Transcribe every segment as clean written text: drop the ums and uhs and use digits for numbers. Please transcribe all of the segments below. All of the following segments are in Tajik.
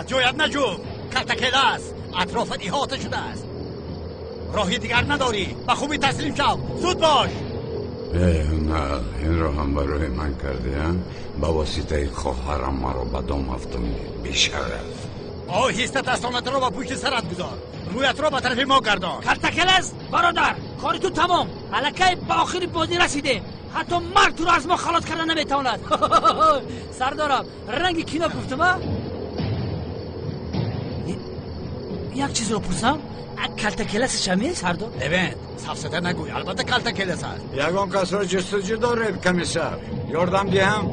Аз ҷоят наҷӯ. Калтакелас атрофат иҳота шудааст. Роҳи дигар надорӣ. Ба хубӣ таслим шав. Зуд бош. Не, инро ҳам барои ман кардиам. Ба воситаи хоҳарам маро ба дом афтондӣ. Бешараф. Оҳиста дастонатро ба пушти сарат гузор. Рӯятро ба тарафи мо гардон. Калтакелас, бародар, кори ту тамом. Аллакай ба охири бозӣ расидем. Ҳатто марг туро аз мо халос карда наметавонад. Сардорам, ранги кино гуфтам, а? Як чизро пурсам? Калтакелас шами, сардор? Левент, сафсата нагӯй, албатта калтакелас аст. Ягон касро ҷустуҷӯ доред, комиссар? Ёрдам диҳам?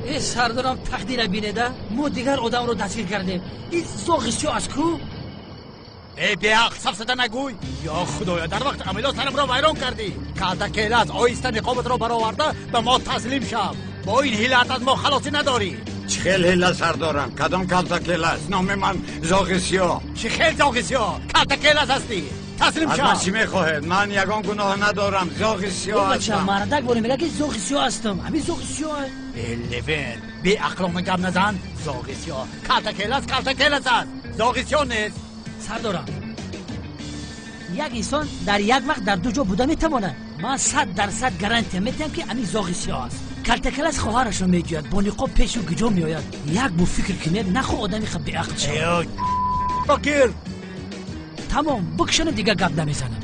Э, сардорам, тақдира бинеда, мо дигар одамро дастгир кардем. Ин зоғи сиёҳ аз ку? Э, беақл, сафсата нагӯй. Ё худоё, дар вақти амалиёт сарамро вайрон кардӣ. Калтакелас, оҳиста ниқобатро бароварда ба мо таслим шав. Бо ин ҳилат аз мо халосӣ надорӣ. Чӣ хел ҳила, сардорам? Кадом калтакелас? Номи ман зоғи сиёҳ. Чӣ хел зоғи сиёҳ? Калтакелас ҳастӣ. Таслим Аз шав. ман чӣ мехоҳед? Ман ягон гуноҳ надорам. Зоғи сиёҳ Бача, ҳастам. мардак боре мегӯяд ки зоғи сиёҳ ҳастам. Ҳамин зоғи сиёҳ. Э, Левент, беақлона гап назан. Зоғи сиёҳ. Калтакелас калтакелас аст. Зоғи сиёҳ нест. Сардорам, як инсон дар як вақт дар ду ҷо буда метавонад. Ман 100% гарантия метиҳам, ки ҳамин зоғи сиёҳ аст. Калтакелас хоҳарашро меҷӯяд, бо ниқоб пешу гиҷо меояд. Як бо фикр кунед, нахо одами ха беақл шавад. Э, гир. Тамом, бикшанам, дигар гап намезанам.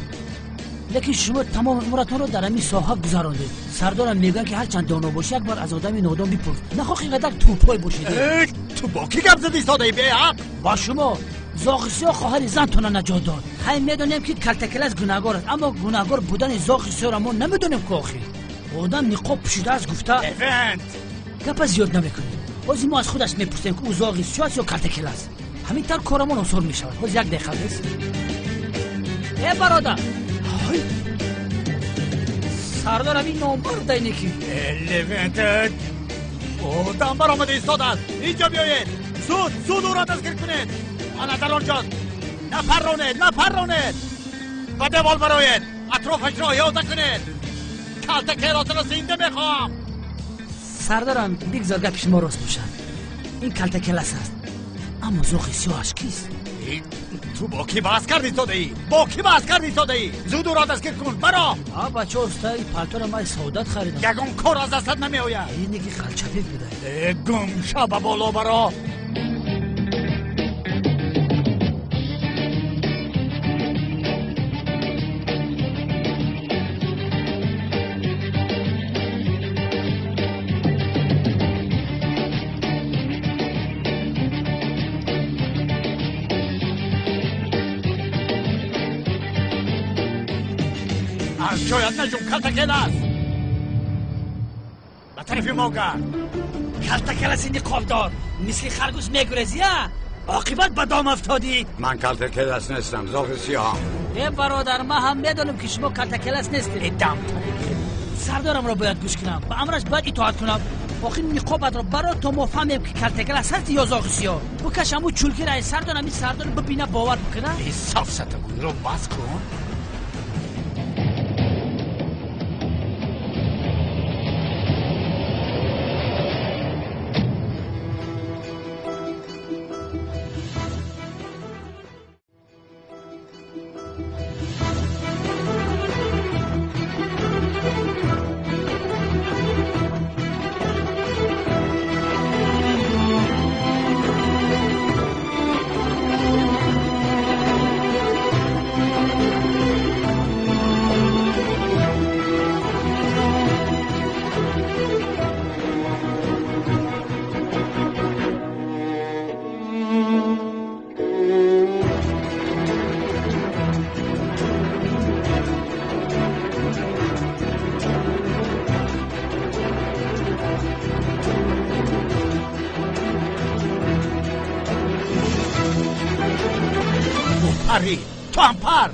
Лекин шумо тамоми умратонро дар ҳамин соҳа гузарондед. Сардорам, мегӯянд, ки ҳарчанд доно бошӣ, як бор аз одами нодон бипурс. Нахоҳ инқадар тӯпой бошед. Э, ту бо кӣ гап задӣ истодаӣ, беақл? Ба шумо. Зоғи сиёҳ хоҳари зантона наҷот дод. Хай, медонем, ки калтакелас гунаҳгор аст, аммо гунаҳгор будани зоғи сиёҳро мо намедонем ку. Охир одам ниқоб пӯшидааст гуфта. Левент! Гапа зиёд намекунем. Ҳозир мо аз худаш мепурсем, ки ӯ зоғи сиёҳ аст ё калтакелас. Ҳамин тавр корамон осон мешавад. Ҳозир, як дақиқа бес. Э, бародар, сардор, ҳамин номбар дайне ки. Э, Левент, одам баромада истодааст. Инҷо биёед. Зуд, зуд ӯро дастгир кунед. Ана дар он ҷост. Напарронед, напарронед. Ба девол бароед. Атрофашро иҳота кунед. Калтакеласро зинда мехоҳам. Сардорам, бигзор гапи шумо рост бошад. Ин калтакелас аст, аммо зоғи сиёҳаш кист? Э, ту бо кӣ баҳс карди истодаӣ? Бо кӣ баҳс карди истодаӣ? Зуд ӯро дастгир кун. Баро. А, бача, уста, и палтора ман Саодат харидам. Ягон кор аз дастат намеояд. Ине ки қалчапек буда. Э, гум ша, ба боло баро. Аз ҷоят наҷум, калтакелас. Ба тарафи мо гард. Калтакеласи ниқобдор, мисли харгӯш мегурезӣ, а оқибат ба дом афтодӣ. Ман калтакелас нестам, зоғи сиёҳам. Э, бародар, ман ҳам медонам, ки шумо калтакелас нестед. Э, дам. Сардорамро бояд гӯш кунам, ба амраш бояд итоат кунам. Охир ниқобатро баро, то мо фаҳмем, ки калтакелас ҳасти ё зоғи сиёҳ. Букаш ҳамун чулкира, сардорам, ин сардор бибина, бовар бикуна. Э, сафсатагӯйро бас кун. Парӣ, ту ҳам пар.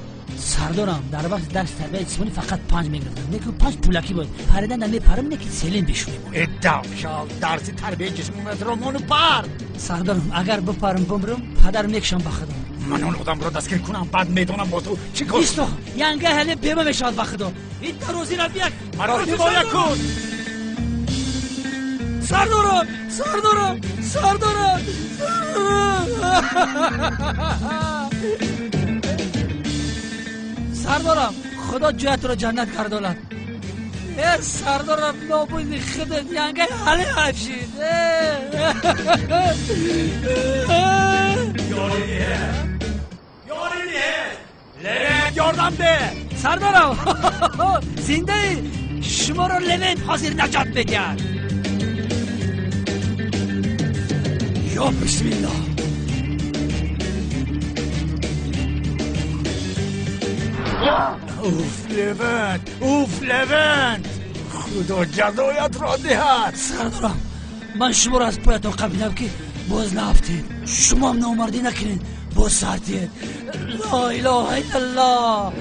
Сардорам, дар вақти дарси тарбияи ҷисмонӣ фақат панҷ мегирифтам. Неку панҷ пулакӣ буд. Паридан намепарам, не ки селин бишунем. Э, давшал, дарси тарбияи ҷисмониятро мону пар. Сардорам, агар бипарам, бимрам, падар мекушам ба худо. Ман он одамро дастгир кунам, баъд медонам бо ту чӣ кор. Исто, янга ҳале бема мешавад ба худо. Ин дарозира бияк. Маро ҳимоя кун. Сардорам, сардорам, сардорам, сардорам, худо ҷоятро ҷаннат гардонад. Э, сардорам, нобуди худат янгай ҳали ҳайф шид. Ёрӣ диҳед, ёрӣ диҳед, Левент, ёрдам деҳ. Сардорам, зиндаи шуморо Левент ҳозир наҷот медиҳад. Ё бисмиллоҳ. Уф, Левент, уф, Левент, худо ҷазоятро диҳад. Сардорам, ман шуморо аз поятон қабидам, ки боз наафтед. Шумоам номардӣ накунед, боз сар диҳед. Ло илоҳа иллаллоҳ.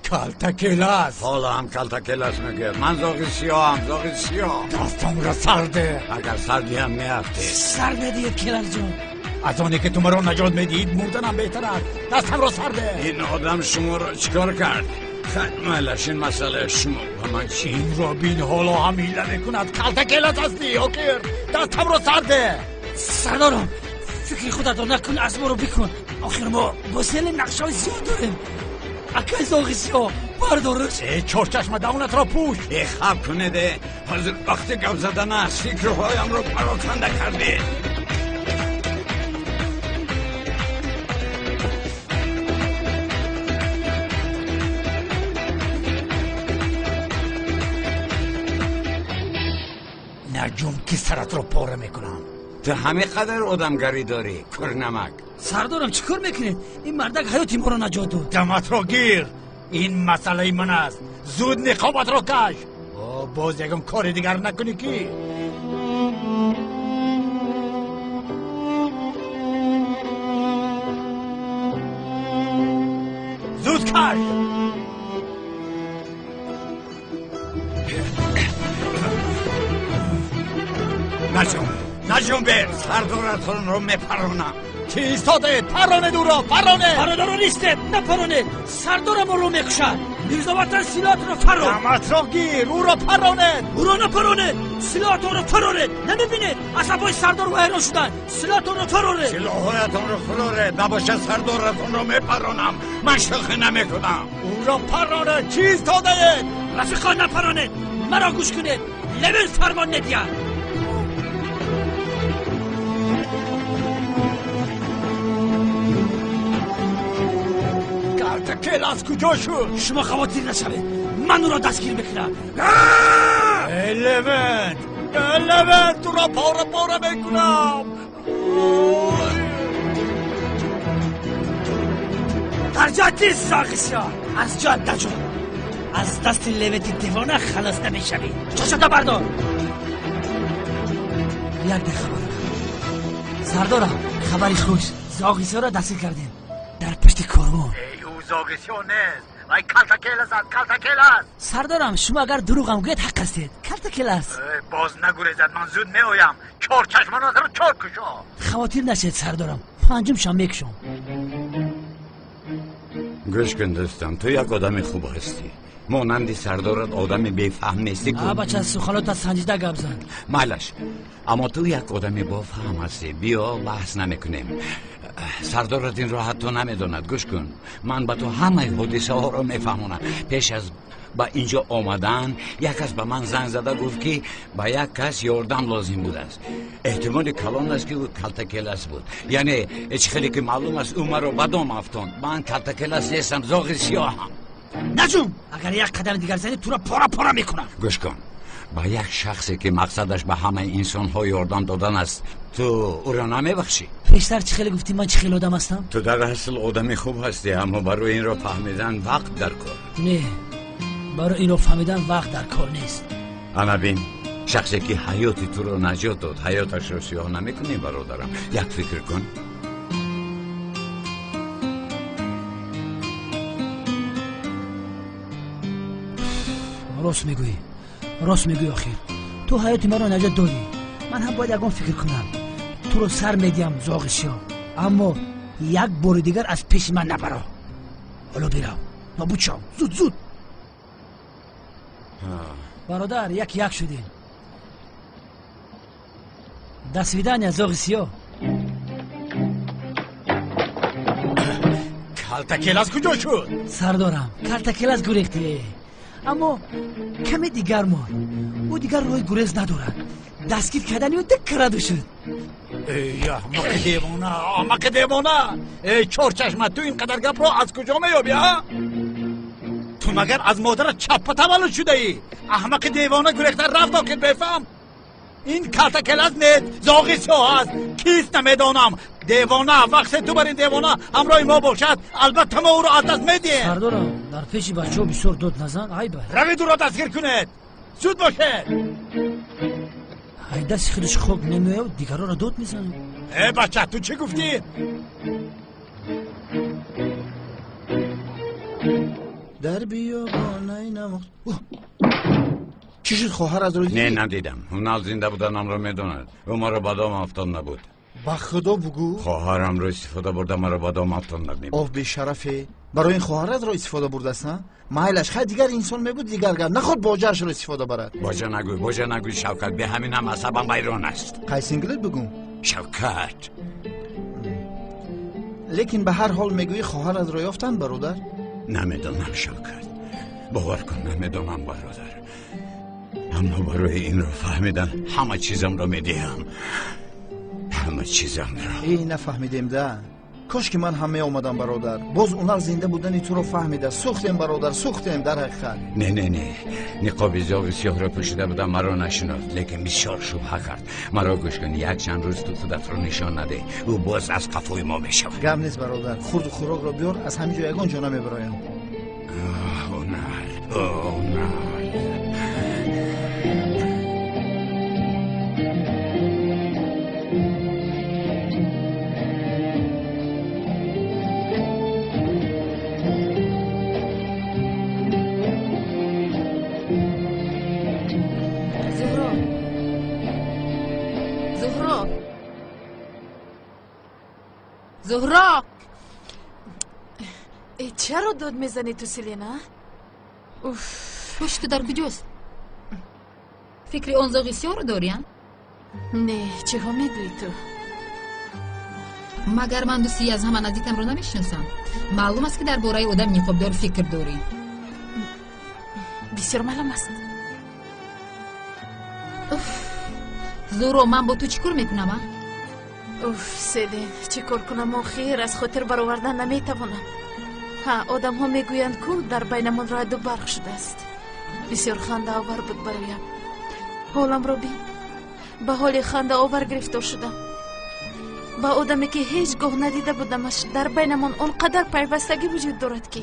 Калтакелас. Ҳоло ҳам калтакелас мегӯяд. Ман зоғи сиёҳам, зоғи сиёҳ. Дастамро сар деҳ. Агар сар диҳам, меафтед. Сар надиҳед, Келасҷон. Аз оне ки ту маро наҷот медиҳӣ, мурданам беҳтар аст. Дастамро сар деҳ. Ин одам шуморо чӣ кор кард? Хайр, майлаш, ин масъалаи шумо ба ман чӣ? Инро бин, ҳоло ҳам ҳила мекунад. Калтакелас ҳастӣ, охир. Дастамро сар деҳ. Сардорам, фикри худатро накун, аз моро бикун. Охир мо бо сели нақшаҳои зиёд дорем. Акай зоғи сиёҳ, бардорш. Э, чорчашма, даҳонатро пӯш. Э, хаб кунед, э, ҳозир вақти гап задан аст. Фикрҳоямро пароканда кардед. Наҷум, ки саратро пора мекунам. Ту ҳамин қадар одамгарӣ дорӣ, курнамак. Сардорам, чӣ кор мекунед? Ин мардак ҳаёти моро наҷот дод. Даматро гир, ин масъалаи ман аст. Зуд ниқобатро каш. Боз ягон кори дигар накунӣ ки. Зуд каш. Наҷум, наҷумбе, сардоратонро мепаронам. Чӣ истодаед? Паронед ӯро, паронед. Бародаро, нистед, напаронед. Сардорам ӯро мекушад. Мирзоватан, силоҳатонро фарор. Даматро гир, ӯро паронед. Ӯро напаронед, силоҳатонро фароред. Намебинед, асабҳои сардор вайрон шуданд. Силоҳатонро фароред. Силоҳҳоятонро фуроред, набошад сардоратонро мепаронам. Ман шӯхӣ намекунам. Ӯро паронед. Чӣ истодаед? Рафиқон, напаронед, маро гӯш кунед. Левен фармон медиҳад. Калтакелас куҷо шуд? Шумо хавотир нашавед, ман ӯро дастгир мекунам. Э, Левент, э, Левент, туро пора пора мекунам. Дар ҷоят ист, зоғи сиёҳ, аз ҷоят наҷун. Аз дасти Левенти девона халос намешавӣ. Чошата бардор. Як дақиқа, бародар. Сардорам, хабари хуш, зоғи сиёҳро дастгир кардем дар пушти корвон. Эй, ӯ зоғи сиёҳ нест, вай калтакелас аст, калтакелас. Сардорам, шумо агар дурӯғам гӯед, ҳақ ҳастед. Калтакелас. Боз нагурезад, ман зуд меоям. Чор чашмонатро чор кушо. Хавотир нашед, сардорам, панҷумшам мекушом. Гӯш кун, дӯстам, ту як одами хуб ҳастӣ. Монанди сардорат одами бефаҳм нестӣ ку. А, бача, суханота санҷида гап зан. Майлаш, аммо ту як одами бофаҳм ҳастӣ. Биё, баҳс намекунем. Сардорат инро ҳатто намедонад. Гӯш кун, ман ба ту ҳамаи ҳодисаҳоро мефаҳмонам. Пеш аз ба инҷо омадан як кас ба ман занг зада гуфт, ки ба як кас ёрдам лозим будааст. Эҳтимоли калон аст, ки ӯ калтакелас буд. Яъне чӣ хеле ки маълум аст, ӯ маро ба дом афтонд. Ман калтакелас нестам, зоғи сиёҳам. Наҷум, агар як қадами дигар занӣ, туро пора пора мекунам. Гӯш кун, ба як шахсе ки мақсадаш ба ҳамаи инсонҳо ёрдам додан аст, ту ӯро намебахшӣ? Пештар чӣ хеле гуфтӣ, ман чӣ хел одам ҳастам? Ту дар асл одами хуб ҳастӣ, аммо барои инро фаҳмидан вақт дар кор. Не, барои инро фаҳмидан вақт дар кор нест. Ана бин, шахсе ки ҳаёти туро наҷот дод, ҳаёташро сиёҳ намекунӣ, бародарам. Як фикр кун. Рост мегӯӣ, рост мегӯӣ. Охир ту ҳаёти маро наҷот додӣ, ман ҳам бояд ягон фикр кунам. Туро сар медиҳам, зоғи сиёҳ, аммо як бори дигар аз пеши ман набаро. Ҳоло бирав, нобуд шав, зуд, зуд. Бародар, як як шудем. До свидания, зоғи сиёҳ. Калтакелас куҷо шуд? Сардорам, калтакелас гурехте. Аммо каме дигар монд. Ӯ дигар роҳи гурез надорад. Дастгир кардани ӯ диккараду шуд. Эй, аҳмақи девона, аҳмақи девона! Эй, чорчашма, ту ин қадар гапро аз куҷо меёбӣ, а? Ту магар аз модарат чаппа таваллуд шудаӣ? Аҳмақи девона гурехта рафт, охир бефаҳм. Ин калтакелас нест, зоғи сиёҳ аст. Кист намедонам. Девона, вақте ту бар ин девона ҳамроҳи мо бошад, албатта мо ӯро аз даст медиҳем. Сардорам, дар пеши бачаҳо бисёр дод назан, айб аст. Равед ӯро дастгир кунед. Зуд бошед. Ай дасти худаш хок намеояд, дигарҳоро дод мезанад. Э, бача, ту чӣ гуфтӣ? Дар биёбонаи намохт. Чӣ шуд, хоҳар аз рӯзи? Не, надидам. Ҳунал зинда буданамро медонад. Ӯ маро ба дом афтон набуд. Ба худо бугӯ. Хоҳарамро истифода бурда, маро ба дом афтон набуд. Оф, бешарафе. Барои ин хоҳаратро истифода бурдааст, ҳа? Майлаш, хай дигар инсон мебуд, дигар гап. Наход боҷаашро истифода барад. Боҷа нагӯй, боҷа нагӯй, Шавкат. Бе ҳамин ҳам асабам вайрон аст. Қайсинглит бугӯ. Шавкат. Лекин ба ҳар ҳол мегӯӣ хоҳаратро ёфтанд, бародар? Намедонам, Шавкат. Бовар кун, намедонам, бародар. Аммо барои инро фаҳмидан ҳама чизамро медиҳам. Ҳама чизамро. Эй, нафаҳмидем да. Кош ки ман ҳам меомадам, бародар. Боз унал зинда будани туро фаҳмида. Сӯхтем, бародар, сӯхтем дар ҳақиқат. Не, не, не. Ниқоби зоғи сиёҳро пӯшида будам, маро нашинохт, лекин бисёр шубҳа кард. Маро гӯш кун, як чанд рӯз ту худатро нишон надеҳ. Ӯ боз аз қафои мо мешавад. Гап нест, бародар. Хурду хӯрокро биёр, аз ҳамин ҷо ягон ҷо намебароям. Унал, унал. Зуҳро! Чаро дод мезанӣ ту, Селена? Уф, ҳуши ту дар куҷост? Фикри он зоғи сиёҳро дорӣ, а? Не, чиҳо мегӯӣ ту? Магар ман дӯсти аз ҳама наздикамро намешиносам? Маълум аст, ки дар бораи одам ниқобдор фикр дорӣ. Бисёр маълум аст. Уф, Зуҳро, ман бо ту чӣ кор мекунам, а? Уф, Селин, чӣ кор кунам охир? Аз хотир баровардан наметавонам. Ҳа, одамҳо мегӯянд, ку дар байнамон раъду барқ шудааст. Бисёр хандаовар буд бароям. Ҳоламро бин. Ба ҳоли хандаовар гирифтор шудам. Ба одаме, ки ҳеҷ гоҳ надида будамаш, дар байнамон он қадар пайвастагӣ вуҷуд дорад, ки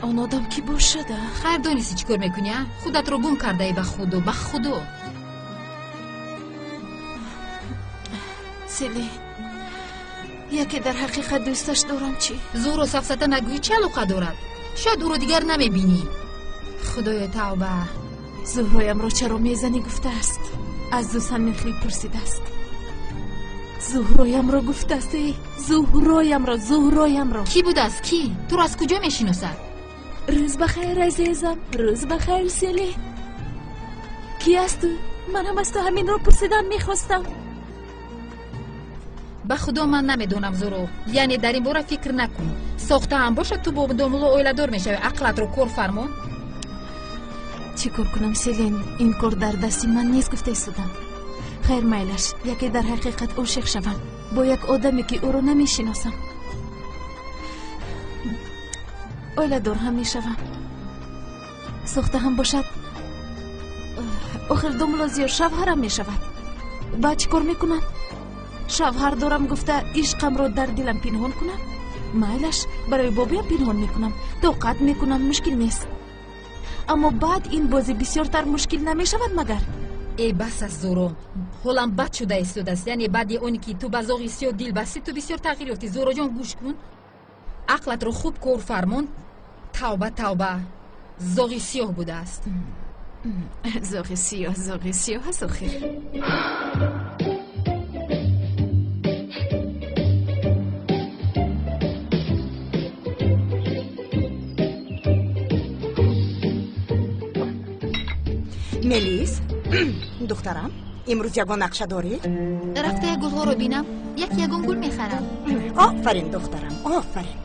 он одам кӣ бошад, а? Хайр, донистӣ чӣ кор мекунӣ, а? Худатро гум кардаӣ, ба худо, ба худо. Селин, яке дар ҳақиқат дӯсташ дорам, чӣ? Зуҳро, сафсата нагӯӣ, чӣ алоқа дорад? Шояд ӯро дигар намебинӣ. Худоё, тавба. Зуҳроямро чаро мезанӣ гуфтааст. Аз дӯст ҳамин хел пурсидааст. Зуҳроямро гуфтааст, эй, Зуҳроямро, Зуҳроямро. Кӣ будааст, кӣ? Туро аз куҷо мешиносад? Рӯз ба хайр, азизам, рӯз ба хайр, Селин. Кӣ аст ӯ? Ман ҳам аз ту ҳаминро пурсидан мехостам. Ба худо ман намедонам, Зуҳро. Яъне дар ин бора фикр накун. Сохта ҳам бошад, ту бо домулло оиладор мешавӣ. Ақлатро кор фармон. Чӣ кор кунам, Селин? Ин кор дар дасти ман нест, гуфта истодам. Хайр, майлаш, яке дар ҳақиқат ошиқ шавам бо як одаме, ки ӯро намешиносам. Оиладор ҳам мешавам. Сохта ҳам бошад, охир домулло зиёд шавҳарам мешавад. Баъд чӣ кор мекунам? Шавҳар дорам гуфта ишқамро дар дилам пинҳон кунам? Майлаш, барои бобиям пинҳон мекунам, тоқат мекунам, мушкил нест. Аммо баъд ин бозӣ бисёртар мушкил намешавад магар? Э, бас аст, Зуҳро. Ҳолам бад шуда истодааст. Яъне баъди оне ки ту ба зоғи сиёҳ дил бастӣ, ту бисёр тағйир ёфтӣ. Зуҳроҷон, гӯш кун. Ақлатро хуб кор фармон. Тавба, тавба. Зоғи сиёҳ будааст. Зоғи сиёҳ, зоғи сиёҳ аст охир. Мелис, духтарам, имрӯз ягон нақша дорӣ? Рафта як гулҳоро бинам, як ягон гул мехарам. Офарин, духтарам, офарин.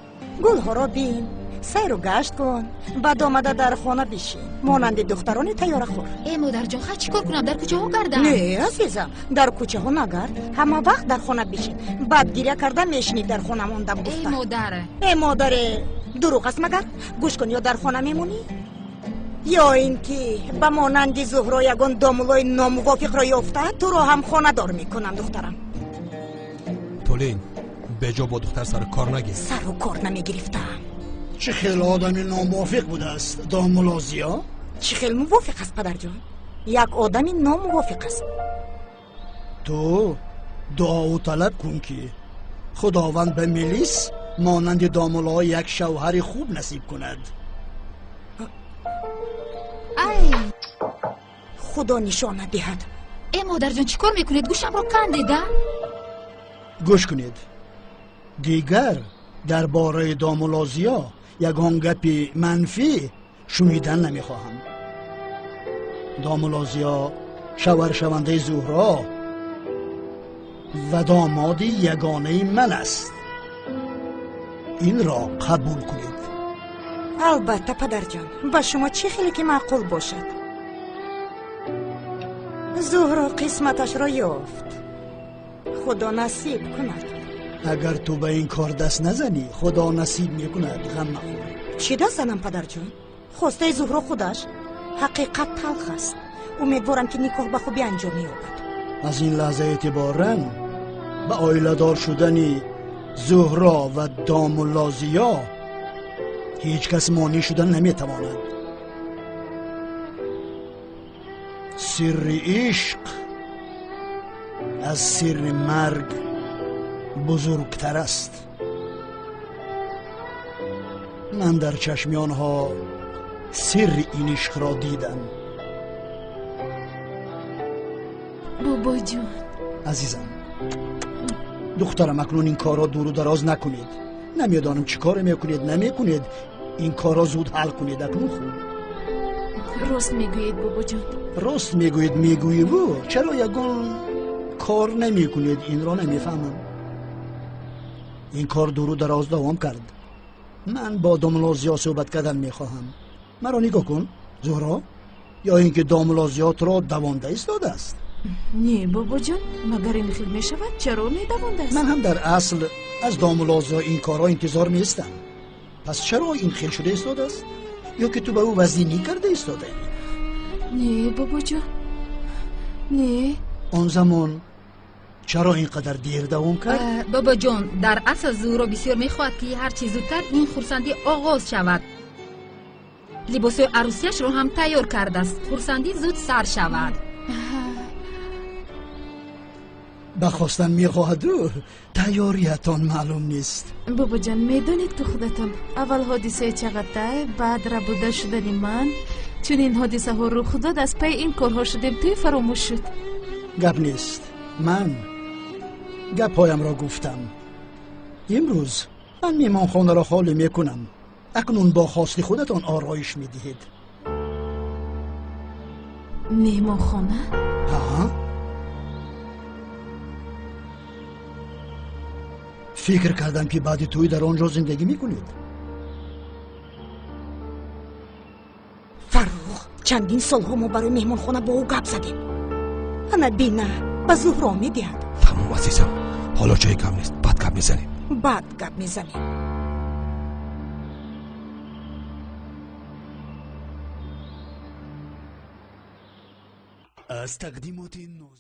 Гулҳоро бин, сайру гашт кун, баъд омада дар хона бишин, монанди духтарони тайёрахӯр. Э, модарҷон, ха чӣ кор кунам, дар кӯчаҳо гардам? Не, азизам, дар кӯчаҳо нагард, ҳама вақт дар хона бишин. Баъд гиря карда мешинӣ дар хона мондам гуфта. Э, модар. Э, модаре, дурӯғ аст магар? Гӯш кун, ё дар хона мемонӣ, ё ин ки ба монанди Зуҳро ягон домулои номувофиқро ёфта туро ҳам хонадор мекунам, духтарам. Толин, беҷо бо духтар сару кор нагир. Сару кор намегирифтам. Чӣ хел одами номувофиқ будааст домулло Зиё? Чӣ хел мувофиқ аст, падарҷон? Як одами номувофиқ аст. Ту дуову талаб кун, ки Худованд ба Мелис монанди домулло як шавҳари хуб насиб кунад. Ай, Худо нишона диҳад. Э, модарҷон, чӣ кор мекунед? Гӯшамро кандеда. Гӯш кунед, дигар дар бораи домулло Зиё ягон гапи манфӣ шунидан намехоҳам. Домулло Зиё шавҳаршавандаи Зуҳро ва домоди ягонаи ман аст. Инро қабул кунед. Албатта, падарҷон, ба шумо чӣ хеле ки маъқул бошад. Зуҳро қисматашро ёфт, Худо насиб кунад. Агар ту ба ин кор даст назанӣ, Худо насиб мекунад, ғам махӯр. Чӣ даст занам, падарҷон? Хостаи Зуҳро худаш. Ҳақиқат талх аст. Умедворам, ки никоҳ ба хубӣ анҷом меёбад. Аз ин лаҳза эътиборан ба оиладор шудани Зуҳро ва домулло Зиё ҳеҷ кас монеъ шуда наметавонад. Сирри ишқ аз сирри марг бузургтар аст. Ман дар чашми онҳо сирри ин ишқро дидам. Бобоҷон. Азизам, духтарам, акнун ин корро дуру дароз накунед. Намедонам чӣ коре мекунед, намекунед. Ин корро зуд ҳал кунед акнун хуб. Рост мегӯед, бобоҷон. Рост мегӯед, мегӯеву чаро ягон кор намекунед, инро намефаҳмам. Ин кор дуру дароз давом кард. Ман бо домулло Зиё суҳбат кардан мехоҳам. Маро нигоҳ кун, Зуҳро, ё ин ки домулло Зиё туро давонда истодааст? Не, бобоҷон, магар ин хел мешавад? Чаро медавондааст? Ман ҳам дар асл аз домулло Зиё ин корҳо интизор нестам. Пас чаро ин хел шуда истодааст? Ё ки ту ба ӯ вазнинӣ карда истодаӣ? Не, бобоҷон, не. Он замон чаро ин қадар дер давом кард? Бобоҷон, дар асл Зуҳро бисёр мехоҳад, ки ҳарчи зудтар ин хурсандӣ оғоз шавад. Либосҳои арӯсияшро ҳам тайёр кардааст. Хурсандӣ зуд сар шавад. Ба хостан мехоҳаду тайёриятон маълум нест. Бобоҷон, медонед, ки худатон аввал ҳодисаи Чағатай, баъд рабуда шудани ман, чунин ҳодисаҳо рух дод, аз пайи ин корҳо шудем, тӯй фаромӯш шуд. Гап нест, ман гапҳоямро гуфтам. Имрӯз ман меҳмонхонаро холӣ мекунам. Акнун бо хости худатон ороиш медиҳед. Меҳмонхона? Ҳа? Фикр кардам, ки баъди тӯй дар он ҷо зиндагӣ мекунед. Фаррух, чандин солҳо мо барои меҳмонхона бо ӯ гап задем. Ана бина, ба Зуҳро медиҳад. Тамом, азизам, ҳоло ҷои гап нест, баъд гап мезанем. Баъд гап мезанем. Аз тақдимоти ноз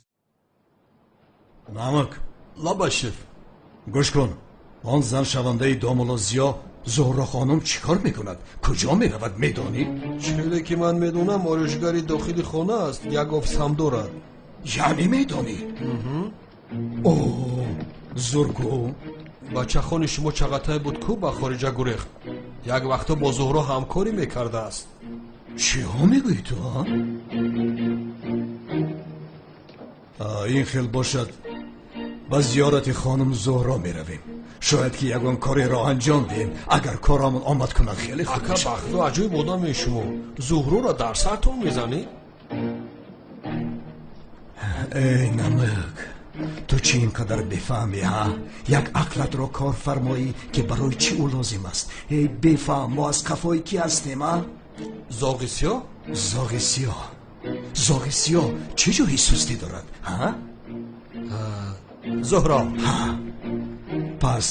Намак, лабашев, гӯш кун, он зан шавандаи домулло Зиё Зуҳро хонум чӣ кор мекунад? Куҷо меравад, медонӣ? Челе ки ман медонам, ороишгари дохили хона аст, як офис ҳам дорад. Яъне медонӣ? О, зургу. Бачахони шумо Чағатай буд, ку ба хориҷа гурехт. Як вақто бо Зуҳро ҳамкорӣ мекардааст. Чиҳо мегӯӣ ту, а? Ин хел бошад, ба зиёрати хонум Зуҳро меравем. Шояд ки ягон кореро анҷом диҳем. Агар корамон омад кунад, хеле хуб Ака мешавад. Бахту, аҷоиб одаме шумо. Зуҳроро дар сартон мезанед? Эй намак, ту чӣ ин қадар бефаҳмӣ, ҳа? Як ақлатро кор фармоӣ, ки барои чӣ ӯ лозим аст. Эй бефаҳм, мо аз қафои кӣ ҳастем, а? Зоғи сиёҳ? Зоғи сиёҳ. Зоғи сиёҳ чӣ ҷои сустӣ дорад, ҳа? Зуҳро. Ҳа. Пас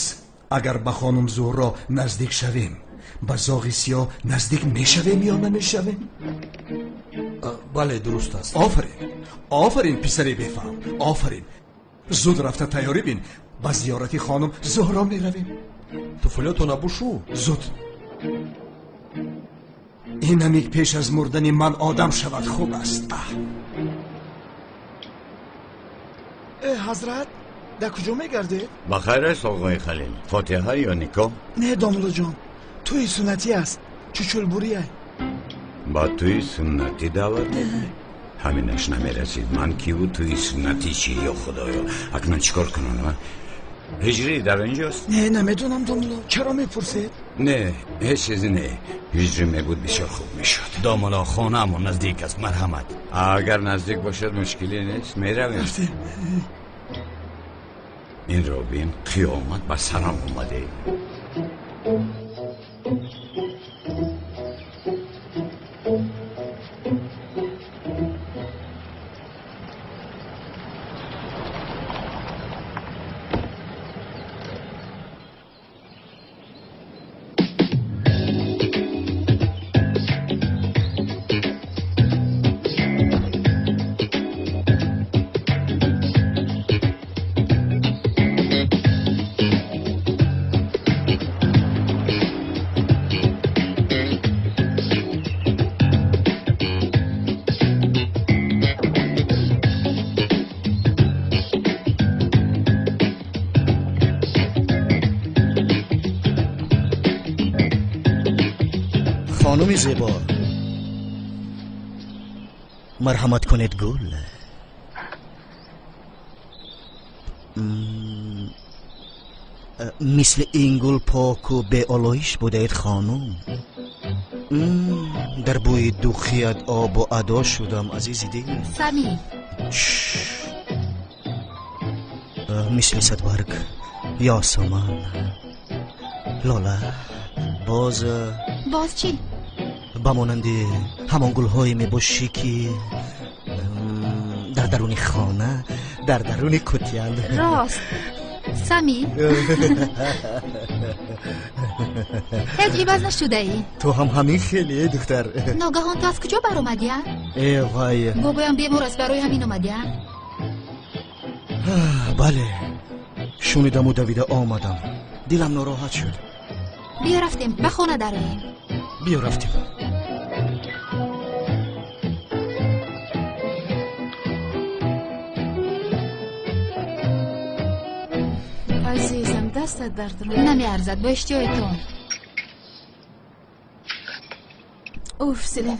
агар ба хонум Зуҳро наздик шавем, ба зоғи сиёҳ наздик мешавем ё намешавем? Бале, дуруст аст. Офарин, офарин, писари бефаҳм, офарин. Зуд рафта тайёрӣ бин, ба зиёрати хонум Зуҳро меравем. Туфлиёто набушу. Зуд. Ин ҳамик пеш аз мурдани ман одам шавад хуб аст. Э, ҳазрат, дар куҷо мегардед? Ба хайр аст, оғои Халил. Фотиҳа ё никоҳ? Не, домуллоҷон, тӯи суннатӣ аст, чучулбурия. Ба тӯи суннатӣ даъват мекунӣ? Ҳаминаш намерасид. Ман киву тӯи суннатӣ чӣ, ё худоё? Акнун чӣ кор кунам? Ҳиҷрӣ дар инҷост? Не, намедонам, домулло. Чаро мепурсед? Не, ҳеҷ чизе не. Ҳиҷрӣ мебуд бисёр хуб мешуд. Домулло, хонаамон наздик аст, марҳамат. Агар наздик бошад мушкиле нест, меравем. Инро бин, қиёмат ба сарам омаде. خانم زیبا، مرحمت کنید گل. مثل این گل پاک و به آلایش بودید خانم. در بوی دوخیت آب و ادا شدم عزیزی دل. سمی. مثل صدبرگ یاسمن لاله. باز باز چی؟ ба монанди ҳамон гулҳое мебошӣ, ки дар даруни хона, дар даруни кутиянд. Рост, Сами, ҳеҷ иваз нашудаӣ. Ту ҳам ҳамин хеле, духтар. Ногаҳон ту аз куҷо баромадӣ, а? Э вай, бобоям бемор аст, барои ҳамин омадӣ, а? Бале, шунидаму давида омадам. Дилам нороҳат шуд. Биё рафтем, ба хона дароем. Биё рафтем. Азизам, дастат дард намеарзад, бо иштиҳоятон. Уф, Селин,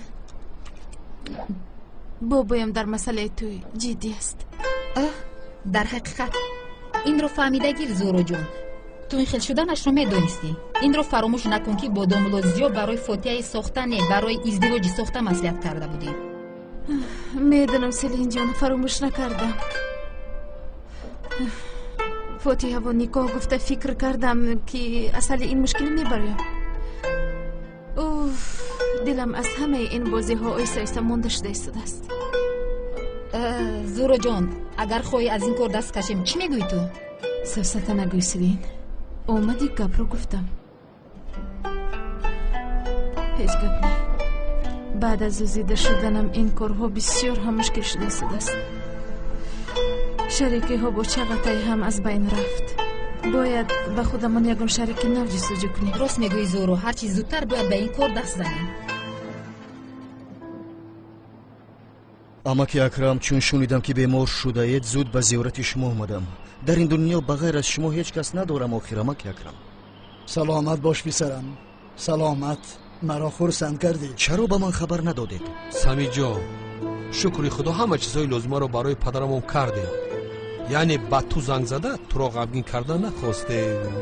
бобоям дар масъалаи тӯй ҷиддӣ аст. Дар ҳақиқат инро фаҳмида гир, Зуҳроҷон. Ту ин хел шуданашро медонистӣ. Инро фаромӯш накун, ки бо домулло Зиё барои фотиҳаи сохта не, барои издивоҷи сохта маслиҳат карда будӣ. Медонам, Селинҷон, фаромӯш накардам. Фотиҳаву никоҳ гуфта фикр кардам, ки аз ҳалли ин мушкилӣ мебароям. Уф, дилам аз ҳамаи ин бозиҳо оҳиста оҳиста монда шуда истодааст. Зуҳроҷон, агар хоҳӣ аз ин кор даст кашем, чӣ мегӯӣ ту? Сафсата нагӯй, Селин. Омади гапро гуфтам. Ҳеҷ гап не. Баъд аз зузида шуданам ин корҳо бисёр ҳам мушкил шуда истодааст. Шарикиҳо бо Чағатай ҳам аз байн рафт. Бояд ба худамон ягон шарики нав ҷустуҷӯ кунем. Рост мегӯӣ, Зуҳро, ҳарчи зудтар бояд ба ин кор даст занем. Амаки Акрам, чун шунидам, ки бемор шудаед, зуд ба зиёрати шумо омадам. Дар ин дунё ба ғайр аз шумо ҳеҷ кас надорам охир, амаки Акрам. Саломат бош, писарам, саломат. Маро хурсанд кардӣ. Чаро ба ман хабар надодед? Самиҷон, шукри худо, ҳама чизҳои лозимаро барои падарамон кардем. Яъне ба ту занг зада туро ғамгин карда нахостем.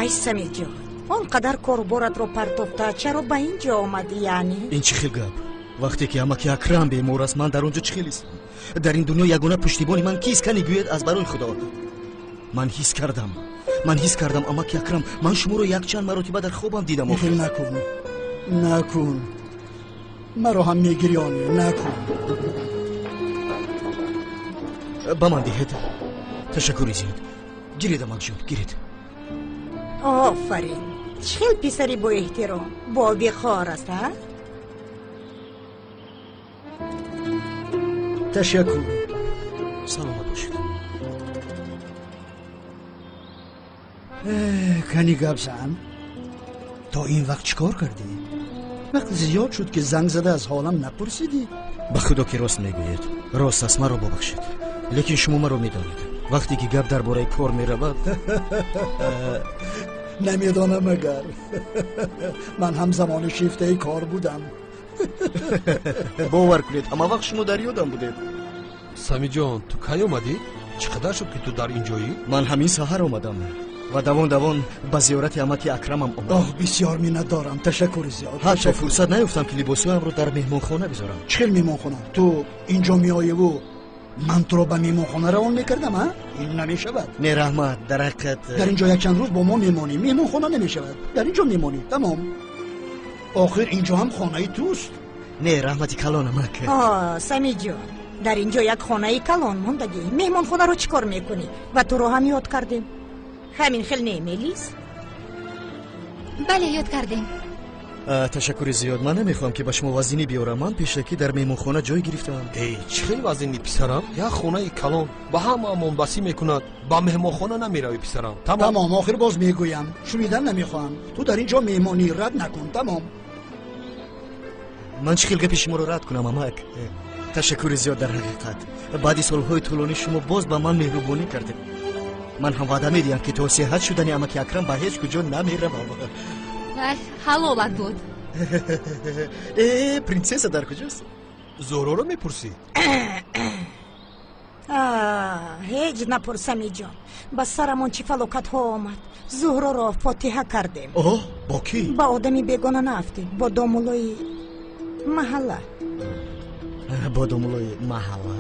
Ай Самиҷон, он қадар коруборатро партофта чаро ба ин ҷо омадӣ, яъне? Ин чӣ хел гап? Вақте ки амаки Акрам бемор аст, ман дар он ҷо чӣ хел истам? Дар ин дунё ягона пуштибони ман кист? Кани гӯед аз барои Худо. Ман ҳис кардам, ман ҳис кардам, амаки Акрам, ман шуморо якчанд маротиба дар хобам дидам. Охир накун, накун, маро ҳам мегирёнӣ, накун. Ба ман диҳед. Ташаккури зиёд. Гиред, амакҷон, гиред. Офарин, чӣ хел писари боэҳтиром, бовиқор аст, а? Ташаккур. Саломат бошед. Кани гап зан, то ин вақт чӣ кор кардӣ? Вақт зиёд шуд, ки занг зада аз ҳолам напурсидӣ. Ба Худо ки рост мегӯед. Рост аст, маро бубахшед, лекин шумо маро медонед. Вақте ки гап дар бораи кор меравад. Намедонам, агар ман ҳам замони шифтаи кор будам. Бовар кунед, ҳама вақт шумо дар ёдам будед. Самиҷон, ту кай омадӣ? Чӣ қадар шуд, ки ту дар ин ҷоӣ? Ман ҳамин саҳар омадам ва давон давон ба зиёрати амаки Акрамам омадам. Оҳ, бисёр миннатдорам, ташаккури зиёд. Ҳатто фурсат наёфтам, ки либосҳоямро дар меҳмонхона бизорам. Чӣ хел меҳмонхона? Ту инҷо меоеву ман туро ба меҳмонхона равон мекардам, а? Ин намешавад. Не, раҳмат, дар ҳақиқат. Дар инҷо якчанд рӯз бо мо мемонӣ, меҳмонхона намешавад. Дар инҷо мемонӣ, тамом. Охир инҷо ҳам хонаи туст. Не, раҳмати калон, амак. Самиҷон, дар инҷо як хонаи калон мондагӣ. Меҳмонхонаро чӣ кор мекунӣ? Ва туро ҳам ёд кардем. Ҳамин хел не, Мелис? Бале, ёд кардем. Ташаккури зиёд. Ман намехоҳам, ки ба шумо вазнинӣ биёрам. Ман пешакӣ дар меҳмонхона ҷой гирифтаам. Эй, чӣ хел вазнинӣ, писарам? Як хонаи калон ба ҳамаамон басӣ мекунад. Ба меҳмонхона намеравӣ, писарам. Тамом, охир боз мегӯям, шунидан намехоҳам. Ту дар ин ҷо меҳмонӣ, рад накун, тамом. Ман чӣ хел гапи шуморо рад кунам, амак? Ташаккури зиёд. Дар ҳақиқат, баъди солҳои тӯлонӣ шумо боз ба ман меҳрубонӣ кардед. Ман ҳам ваъда медиҳам, ки то сеҳат шудани амаки Акрам ба ҳеҷ куҷо намеравам. Ҳалолат буд. Э, принсесса дар куҷост? Зуҳроро мепурсӣ? Ҳеҷ напурс, Самиҷон. Ба сарамон чӣ фалокатҳо омад. Зуҳроро фотиҳа кардем. Оҳ, бо кӣ? Ба одами бегона наафтем, бо домулои маҳалла. Бо домулои маҳалла?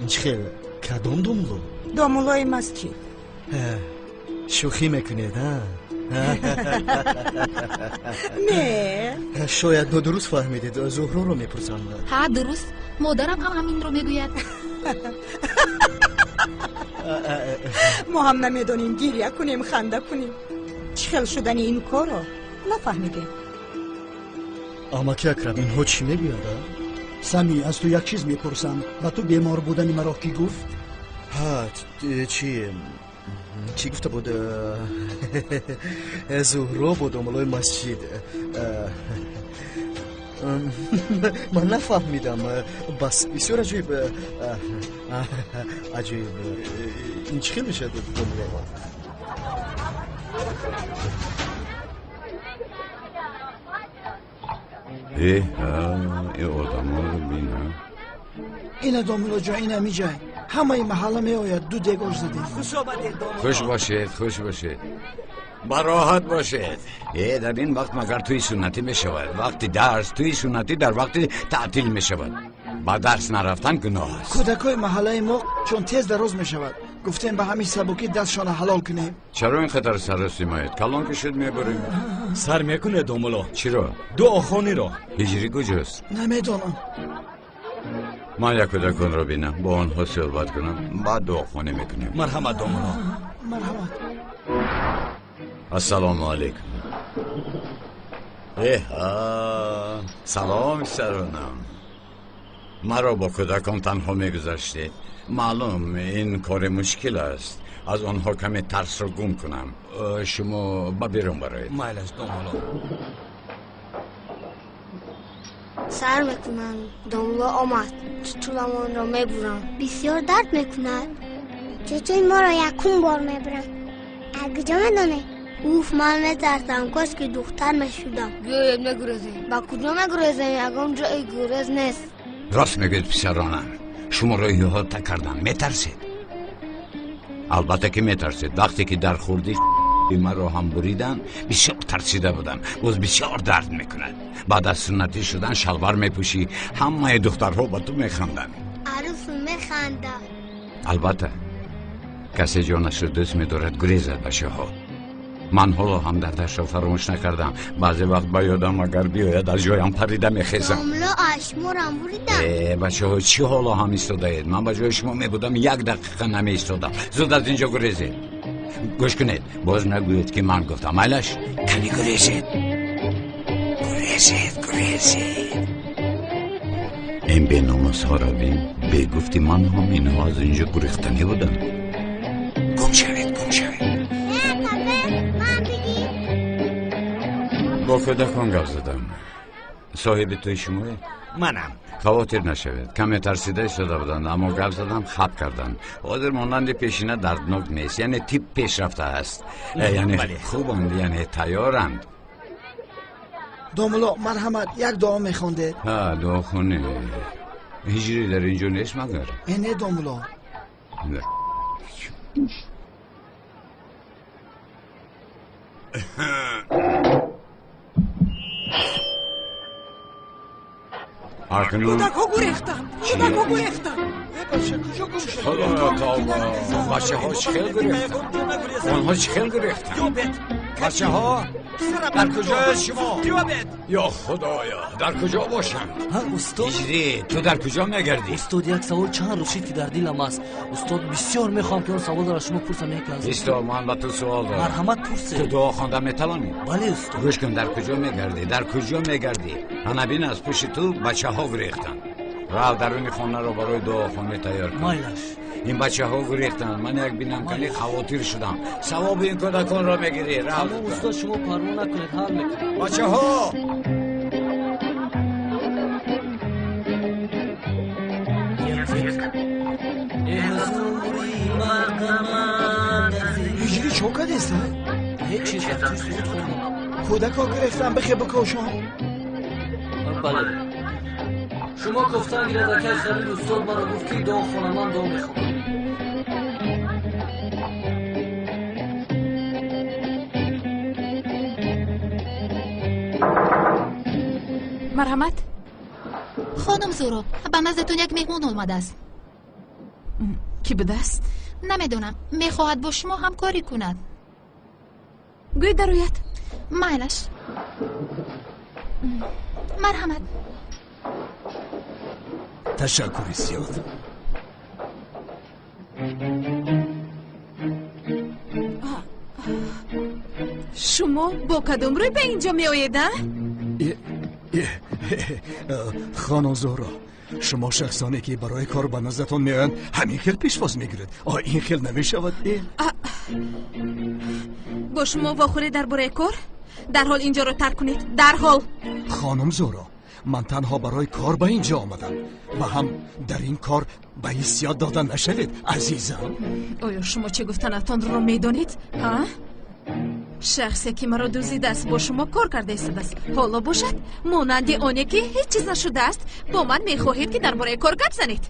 Ин чӣ хел? Кадом домуло? Домулои масҷид. Шӯхӣ мекунед, а? Не, шояд нодуруст фаҳмидед. Зуҳроро мепурсам. Ҳа, дуруст, модарам ҳам ҳаминро мегӯяд. Мо ҳам намедонем гиря кунем, ханда кунем. Чӣ хел шудани ин корро нафаҳмидем. Амаки Акрам, инҳо чӣ мегӯянд, а? Сами, аз ту як чиз мепурсам. Ба ту бемор будани маро кӣ гуфт? Ҳа, чӣ чӣ гуфта буд? Зуҳро бо домулои масҷид. Ман нафаҳмидам. Бас, бисёр аҷоиб, аҷоиб. Ин чӣ хел мешавад, домуло? Э, ин одамонро бина. Ина, домулоҷон, ина миҷай. Ҳамаи маҳалла меояд, ду дег ош задем. Хуш омадед, домуло. Хуш бошед, хуш бошед, бароҳат бошед. Э, дар ин вақт магар тӯи суннатӣ мешавад? Вақти дарс тӯи суннатӣ дар вақти таътил мешавад. Ба дарс нарафтан гуноҳ аст. Кӯдакҳои маҳаллаи мо чун тез дароз мешавад, гуфтем ба ҳамин сабукӣ дастшона ҳалол кунем. Чаро ин қадар саросимоед? Калон ки шуд, мебарем. Сар мекунед, домуло? Чиро? Дуохониро. Ҳиҷрӣ куҷост? Намедонам. Ман як кӯдаконро бинам, бо онҳо суҳбат кунам, баъд дуохонӣ мекунем. Марҳамат, домуло. Марҳамат. Ассалому алайкум. Эҳа, салом, саронам. Маро бо кӯдакон танҳо мегузаштед. Маълум, ин кори мушкил аст. Аз онҳо каме тарсро гум кунам. Шумо ба берун бароед. Майлаш, домуло. Сар мекунанд, домуло омад, тутуламонро мебуранд. Бисёр дард мекунад. Чечои моро якум бор мебуранд. Аз куҷо медонед? Уф, ман метарсам, кош ки духтар мешудам. Биёед мегурезем. Ба куҷо мегурезем? Ягон ҷои гурез нест. Рост мегӯед, писаронам. Шуморо иҳота кардан, метарсед? Албатта ки метарсед. Вақте ки дар хурдӣ маро ҳам буриданд, бисёр тарсида будам. Боз бисёр дард мекунад. Баъд аз суннатӣ шудан шалвар мепӯшӣ, ҳамаи духтарҳо ба ту механданд. механдад. Албатта, касе ҷонашро дӯст медорад, гурезад, бачаҳо. Ман ҳоло ҳам дардашро фаромӯш накардам. Баъзе вақт ба ёдам агар биёяд, аз ҷоям парида мехезам. Домло, ашморам буридам. Э, бачаҳо, чӣ ҳоло ҳам истодаед? Ман ба ҷои шумо мебудам, як дақиқа намеистодам. Зуд аз инҷо гурезед. Гӯш кунед, боз нагӯед, ки ман гуфтам. Майлаш, кани гурезед, гурезед, гурезед. Ин беномусҳоро бин. Бегуфти ман ҳам инҳо аз инҷо гурехтанӣ буданд. Гум шавед, гум шавед. Бо кӯдакон гап задам. Соҳиби тӯи шумоед? Манам. Хавотир нашавед, каме тарсида истода буданд, аммо гап задам, хап карданд. Ҳозир монанди пешина дарднок нест, яъне тиб пешрафта аст, яъне хубанд, яъне тайёранд. Домулло, марҳамат, як дуо мехондед. Ҳа, дуохонӣ. Ҳиҷрӣ дар ин ҷо нест магар? Э, не, домулло. Акнун Кӯдакҳо гурехтанд, кӯдакҳо гурехтанд. Худоё, тавба! Бачаҳо чӣ хел гурехтанд? Онҳо чӣ хел гурехтанд? Бачаҳо, дар куҷояд шумо? Ё Худоё, дар куҷо бошанд? Устод. Ҳиҷрӣ, ту дар куҷо мегардӣ? Устод, як савол чанд рӯз шид, ки дар дилам аст. Устод, бисёр мехоҳам, ки он саволро аз шумо пурсам як лаҳза. Исто, ман ба ту суол дорам. Марҳамат, пурсед. Ту дуо хонда метавонӣ? Бале, устод. Гӯш кун, дар куҷо мегардӣ? Дар куҷо мегардӣ? Ана бин, аз пушти ту бачаҳо гурехтанд. Рав, даруни хонаро барои дуохонӣ тайёр кун. Майлаш. Ин бачаҳо гурехтанд, ман як бинам, кани хавотир шудам. Савоби ин кӯдаконро мегирӣ. Рав. Тамом, устод, шумо парво накунед, ҳал мекунам. Бачаҳо! Ҳиҷрӣ, чо кардеста? Ҳеҷ чиз, рафту суруд хондам. Кӯдакҳо гирехтан, бихе бикошон. Бале, шумо гуфтан гирад, акай Халил. Устод маро гуфт, ки дуо хонам, ман дуо мехонам. Марҳамат. Хонум Зуро, ба наздатон як меҳмон омадааст. Кӣ будааст? Намедонам, мехоҳад бо шумо ҳамкорӣ кунад. Гӯй дарояд. Майлаш, марҳамат. Ташаккури зиёд. Шумо бо кадом рӯй ба ин ҷо меоед, а? Хонум Зуҳро, шумо шахсоне, ки барои кор ба наздатон меоянд, ҳамин хел пешвоз мегиред? О, ин хел намешавад, э? Бо шумо вохӯрӣ дар бораи кор? Дарҳол ин ҷоро тарк кунед, дарҳол! Хонум Зуҳро, ман танҳо барои кор ба ин ҷо омадам ва ҳам дар ин кор ба ҳиссиёт дода нашавед, азизам. Оё шумо чӣ гуфтанатонро медонед, ҳа? Шахсе, ки маро дуздидааст, бо шумо кор карда истодааст. Ҳоло бошад, монанди оне ки ҳеҷ чиз нашудааст, бо ман мехоҳед, ки дар бораи кор гап занед.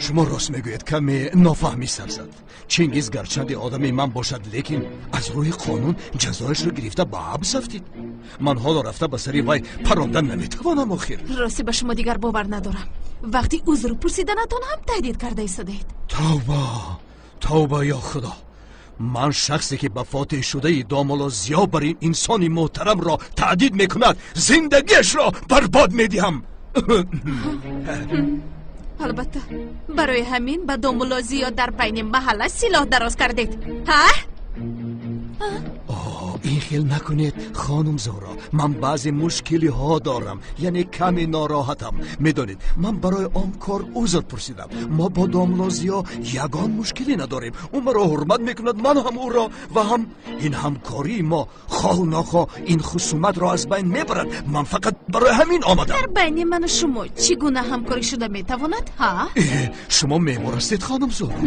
Шумо рост мегӯед, каме нофаҳмӣ сар зад. Чингиз гарчанде одами ман бошад, лекин аз рӯи қонун ҷазояшро гирифта ба ҳабс афтид. Ман ҳоло рафта ба сари вай парондан наметавонам охир. Рости, ба шумо дигар бовар надорам. Вақти узр пурсиданатон ҳам таҳдид карда истодаед. Тавба, тавба, ё Худо! Ман шахсе, ки ба фотеҳшудаи домулло Зиё бар ин инсони муҳтарамро таҳдид мекунад, зиндагиашро барбод медиҳам. Албатта, барои ҳамин ба домулло Зиё дар байни маҳалла силоҳ дароз кардед, ҳа? Ин хел накунед, хонум Зуҳро. Ман баъзе мушкилиҳо дорам, яъне каме нороҳатам. Медонед, ман барои он кор узр пурсидам. Мо бо домулло Зиё ягон мушкилӣ надорем. Ӯ маро ҳурмат мекунад, ман ҳам ӯро, ва ҳам ин ҳамкории мо хоҳу нохоҳ ин хусуматро аз байн мебарад. Ман фақат барои ҳамин омадам. Дар байни ману шумо чӣ гуна ҳамкорӣ шуда метавонад, ҳа? Шумо меъмор ҳастед, хонум Зуҳро.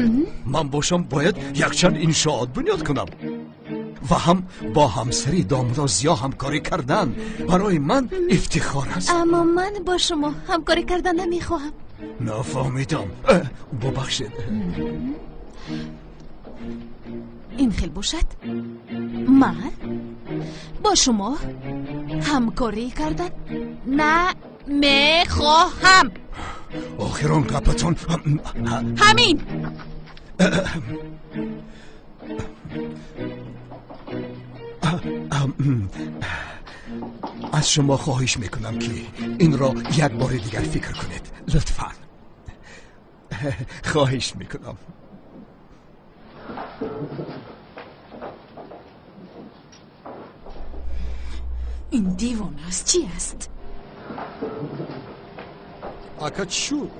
Ман бошам бояд якчанд иншоот бунёд кунам ва ҳам бо ҳамсари домулло Зиё ҳамкорӣ кардан барои ман ифтихор аст. Аммо ман бо шумо ҳамкорӣ кардан намехоҳам. Нафаҳмидам, бубахшед. Ин хел бошад, ман бо шумо ҳамкорӣ кардан намехоҳам. Охирон гапатон ҳамин. Аз шумо хоҳиш мекунам, ки инро як бори дигар фикр кунед, лутфан. Хоҳиш мекунам. Ин девона аст, чӣ аст? Ака, чӣ шуд?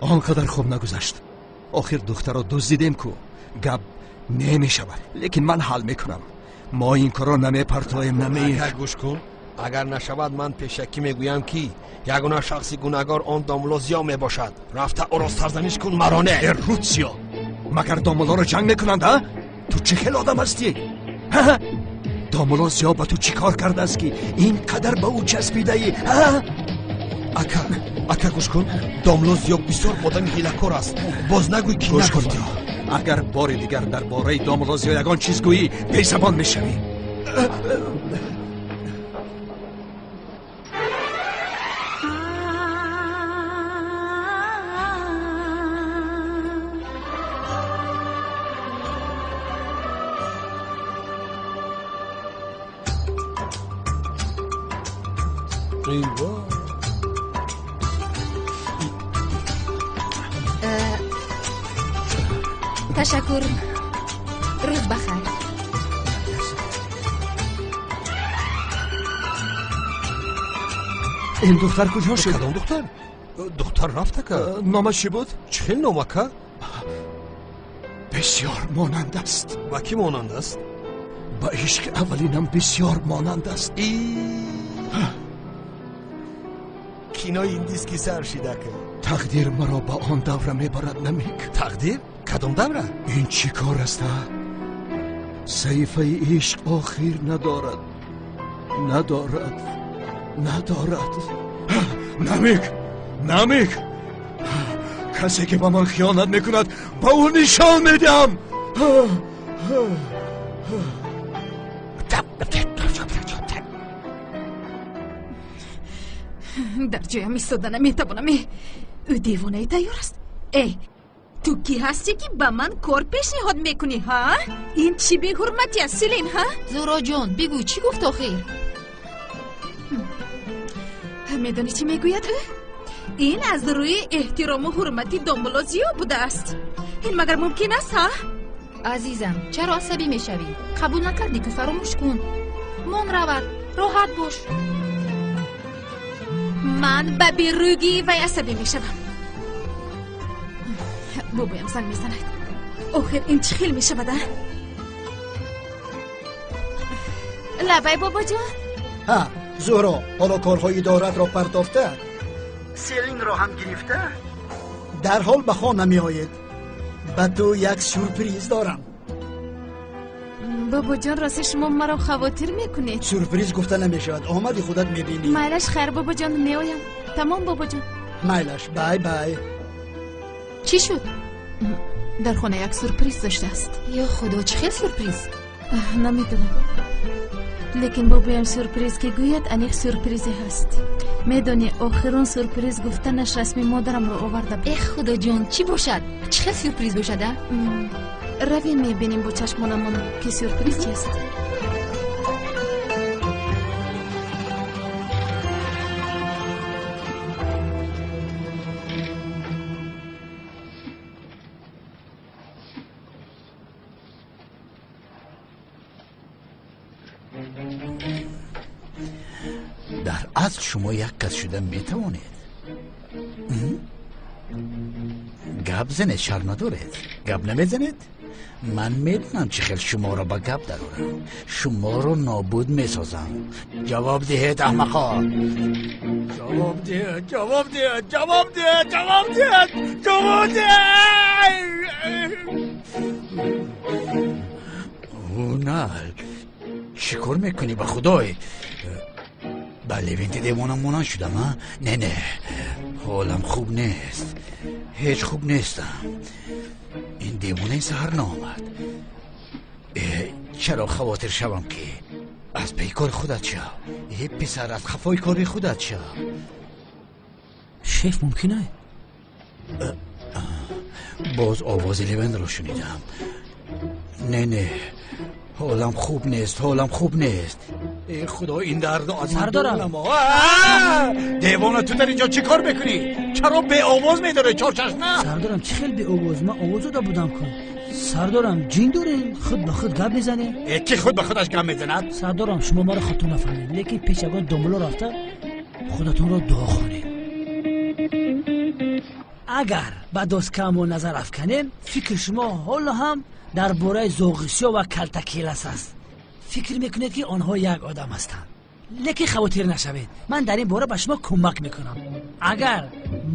Он қадар хуб нагузашт. Охир духтарро дуздидем ку, гап намешавад, лекин ман ҳал мекунам. Мо ин корро намепартоем, наме. Ака, гӯш кун, агар нашавад, ман пешакӣ мегӯям, ки ягона шахси гунаҳгор он домулло Зиё мебошад. Рафта ӯро сарзаниш кун, маро не. Э, Рутсиё, магар домуллоро ҷанг мекунанд, а? Ту чӣ хел одам ҳастӣ? Домулло Зиё ба ту чӣ кор кардааст, ки ин қадар ба ӯ часпидаӣ? Ака, ака, гӯш кун, домулло Зиё бисёр одами ҳилакор аст. Боз нагӯй, ки гӯш кун, агар бори дигар дар бораи домулло Зиё ягон чиз гӯӣ, бесабон мешавӣ. Ташаккур, рӯз бахайр. Ин духтар куҷо шуд? Кадом духтар? Духтар рафт, ака. Номаш чӣ буд? Чӣ хел ном, ака? Бисёр монанд аст. Ба кӣ монанд аст? Ба ишқи аввалинам бисёр монанд аст. Кинои индиски сар шид, ака. Тақдир маро ба он давра мебарад, Намик. Тақдир? Кадом давра? Ин чӣ кор аст, а? Саҳифаи ишқ охир надорад, надорад, надорад. Намик, Намик, касе ки ба ман хиёнат мекунад, ба ӯ нишон медиҳам. Дар ҷоям истода наметавонам. Ӯ девонаи тайёр аст. Э, ту кӣ ҳастӣ, ки ба ман кор пешниҳод мекунӣ, ҳа? Ин чӣ беҳурматӣ аст, Селин, ҳа? Зуҳроҷон, бигӯ, чӣ гуфт охир? Медонӣ, чӣ мегӯяд ӯ? Ин аз рӯи эҳтирому ҳурмати домулло Зиё будааст. Ин магар мумкин аст, ҳа? Азизам, чаро асабӣ мешавӣ? Қабул накардӣ, ку фаромӯш кун, мон равад, роҳат бош. Ман ба берӯгии вай асабӣ мешавам. Бобоям занг мезанад. Охир ин чӣ хел мешавад, а? Лабай, бобоҷон. Ҳа, Зуҳро, ҳоло корҳои идоратро партофта, Селинро ҳам гирифта, дарҳол ба хона меоед. Ба ту як сюрприз дорам. Бобоҷон, рости шумо маро хавотир мекунед. Сюрприз гуфта намешавад, омади худат мебинӣ. Майлаш, хайр, бобоҷон, меоям. Тамом, бобоҷон. Майлаш, бай бай. Чӣ шуд? Дар хона як сюрприз доштааст. Ё худо, чӣ хел сюрприз? Намедонам, лекин бобоям сюрприз ки гӯяд, аниқ сюрпризе ҳаст. Медонӣ, охирон сюрприз гуфтанаш расми модарамро оварда буд. Эх, худоҷон, чӣ бошад? Чӣ хел сюрприз бошад, а? Равем, мебинем бо чашмонамон, ки сюрприз чист. Дар асл шумо як кас шуда метавонед. Гап занед, шарм надоред? Гап намезанед? Ман медонам, чӣ хел шуморо ба гап дарорам. Шуморо нобуд месозам. Ҷавоб диҳед, аҳмақо! Ҷавоб диҳед, ҷавоб диҳед, ҷавоб диҳед, ҷавоб диҳед, ҷавоб диҳед! На, чӣ кор мекунӣ, ба худой? Ба Левенти девона монанд шудам, а? Не, не, ҳолам хуб нест, ҳеҷ хуб нестам. Ин девонаи саҳар наомад. Чаро хавотир шавам, ки аз паи кори худат шав? Э, писар, аз хафои кори худат шав. Шеф, мумкин ай? Боз овози Левенро шунидам. Не, не, ҳолам хуб нест, ҳолам хуб нест. Эй худо, ин дардо аз ман дур намо. Девона, ту дар инҷо чӣ кор мекунӣ? Чаро беовоз медорӣ, чорчашма? Сардорам, чӣ хел беовоз? Ман овоз дода будам кун. Сардорам, ҷин дорем, худ ба худ гап мезанем. Ки худ ба худаш гап мезанад? Сардорам, шумо маро хато нафаҳмед, лекин пеш ягон домуло рафта худатонро дуо хонед. Агар ба доскамо назар афканем, фикри шумо ҳоло ҳам дар бораи зоғи сиёҳ ва калтакелас аст. Фикр мекунед, ки онҳо як одам ҳастанд. Лекин хавотир нашавед, ман дар ин бора ба шумо кӯмак мекунам. Агар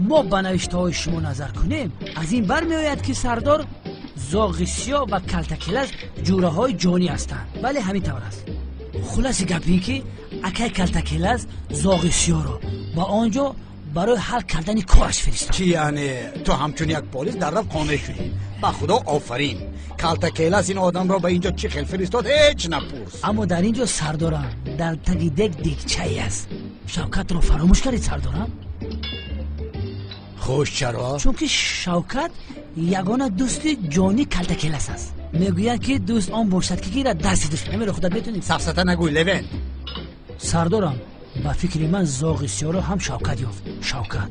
мо ба навиштаҳои шумо назар кунем, аз ин бармеояд, ки сардор, зоғи сиёҳ ва калтакелас ҷураҳои ҷонӣ ҳастанд. Бале, ҳамин тавр аст. Хулоси гап ин ки акай калтакелас зоғи сиёҳро ба он ҷо барои ҳал кардани кораш фиристод. Чӣ, яъне ту ҳамчун як полис дар рафт қонеъ шудӣ? Ба худо офарин. Калтакелас ин одамро ба инҷо чӣ хел фиристод, ҳеҷ напурс. Аммо дар ин ҷо, сардорам, дар таги дег дегчае аст. Шавкатро фаромӯш кардед, сардорам? Хуш, чаро? Чунки Шавкат ягона дӯсти ҷонии калтакелас аст. Мегӯянд, ки дӯст он бошад, ки гирад дасти душман. Ҳаминро худат метонӣ. Сафсата нагӯй, Левент. Сардорам, ба фикри ман зоғи сиёҳро ҳам Шавкат ёфт. Шавкат.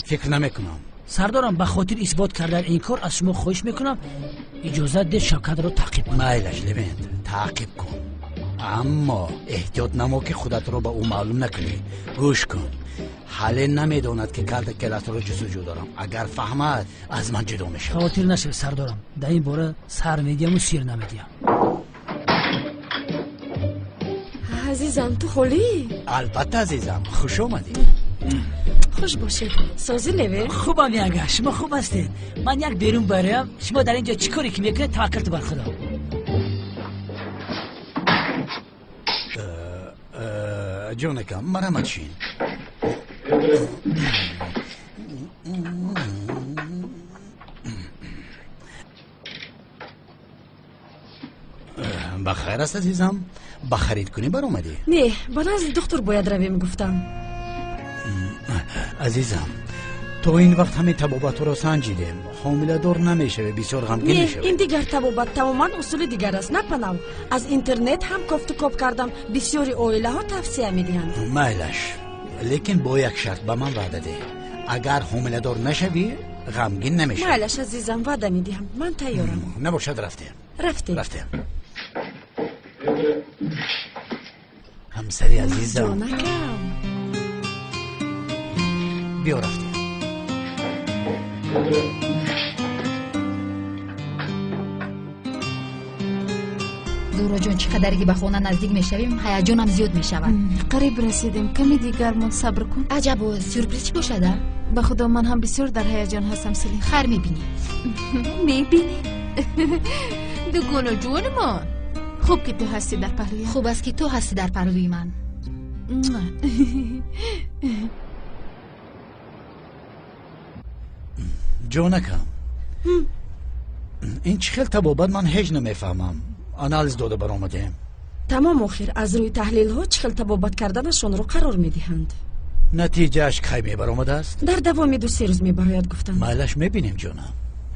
Фикр намекунам. Сардорам, ба хотири исбот кардани ин кор аз шумо хоҳиш мекунам, иҷозат деҳ Шавкатро таъқиб кунам. Майлаш, Левент, таъқиб кун, аммо эҳтиёт намо, ки худатро ба ӯ маълум накунӣ. Гӯш кун, ҳале намедонад, ки калтакеласро ҷустуҷӯ дорам. Агар фаҳмад, аз ман ҷудо мешавад. Хавотир нашавед, сардорам, дар ин бора сар медиҳаму сир намедиҳам. Азизам, ту холӣ? Албатта, азизам, хуш омадӣ. Хуш бошед. Созӣ, Леве? Хубам, яга, шумо хуб ҳастед? Ман як берун бароям, шумо дар ин ҷо чӣ коре ки мекунед, таваккалту бар худо. Ҷонакам, марамат шин. Ба хайр аст, азизам? Ба харидкунӣ баромадӣ? Не, ба назди духтур бояд равем, гуфтам. Азизам, то ин вақт ҳамин табобатҳоро санҷидем, ҳомиладор намешавӣ, бисёр ғамгин Не, мешавӣ. ин дигар табобат тамоман усули дигар аст, на панав. Аз интернет ҳам кофту коб кардам, бисёри оилаҳо тавсия медиҳанд. Майлаш, лекин бо як шарт ба ман ваъда деҳ: агар ҳомиладор нашавӣ, ғамгин намешавӣ. Майлаш, азизам, ваъда медиҳам, ман тайёрам. Набошад, рафтем. Рафтем. Рафтем, ҳамсари азизам. Ҷонакам. Биё, рафтем. Зуҳроҷон, чӣ қадаре ки ба хона наздик мешавем, ҳаяҷонам зиёд мешавад. Қариб расидем, каме дигар монд, сабр кун. Аҷабо, сюрприз чӣ бошад, а? Ба худо, ман ҳам бисёр дар ҳаяҷон ҳастам, Селин. Хайр, мебинӣ. Мебинӣ, дугону ҷонмон. Хуб, ки ту ҳастӣ дар паҳлӯям. Хуб аст, ки ту ҳастӣ дар паҳлӯи ман. Ҷонакам, ин чӣ хел табобат, ман ҳеҷ намефаҳмам. Анализ дода баромадем. Тамом, охир аз рӯи таҳлилҳо чӣ хел табобат карданашонро қарор медиҳанд. Натиҷааш кай мебаромадааст? Дар давоми 2-3 рӯз мебарояд, гуфтанд. Майлаш, мебинем, ҷонам.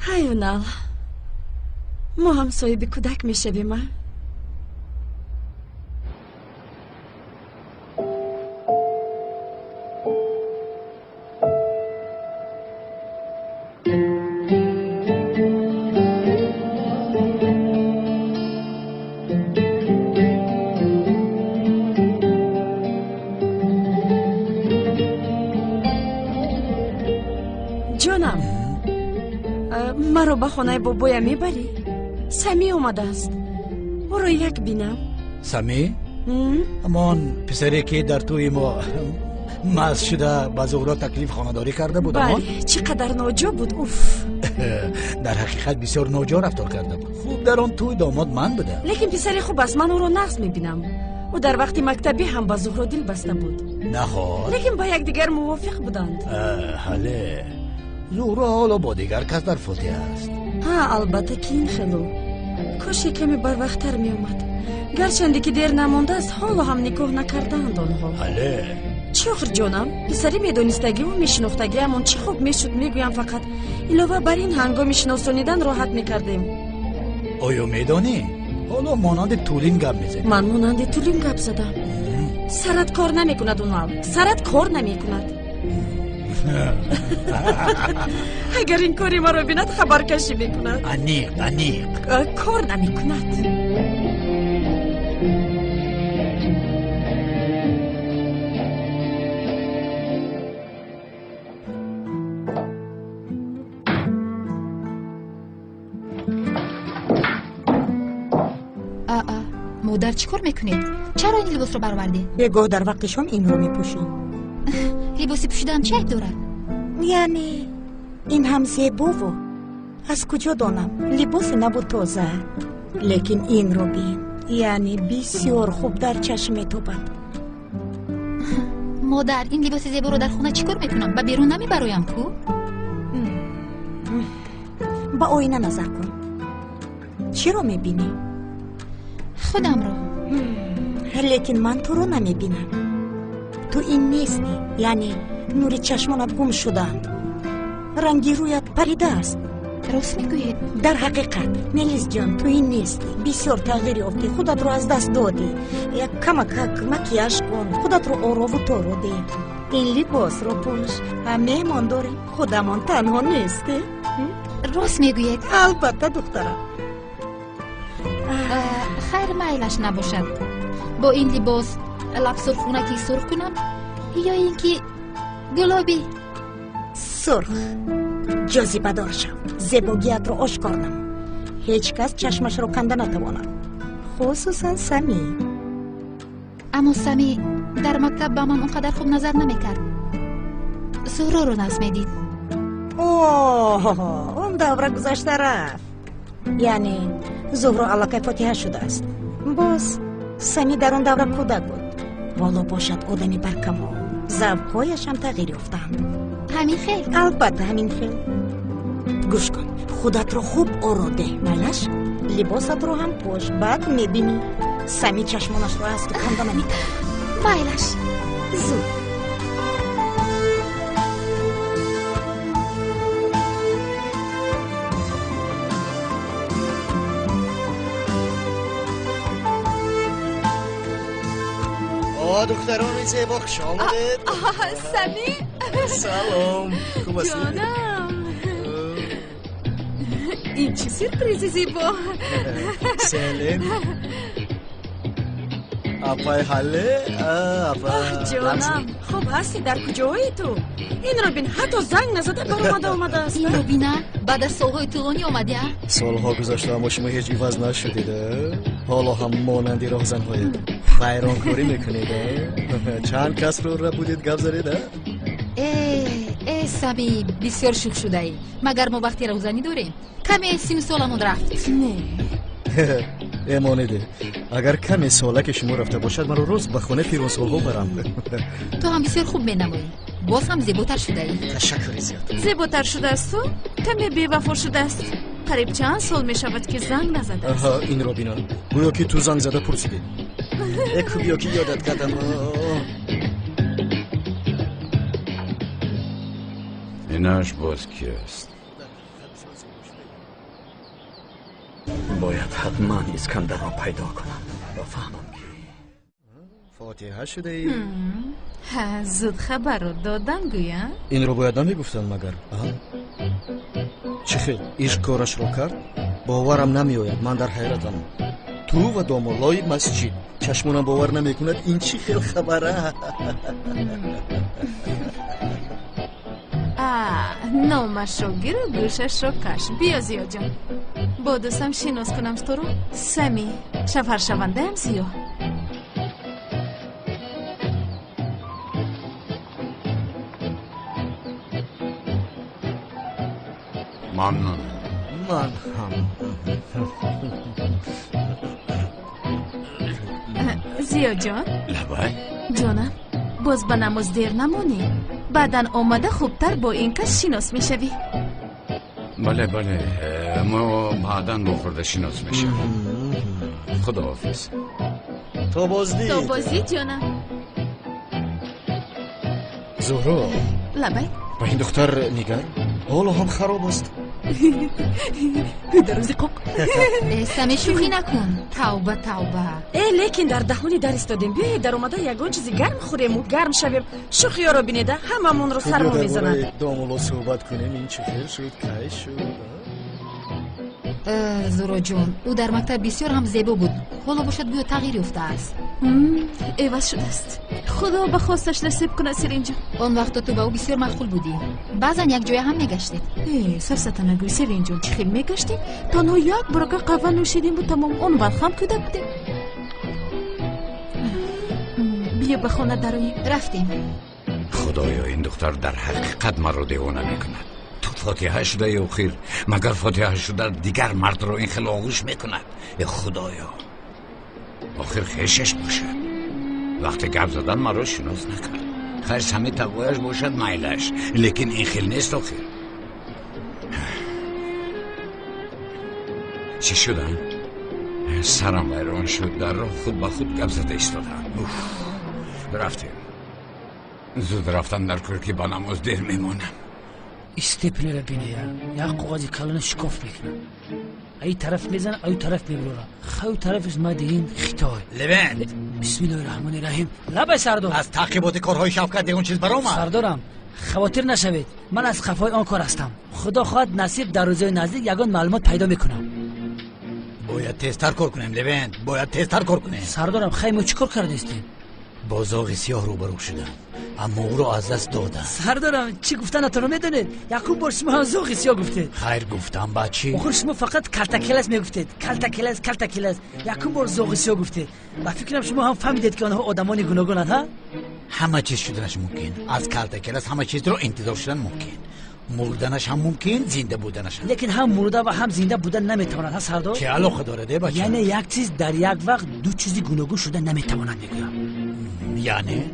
Ҳаюнал, мо ҳам соҳиби кӯдак мешавем, а? Ҷонам, маро ба хонаи бобоям мебарӣ? Самӣ омадааст, ӯро як бинам. Самӣ? Ҳамон писаре, ки дар тӯи мо маст шуда ба Зуҳро таклиф хонадорӣ карда буд? Бале, чӣ қадар ноҷо буд, уф. Дар ҳақиқат бисёр ноҷо рафтор карда буд. Хуб, дар он тӯй домод ман будам. Лекин писари хуб аст, ман ӯро нағз мебинам. Ӯ дар вақти мактабӣ ҳам ба Зуҳро дил баста буд. Наход? Лекин ба якдигар мувофиқ буданд. Ҳале, Зуҳро ҳоло бо дигар кас дар фотиҳа аст. Ҳа, албатта ки ин хело. Коше каме барвақттар меомад. Гарчанде ки дер намондааст, ҳоло ҳам никоҳ накардаанд онҳо. Бале. Чӣ охир ҷонам, писари медонистагиву мешинохтагиамон чӣ хуб мешуд, мегӯям фақат. Илова бар ин ҳангоми шиносонидан роҳат мекардем. Оё медонӣ, ҳоло монанди Тулин гап мезанӣ. Ман монанди Тулин гап задам. Сарат кор намекунад, Унал, сарат кор намекунад. Агар ин кори маро бинад, хабаркашӣ мекунад. Аниқ, аниқ. Кор намекунад. Модар, чӣ кор мекунед? Чаро ин либосро баровардед? Бегоҳ дар вақти шом инро мепӯшӣ. Либоси пӯшидаам чӣ айб дорад? Яъне ин ҳам зебову аз куҷо донам, либоси наву тоза. Лекин инро бин, яъне бисёр хуб дар чашм метобад. Модар, ин либоси зеборо дар хона чӣ кор мекунам? Ба берун намебароям ку? Ба оина назар кун. Чиро мебинӣ? Худамро. Лекин ман туро намебинам. Ту ин нестӣ, яъне нури чашмонат гум шудаанд. Ранги рӯят паридааст. Рост мегӯед? Дар ҳақиқат, Мелисҷон, ту ин нестӣ. Бисёр тағйир ёфтӣ, худатро аз даст додӣ. Як камакак макияж кун, худатро орову торо деҳ. Ин либосро пӯш. Меҳмон дорем, худамон танҳо нестем. Рост мегӯед? Албатта, духтарам. Хайр, майлаш набошад. Бо ин либос лабсурхунаки сурх кунам ё ин ки гулобӣ? Сурх. Ҷозибадор шав, зебогиятро ошкор намо. Ҳеҷ кас чашмашро канда натавонад, хусусан Сами. Аммо Сами дар мактаб ба ман он қадар хуб назар намекард. Зуҳроро нағз медид. Оҳ, он давра гузашта рафт. Яъне Зуҳро аллакай фотиҳа шудааст. Боз Сами дар он давра кӯдак буд. Ҳоло бошад одами баркамол, завқҳояшам тағйир ёфтаанд. Ҳамин хел? Албатта, ҳамин хел. Гӯш кун, худатро хуб оро деҳ, майлаш? Либосатро ҳам пӯш, баъд мебинӣ. Сами чашмонашро аз ту канда наметавонад. Майлаш. Зуд. Духтарони зебо, хуш омадед. Сами. Салом, хуб ҳастед? Ҷонам, ин чӣ сюрпризи зебо! Селин апай, ҳалле апа. Ҷонам, хуб ҳастӣ? Дар куҷои ту? Инро бин, ҳатто занг назада баромада омадааст. Инро бина, баъд аз солҳои тӯлонӣ омадӣ, а? Солҳо гузашта, аммо шумо ҳеҷ иваз нашудед. Ҳоло ҳам монанди роҳзанҳоед, вайронкорӣ мекунед. Чанд касро рабудед, гап задед? Э, Сами, бисёр шӯх шудаӣ. Магар мо вақти роҳзанӣ дорем? Каме сину соламон рафт. Не. Эмонеде, агар каме солаки шумо рафта бошад, маро рост ба хонаи пиронсолҳо барам. Ту ҳам бисёр хуб менамоӣ, боз ҳам зеботар шудаӣ. Ташаккури зиёд. Зеботар шудаасту каме бевафо шудааст. Қариб чанд сол мешавад, ки занг назадааст. Инро бина, гӯё ки ту занг зада пурсидӣ. Эку, биё ки ёдат кардам. Инаш боз кист? Бояд ҳатман Искандарро пайдо кунам ва фаҳмам ки фотиҳа шудаӣ. Зуд хабарро додан гӯя. Инро бояд намегуфтанд магар? Чӣ хел ишқ корашро кард, боварам намеояд. Ман дар ҳайратам. Ту ва домоллои масҷид, чашмонам бовар намекунад. Ин чӣ хел хабара? Номашро гиру гӯшашро каш. Биё, Зиёҷон, бо дӯстам шинос кунам туро. Сами, шавҳаршавандаам Зиё. Мамнун. Ман ҳам. Зиёҷон. Лабай. Ҷонам, боз ба намоз дер намонӣ. Баъдан омада хубтар бо ин кас шинос мешавӣ. Бале, бале, мо баъдан бо хурда шинос мешавем. Худоҳофиз. То боздид. То боздид ҷонам. Зуҳро. Лабай. Ба ин духтар нигар, ҳоло ҳам хароб аст. Дарози қоқ. Сами, шӯхӣ накун. Тавба, тавба. Э, лекин дар даҳони дар истодем. Биёед даромада ягон чизи гарм хӯрему гарм шавем. Шӯхиёро бинеда, ҳамамонро сармо мезанад. Домулло суҳбат кунем, ин чӣ хел шуд, кай шуд? Зуроҷон, ӯ дар мактаб бисёр ҳам зебо буд. Ҳоло бошад гӯё тағйир ёфтааст. Эваз шудааст. Худо ба хосташ насиб кунад, Селинҷон. Он вақто ту ба ӯ бисёр маъқул будӣ. Баъзан якҷоя ҳам мегаштед. Э, сафсата нагӯй, Селинҷон, чӣ хел мегаштем? Танҳо як борака қаҳва нӯшидем бу тамом. Он вақт ҳам кӯдак будем. Биё ба хона дароем. Рафтем. Худоё, ин духтар дар ҳақиқат маро девона мекунад. Ту фотиҳа шудаи охир, магар фотиҳа шуда дигар мардро ин хел оғӯш мекунад? Э худоё, охир хешаш бошад. Вақте гап задан маро шинос накард. Хайр, сами тағояш бошад, майлаш, лекин ин хел нест охир. Чӣ шудам? Сарам вайрон шуд, дар роҳ худ ба худ гап зада истодам. Рафтем. Зуд рафтам дар кор, ки ба намоз дер мемонам. Истепнера бинея, як коғази калона шикоф мекунад. Ай тараф мезана, ай тараф мебурора. Хаю тарафиш мадин Хитой. Левент. Бисмиллоҳи раҳмони раҳим. Лабай сардор. Аз таъқиботи корҳои Шавкат ягон чиз баромад? Сардорам, хавотир нашавед. Ман аз қафои он кор ҳастам. Худо хоҳад, насиб дар рӯзҳои наздик ягон маълумот пайдо мекунам. Бояд тезтар кор кунем, Левент, бояд тезтар кор кунем. Сардорам, хай мо чӣ кор кардастем? Бо зоғи сиёҳ рӯбарӯ шудам, аммо ӯро аз даст додам. Сардорам, чӣ гуфтанатонро медонед? Якум бор шумо ҳам зоғи сиёҳ гуфтед. Хайр гуфтам, баъд чӣ? Охир шумо фақат калтакелас мегуфтед. Калтакелас, калтакелас. Якум бор зоғи сиёҳ гуфтед. Ба фикрам шумо ҳам фаҳмидед, ки онҳо одамони гуногунанд, ҳа? Ҳама чиз шуданаш мумкин. Аз калтакелас ҳама чизро интизор шудан мумкин. Мурданаш ҳам мумкин, зинда буданаш ҳам. Лекин ҳам мурда ва ҳам зинда будан наметавонад, ҳа сардор? Чӣ алоқа дорад, э бача? Яъне як чиз дар як вақт ду чизи гуногун шуда наметавонад, мегӯям. Яъне?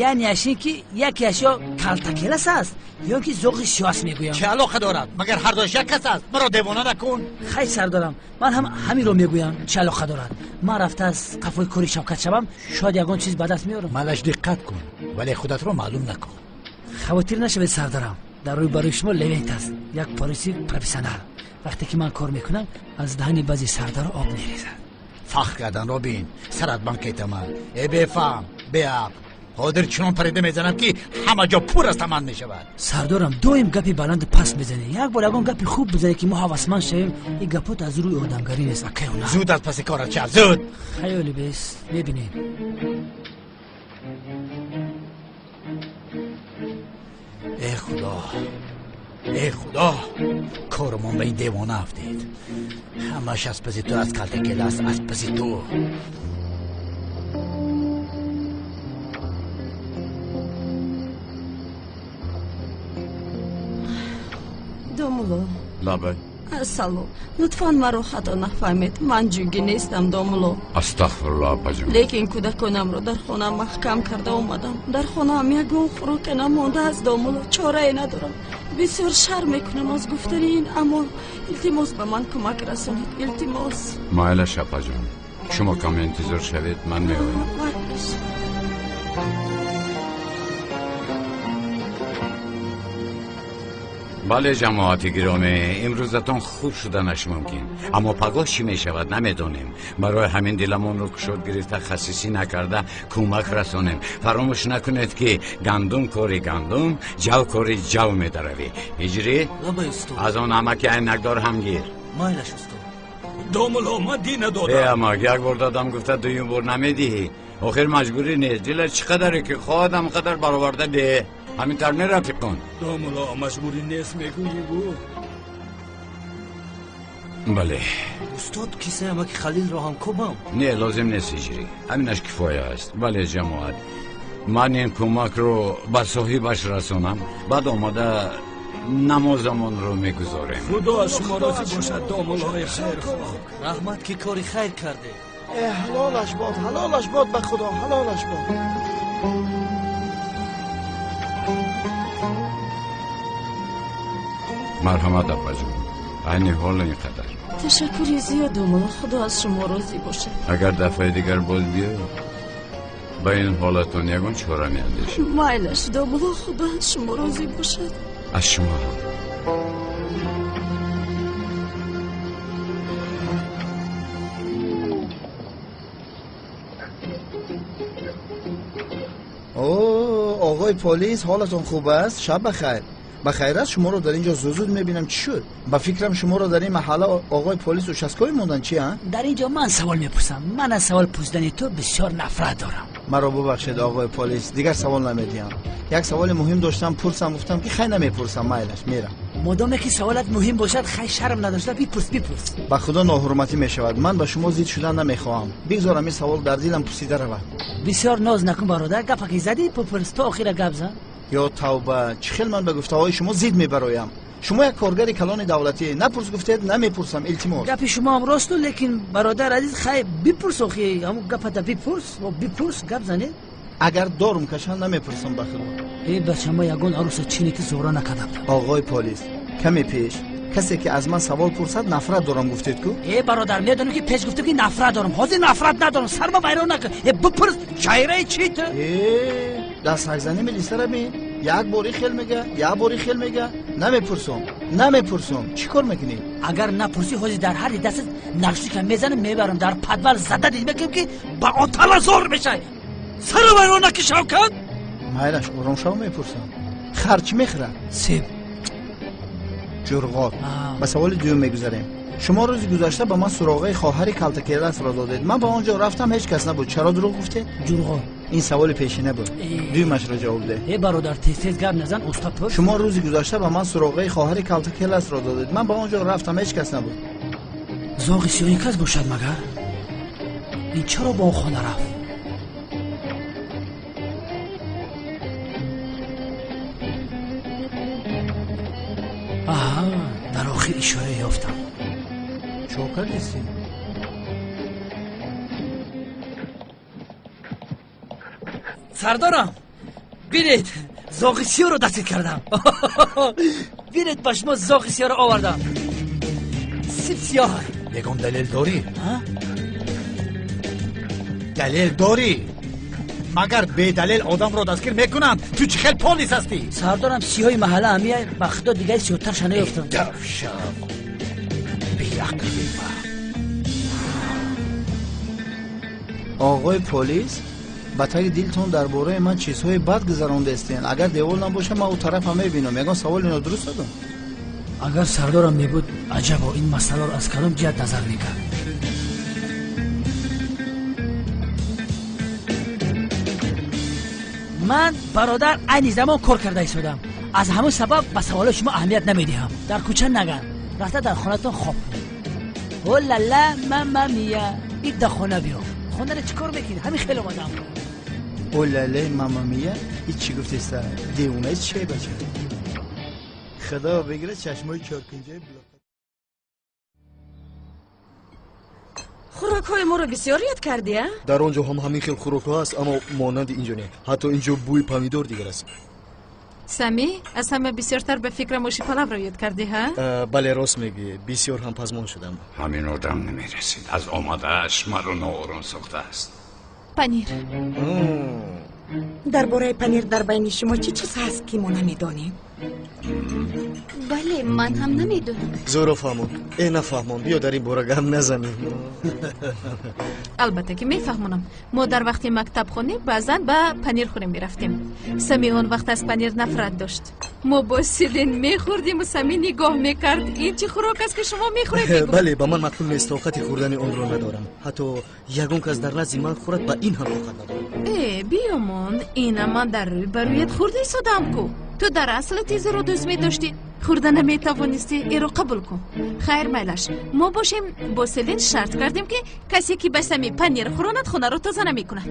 Яъне аш ин ки якеаш ё калтакелас аст, ё ки зоғи сиёҳ аст, мегӯям. Чӣ алоқа дорад? Магар ҳар дуяш як кас аст? Маро девона накун. Хайр сардорам, ман ҳам ҳаминро мегӯям. Чӣ алоқа дорад? Ман рафта аз қафои кори Шавкат шавам, шояд ягон чиз ба даст меорам. Малаш диққат кун, вале худатро маълум накун. Хавотир нашавед сардарам, дар рӯи барои шумо Левент аст, як полиси профессионал. Вақте ки ман кор мекунам, аз даҳани баъзе сардаро об мерезад. Фахр карданро бин, сарат бан кетамад. Э бефаҳм, беақл, ҳозир чунон парида мезанам, ки ҳама ҷо пур аз таман мешавад. Сардорам, доим гапи баланду паст мезанӣ. Як бор ягон гапи хуб бизанӣ, ки мо ҳавасманд шавем. Ин гапот аз рӯи одамгарӣ нест, акаю на. Зуд аз паси корат шав, зуд. Хаёли бес, мебинем. Э худо, э худо, корамон ба ин девона афтид. Ҳамаш аз паси ту, аз калтакелас, аз паси ту. Домулло. Лабай. Салом. Лутфан маро хато нафаҳмед. Ман ҷугӣ нестам, домулло. Астағфирулло, апаҷон. Лекин кӯдаконамро дар хона маҳкам карда омадам. Дар хонаам ягон хӯрока намондааст, домулло. Чорае надорам. Бисёр шарм мекунам аз гуфтани ин, аммо илтимос, ба ман кӯмак расонед. Илтимос. Майлаш, апаҷон. Шумо каме интизор шавед, ман меоям. Майлаш. Бале, ҷамоати гиромӣ, имрӯзатон хуб шуданаш мумкин, аммо пагоҳ чӣ мешавад, намедонем. Барои ҳамин диламонро кушод гирифта, хасисӣ накарда кӯмак расонем. Фаромӯш накунед, ки гандум кори гандум, ҷав кори ҷав медаравӣ. Ҳиҷрӣ, аз он амаки айнакдор ҳам гир. Майлаш, устод. Домулло, ман дин надодам. Э амак, як бор дадам гуфта, дуюм бор намедиҳӣ. Охир маҷбурӣ нест. Дилат чӣ қадаре ки хоҳад, ҳам қадар бароварда деҳ. Ҳамин тавр не, рафиқон? Домулло, маҷбурӣ нест мегӯӣ? Бале. Устод, кисаи амаки Халилро ҳам кобам? Не, лозим нест, ҳиҷрӣ, ҳаминаш кифоя аст. Бале ҷамоат, ман ин кӯмакро ба соҳибаш расонам, баъд омада намозамонро мегузорем. Худо аз шумо розӣ бошад, домуллои хайрхоҳ. Раҳмат, ки кори хайр кардед. Э ҳалолаш бод, ҳалолаш бод, ба худо ҳалолаш бод. Марҳамат, апаҷон, айни ҳол ин қадар. Ташаккури зиёд, домулло, худо аз шумо розӣ бошад. Агар дафъаи дигар боз биёед, ба ин ҳолатон ягон чора меандешем. Майлаш, домулло, худо аз шумо розӣ бошад. Аз шумо ҳам. Оғои полис, ҳолатон хуб аст? Шаб бахайр. Ба хайр аст, шуморо дар ин ҷо зуд зуд мебинам. Чӣ шуд? Ба фикрам шуморо дар ин маҳалла оғои полис участковый монданд, чи а? Дар ин ҷо ман савол мепурсам. Ман аз савол пурсидани ту бисёр нафрат дорам. Маро бубахшед, оғои полис, дигар савол намедиҳам. Як саволи муҳим доштам, пурсам, гуфтам ки хай намепурсам, майлаш, мерам. Модоме ки саволат муҳим бошад, хай шарм надошта бипурс, бипурс. Ба худо ноҳурматӣ мешавад. Ман ба шумо зид шудан намехоҳам. Бигзорам ин савол дар дилам пурсида равад. Бисёр ноз накун, бародар, гапа ки задӣ бипурс, то охира гап зан. Ё тавба, чӣ хел ман ба гуфтаҳои шумо зид мебароям? Шумо як коргари калони давлатӣ, напурс гуфтед, намепурсам, илтимос. Гапи шумо ҳам росту, лекин бародар азиз, хай бипурс, охи ҳамун гапата бипурс, бипурс, гап занед. Агар дорум кашанд, намепурсам, ба худо. Э бача, ма ягон аруса чине ки зора накардам. Оғои полис, каме пеш касе ки аз ман савол пурсад, нафрат дорам гуфтед ку? Э бародар, медонам ки пеш гуфтам ки нафрат дорам, ҳозир нафрат надорам, сарма вайрон накун. Э бипурс, чайраи чи ту? Э дастҳакзанӣ милисара бин, як бори хел мега, як бори хел мега. Намепурсам, намепурсам. Чӣ кор мекунӣ? Агар напурсӣ, ҳозир дар ҳарри дастат нарушника мезанам, мебарам дар подвал зада дид мекунам ки ба отала зор мешай. Сара вайрон наки, Шавкат. Майлаш, ором шав, мепурсам. Хар чӣ мехӯрад? Себ. Ҷурғот. Ба саволи дуюм мегузарем. Шумо рӯзи гузашта ба ман суроғаи хоҳари калтакеласро додед. Ман ба он ҷо рафтам, ҳеҷ кас набуд. Чаро дурӯғ гуфтед? Ҷурғот. Ин саволи пешина буд. Дуюмашро ҷавоб деҳ. Э бародар, тез тез гап назан, уста пурс. Шумо рӯзи гузашта ба ман суроғаи хоҳари калтакеласро додед. Ман ба он ҷо рафтам, ҳеҷ кас набуд. Зоғи сиёҳи кас бошад магар? Ин чаро ба он хона рафт? Аҳа, дар охир ишора ёфтам. Чо кардисӣ? Сардорам, бинед, зоғи сиёҳро дастгир кардам. Бинед, ба шумо зоғи сиёҳро овардам. Сип сиёҳ. Ягон далел дорӣ? Далел дорӣ? Магар бедалел одамро дастгир мекунанд? Ту чӣ хел полис ҳастӣ? Сардорам, сиёҳи маҳалла ҳамия, ба худо дигари сиёҳтарша наёфтам. Давшав, беақл, бефаҳм. Оғои полис, ба таги дилтон дар бораи ман чизҳои бад гузарондастен. Агар девол набошад, ман ӯ тарафа мебинам. Ягон саволи нодуруст додам? Агар сардорам мебуд, аҷабо, ин масъаларо аз кадом ҷиҳат назар мекард? Ман, бародар, айни замон кор карда истодам. Аз ҳамон сабаб ба саволои шумо аҳамият намедиҳам. Дар кӯча нагард, рафта дар хонатон хоб кун. О лала, мама мия, ид дар хона биё. Хонаро чӣ кор мекунӣ? Ҳамин хел омадам. О лала, мама мия, ид чӣ гуфтеста? Девонаи чӣ бача? Худо бигирад чашмои чоркунҷаи блок. Хӯрокҳои моро бисёр ёд кардӣ, а? Дар он ҷо ҳам ҳамин хел хӯрокҳо ҳаст, аммо монанди инҷо не. Ҳатто инҷо бӯи помидор дигар аст. Сами, аз ҳама бисёртар ба фикрам оши палавро ёд кардӣ, ҳа? Бале, рост мегӯӣ, бисёр ҳам пазмон шудам. Ҳамин одам намерасид. Аз омадааш маро ноором сохтааст. Панир. Дар бораи панир дар байни шумо чӣ чиз ҳаст, ки мо намедонем? Бале, ман ҳам намедонам. Зӯро фаҳмон. Э, нафаҳмон, биё дар ин бора гап назанем. Албатта ки мефаҳмонам. Мо дар вақти мактабхонӣ баъзан ба панирхӯрӣ мерафтем. Сами он вақт аз панир нафрат дошт. Мо бо Селин мехӯрдиму Сами нигоҳ мекард. Ин чӣ хӯрок аст, ки шумо мехӯред? Бале, ба ман маъқул нест, тоқати хӯрдани онро надорам. Ҳатто ягон кас дар назди ман хӯрад, ба ин ҳам тоқат надорам. Э, биёмон, ина ман дар рӯй ба рӯят хӯрда истодам ку. Ту дар асл тизро дӯст медоштӣ, хӯрда наметавонистӣ, эро қабул кун. Хайр, майлаш, мо бошем бо Селин шарт кардем, ки касе ки ба Сами панир хӯронад, хонаро тоза намекунад.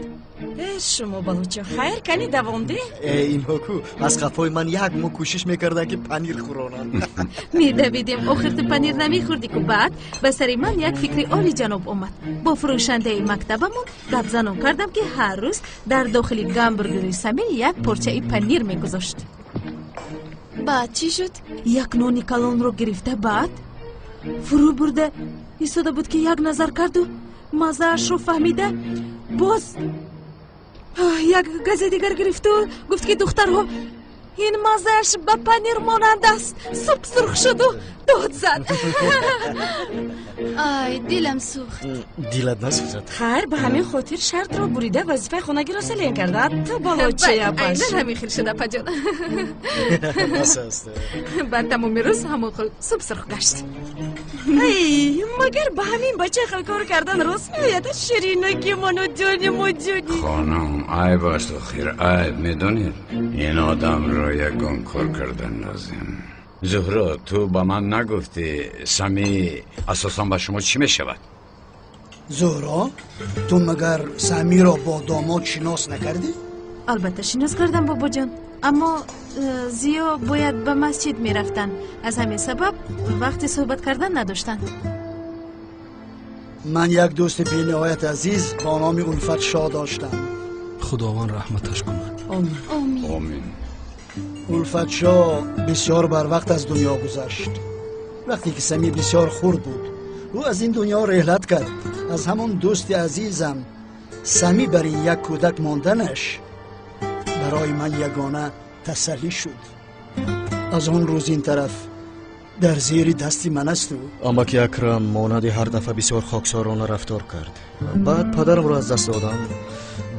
Э, шумо балучо, хайр, кани давом деҳ. Э, инҳо ку аз қафои ман як моҳ кӯшиш мекарданд, ки панир хӯронанд. Медавидем, охир ту панир намехӯрдӣ ку. Баъд ба сари ман як фикри олиҷаноб омад. Бо фурӯшандаи мактабамон гапзанон кардам, ки ҳар рӯз дар дохили гамбургери Сами як порчаи панир мегузошт. Баъд чӣ шуд? Як нони калонро гирифта, баъд фурӯ бурда Истода буд, ки як назар карду маззаашро фаҳмида, боз як гази дигар гирифту гуфт, ки духтарҳо, ин маззааш ба панир монанд аст. Суб сурх шуду дод зад. Ай, дилам сӯхт. Дилат насӯзад. Хайр, ба ҳамин хотир шартро бурида, вазифаи хонагиро селен карда. Ту болочи, апаш. Айнан ҳамин хел шуд, апаҷон. Бас аст. Баъд тамоми рӯз ҳамон хел суб сурх гашт. Ай, магар ба ҳамин бача хел кор кардан рост меояд? Ширинаки ману, ҷони ҷони. Хонум, айб аст охир, айб, медонед, ин одамро ягон кор кардан лозим. Зуҳро, ту ба ман нагуфтӣ, Сами асосан ба шумо чӣ мешавад? Зуҳро, ту магар Самиро бо домод шинос накардӣ? Албатта, шинос кардам, бобоҷон, аммо Зиё бояд ба масҷид мерафтанд, аз ҳамин сабаб вақти суҳбат кардан надоштанд. Ман як дӯсти бениҳоят азиз бо номи Улфатшоҳ доштам. Худованд раҳматаш кунад. Омин. Омин. Улфатшоҳ бисёр барвақт аз дунё гузашт. Вақте ки Сами бисёр хурд буд, ӯ аз ин дунё реҳлат кард. Аз ҳамон дӯсти азизам Сами бари як кӯдак монданаш барои ман ягона тасаллӣ шуд. Аз он рӯз ин тараф дар зери дасти ман асту. Амаки Акрам монанди ҳар дафъа бисёр хоксорона рафтор кард. Баъд падарамро аз даст додам,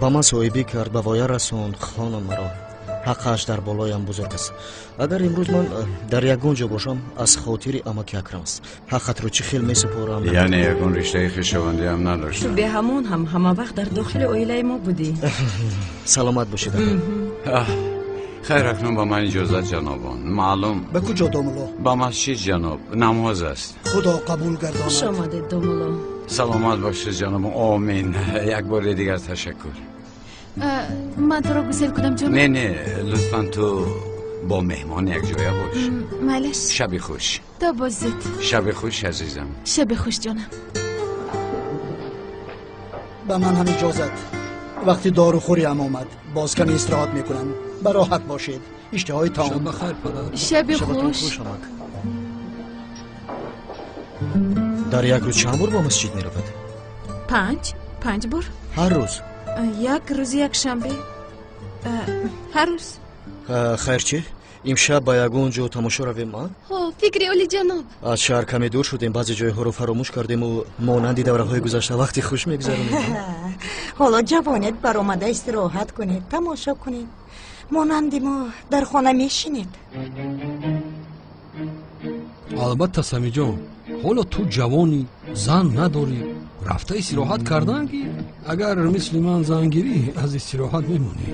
ба ман соҳибӣ кард, ба воя расонд, хонам маро. Ҳаққаш дар болоям бузург аст. Агар имрӯз ман дар ягон ҷо бошам, аз хотири амаки Акрам аст. Ҳаққатро чӣ хел месупорам? Яъне ягон риштаи хешовандиам надоштам? Ту беҳамон ҳам ҳама вақт дар дохили оилаи мо будӣ. Саломат бошед. Хайр, акнун ба ман иҷозат, ҷанобон. Маълум. Ба куҷо, домулло? Ба масҷид, ҷаноб, намоз аст. Худо қабул гардонад. Хуш омадед, домулло. Саломат бошед, ҷаноб. Омин. Як бори дигар ташаккур. Ман туро гусел кунам, ҷонам? Не, не, лутфан ту бо меҳмон якҷоя бош. Майлаш. Шаби хуш. То боздид. Шаби хуш, азизам. Шаби хуш, ҷонам. Ба ман ҳам иҷозат. Вақти дорухӯриам омад, боз каме истироҳат мекунам. Ба роҳат бошед. Иштиҳои таом. Шаб бахайр, падар. Шаби хуш. Дар як рӯз чанд бор ба масҷид меравад? Панҷ. Панҷ бор. Ҳар рӯз? Як рӯзи якшанбе, ҳар рӯз. Хайр, чӣ, имшаб ба ягон ҷо тамошо равем, а? Ҳо, фикри олиҷаноб. Аз шаҳр каме дур шудем, баъзе ҷойҳоро фаромӯш кардему монанди давраҳои гузашта вақти хуш мегузаронем. Ҳоло ҷавонед, баромада истироҳат кунед, тамошо кунед. Монанди мо дар хона мешинед. Албатта, Самиҷон, ҳоло ту ҷавонӣ, зан надорӣ, рафта истироҳат кардан ки агар мисли ман зан гирӣ, аз истироҳат мемонӣ.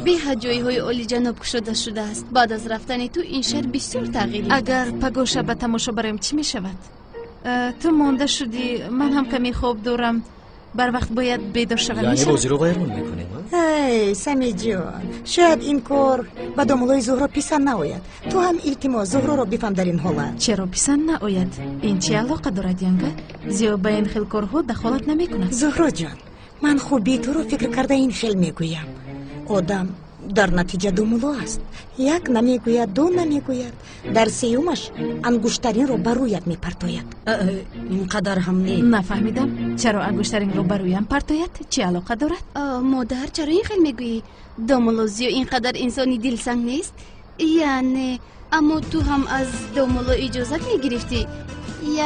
Беҳад ҷойҳои олиҷаноб кушода шудааст. Баъд аз рафтани ту ин шаҳр бисёр тағйир ёфт. Агар пагоҳ шаб ба тамошо бароем, чӣ мешавад? Ту монда шудӣ, ман ҳам каме хоб дорам, барвақт бояд бедор шавам. Яъне бозиро вайрон мекунем? Эй, Самиҷон, шояд ин кор ба домуллои Зуҳро писанд наояд. Ту ҳам, илтимос, Зуҳроро бифаҳм дар ин ҳолат. Чаро писанд наояд? Ин чӣ алоқа дорад, янга? Зиё ба ин хел корҳо дахолат намекунад. Зуҳроҷон, ман хубии туро фикр карда ин хел мегӯям. Одам дар натиҷа домулло аст. Як намегӯяд, ду намегӯяд, дар сеюмаш ангуштаринро ба рӯят мепартояд. Ин қадар ҳам не. Нафаҳмидам, чаро ангуштаринро ба рӯям партояд? Чӣ алоқа дорад? Модар, чаро ин хел мегӯӣ? Домулло Зиё ин қадар инсони дилсанг нест. Яъне, аммо ту ҳам аз домулло иҷозат мегирифтӣ.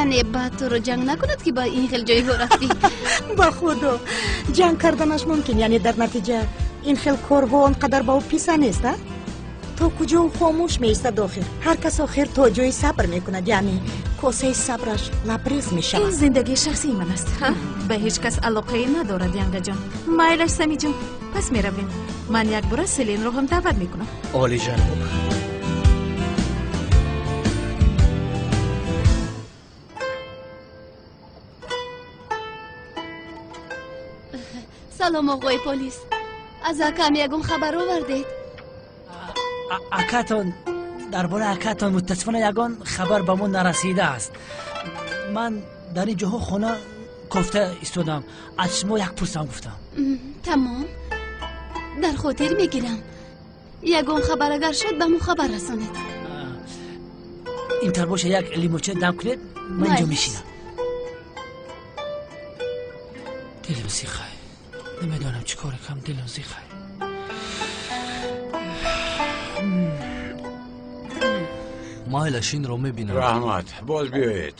Яъне баъд туро ҷанг накунад, ки ба ин хел ҷойҳо рафтӣ. Ба худо, ҷанг карданаш мумкин. Яъне дар натиҷа ин хел корҳо он қадар ба ӯ писанд нест, а? То куҷо ӯ хомӯш меистад охир? Ҳар кас охир то ҷои сабр мекунад, яъне косаи сабраш лабрез мешавад. Ин зиндагии шахсии ман аст, ба ҳеҷ кас алоқае надорад, янгаҷон. Майлаш, Самиҷон, пас меравем. Ман якбора Селинро ҳам даъват мекунам. Олиҷаноб. Салом, оғои полис. Аз акам ягон хабар овардед? Акатон, дар бораи акатон мутасифона ягон хабар ба мо нарасидааст. Ман дар ин ҷоҳо хона кофта истодам, аз шумо як пурсам гуфтам. Тамом, дар хотир мегирам. Ягон хабар агар шуд, ба мо хабар расонед. Ин тар боша, як лимоча дам кунед, ман инҷо мешинам. Дилам зиқай, намедонам чӣ кор кунам, дилам зиқай. Майлаш, инро мебинам. Раҳмат, боз биёед.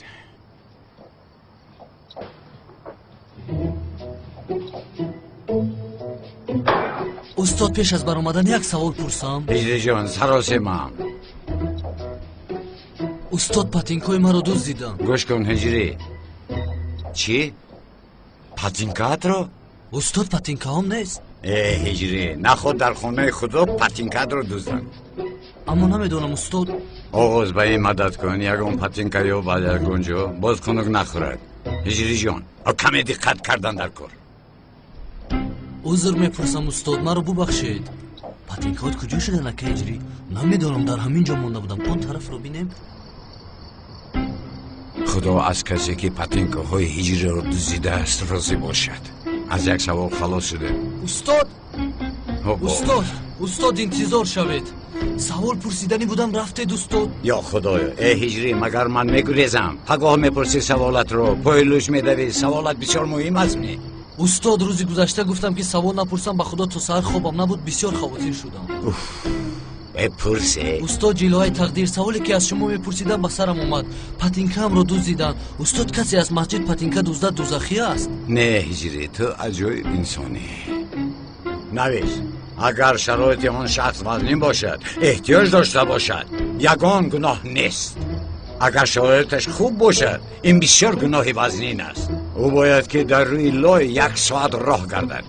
Устод, пеш аз баромадан як савол пурсам. Ҳиҷриҷон, саросемаам. Устод, патинкҳои маро дуздиданд. Гӯш кун, Ҳиҷрӣ. Чӣ? Патинкаатро? Устод, патинкаҳом нест. Э, Ҳиҷрӣ, наход дар хонаи худо патинкаатро дузданд. Аммо намедонам, устод. Оғоз, ба ин мадад кун, ягон патинка ё ба ягон ҷо боз хунук нахӯрад. Ҳиҷриҷон, каме диққат кардан дар кор. Узр мепурсам, устод, маро бубахшед. Патинкаҳот куҷо шуданд, ака Ҳиҷрӣ? Намедонам, дар ҳамин ҷо монда будам. Он тарафро бинем. Худо аз касе ки патинкаҳои ҳиҷриро дуздидааст розӣ бошад. Аз як савол халос шудем. Устод, устод, устод, интизор шавед. Савол пурсиданӣ будам, рафтед, устод. Ё худоё, э Ҳиҷрӣ, магар ман мегурезам? Пагоҳ мепурсӣ саволатро, пои лӯш медавӣ. Саволат бисёр муҳим аст ми? Устод, рӯзи гузашта гуфтам ки савол напурсам, ба худо то саҳар хобам набуд, бисёр хавотир шудам. Бепурсе. Устод, ҷилоҳаи тақдир, саволе ки аз шумо мепурсидам ба сарам омад. Патинкаамро дуздиданд. Устод, касе аз масҷид патинка дуздад, дузахӣ аст? Не, Ҳиҷрӣ, ту аҷоиб инсонӣ. Навис, агар шароити он шахс вазнин бошад, эҳтиёҷ дошта бошад, ягон гуноҳ нест. Агар шароиташ хуб бошад, ин бисёр гуноҳи вазнин аст. Ӯ бояд ки дар рӯи лой як соат роҳ гардад.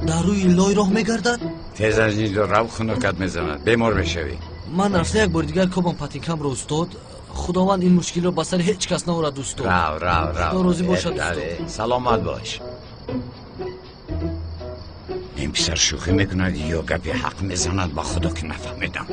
Дар рӯи лой роҳ мегардад? Тез аз инҷо рав, хунукат мезанад, бемор мешавӣ. Ман рафта як бори дигар кобам патинкамро, устод. Худованд ин мушкилро ба сари ҳеҷ кас наорад, устод. Рав, рав, рав. Худо розӣ бошад, устод. Саломат бош. Ин писар шӯхӣ мекунад ё гапи ҳақ мезанад, ба худо ки нафаҳмидам.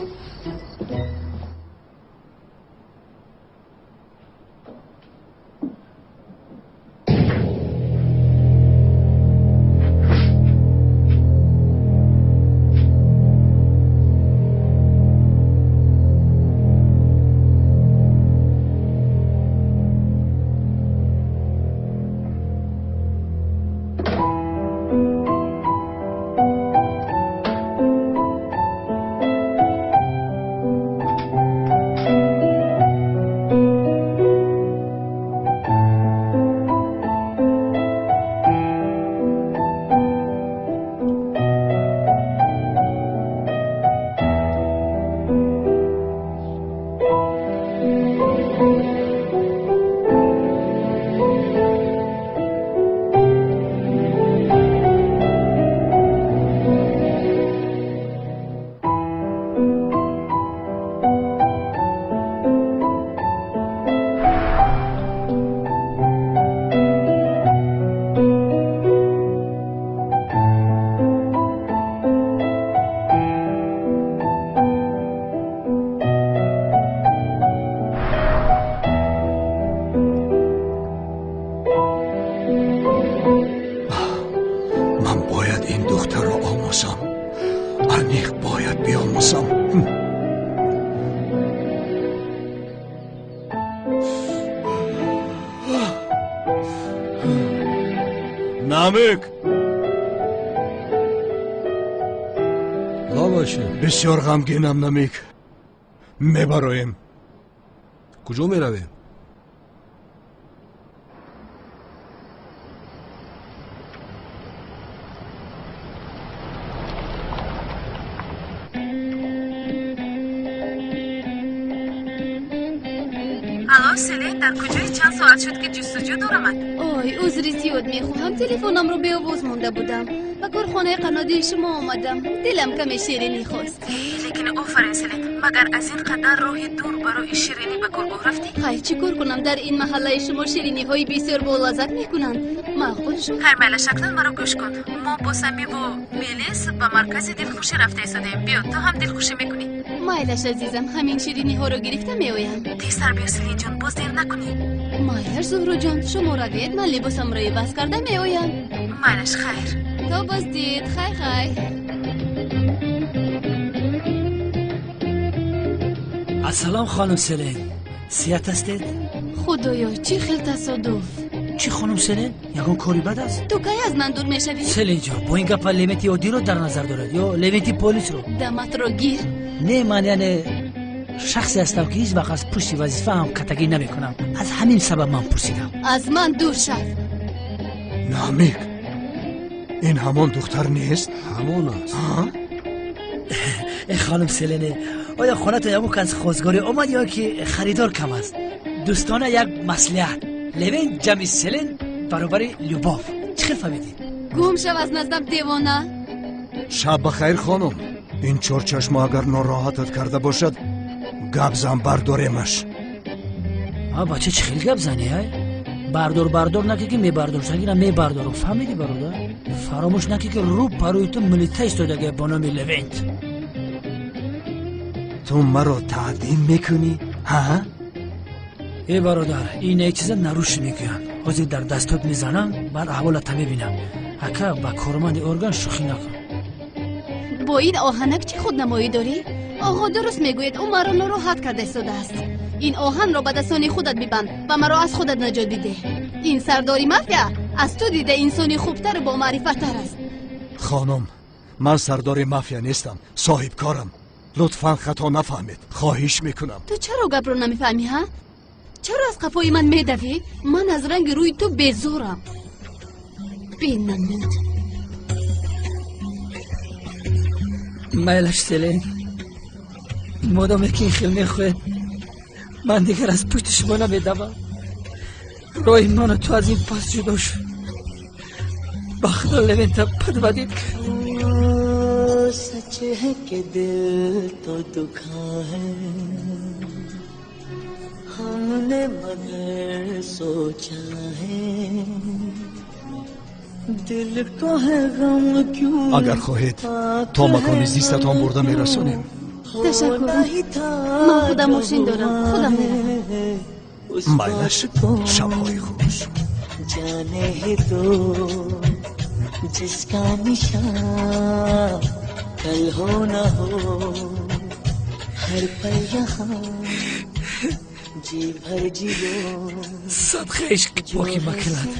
Намик! Бисёр ғамгинам, Намик. Мебароем. Куҷо меравем? Алло, Селин, дар куҷои? Чанд соат шуд ки ҷустуҷӯ дорамад. Ой, узри зиёд мехоҳам, телефонамро беовоз монда будам. Ба корхонаи қаннодии шумо омадам. Дилам каме ширинӣ хост. Лекин офарин, Селин, магар аз ин қадар роҳи дур барои ширинӣ ба коргоҳ рафтӣ? Ҳай, чӣ кор кунам, дар ин маҳаллаи шумо шириниҳои бисёр болаззат мекунанд. Маъқул шуд. Хайр, майла, шаклан маро гӯш кун. Мо бо Самиву Мелис ба маркази дилхушӣ рафта истодаем. Биё, ту ҳам дилхушӣ мекунӣ. Майлаш, азизам, ҳамин шириниҳоро гирифта меоям. Тезтар биё, Селинҷон, боз дер накунӣ. Майлаш, Зуҳроҷон, шумо равед, ман либосамро иваз карда меоям. Майлаш, хайр. То боздид, хай хай. Ассалом, хонум Селин. Сиҳат ҳастед? Худоё, чӣ хел тасодуф! Чӣ хонум Селен, ягон кори бад аст? Ту кай аз ман дур мешавӣ? Селен ҷон, бо ин гапа Левенти оддиро дар назар дорад ё Левенти полисро? Даматро гир. Не, ман яъне шахсе ҳастам, ки ҳеҷ вақт аз пушти вазифаам катагӣ намекунам. Аз ҳамин сабаб ман пурсидам. Аз ман дур шав. Намик, ин ҳамон духтар нест? Ҳамон аст. Э хонум Селене, оё хонатон ягон кас хостгорӣ омад ё ки харидор кам аст? Дӯстона як маслиҳат: Левен ҷамъи Селен баробари любов. Чӣ хел фаҳмидӣ? Гум шав аз наздам, девона. Шаб бахайр, хонум. Ин чорчашмо агар нороҳатат карда бошад, гап зан, бардоремаш. А бача, чӣ хел гап занӣ? Ай бардор, бардор накӣ, ки мебардоршагира мебардорам. Фаҳмидӣ, бародар? Фаромӯш накӣ, ки рӯ парӯи ту милита истодаге бо номи Левент. Ту маро таъдин мекунӣ, ҳа? Э бародар, ин як чиза наруш мегӯянд. Ҳозир дар дастот мезанам, баъд аҳволата мебинам. Ака, ба корманди орган шӯхӣ накун. Бо ин оҳанак чӣ худнамоӣ дорӣ? Оғо дуруст мегӯяд, ӯ маро нороҳат карда истодааст. Ин оҳанро ба дастони худат бибанд ва маро аз худат наҷот бидеҳ. Ин сардори мафия аз ту дида инсони хубтару бомаърифаттар аст. Хонум, ман сардори мафия нестам, соҳибкорам. Лутфан хато нафаҳмед, хоҳиш мекунам. Ту чаро гапро намефаҳмӣ, ҳа? Чаро аз қафои ман медавӣ? Ман аз ранги рӯи ту безорам. Бенамуд. Майлаш, Селен, модоме ки ин хел мехоҳед, ман дигар аз пушти шумо намедавам. Роҳи ману ту аз ин пас ҷудо шуд. Ба худо, Левента подводит кард. सच है कि दिल तो दुखा है, हमने मगर सोचा है, दिल को है गम क्यों। Агар хоҳед, то макони зистатон бурда мерасонем. Ташаккур, ман худам мошин дорам, худам меравам. Майлаш, шабҳои хуш. जाने ही तो जिसका निशान कल हो न हो, हर पल यहाँ जी भर जियो। Садқа ишқ боқӣ макунад,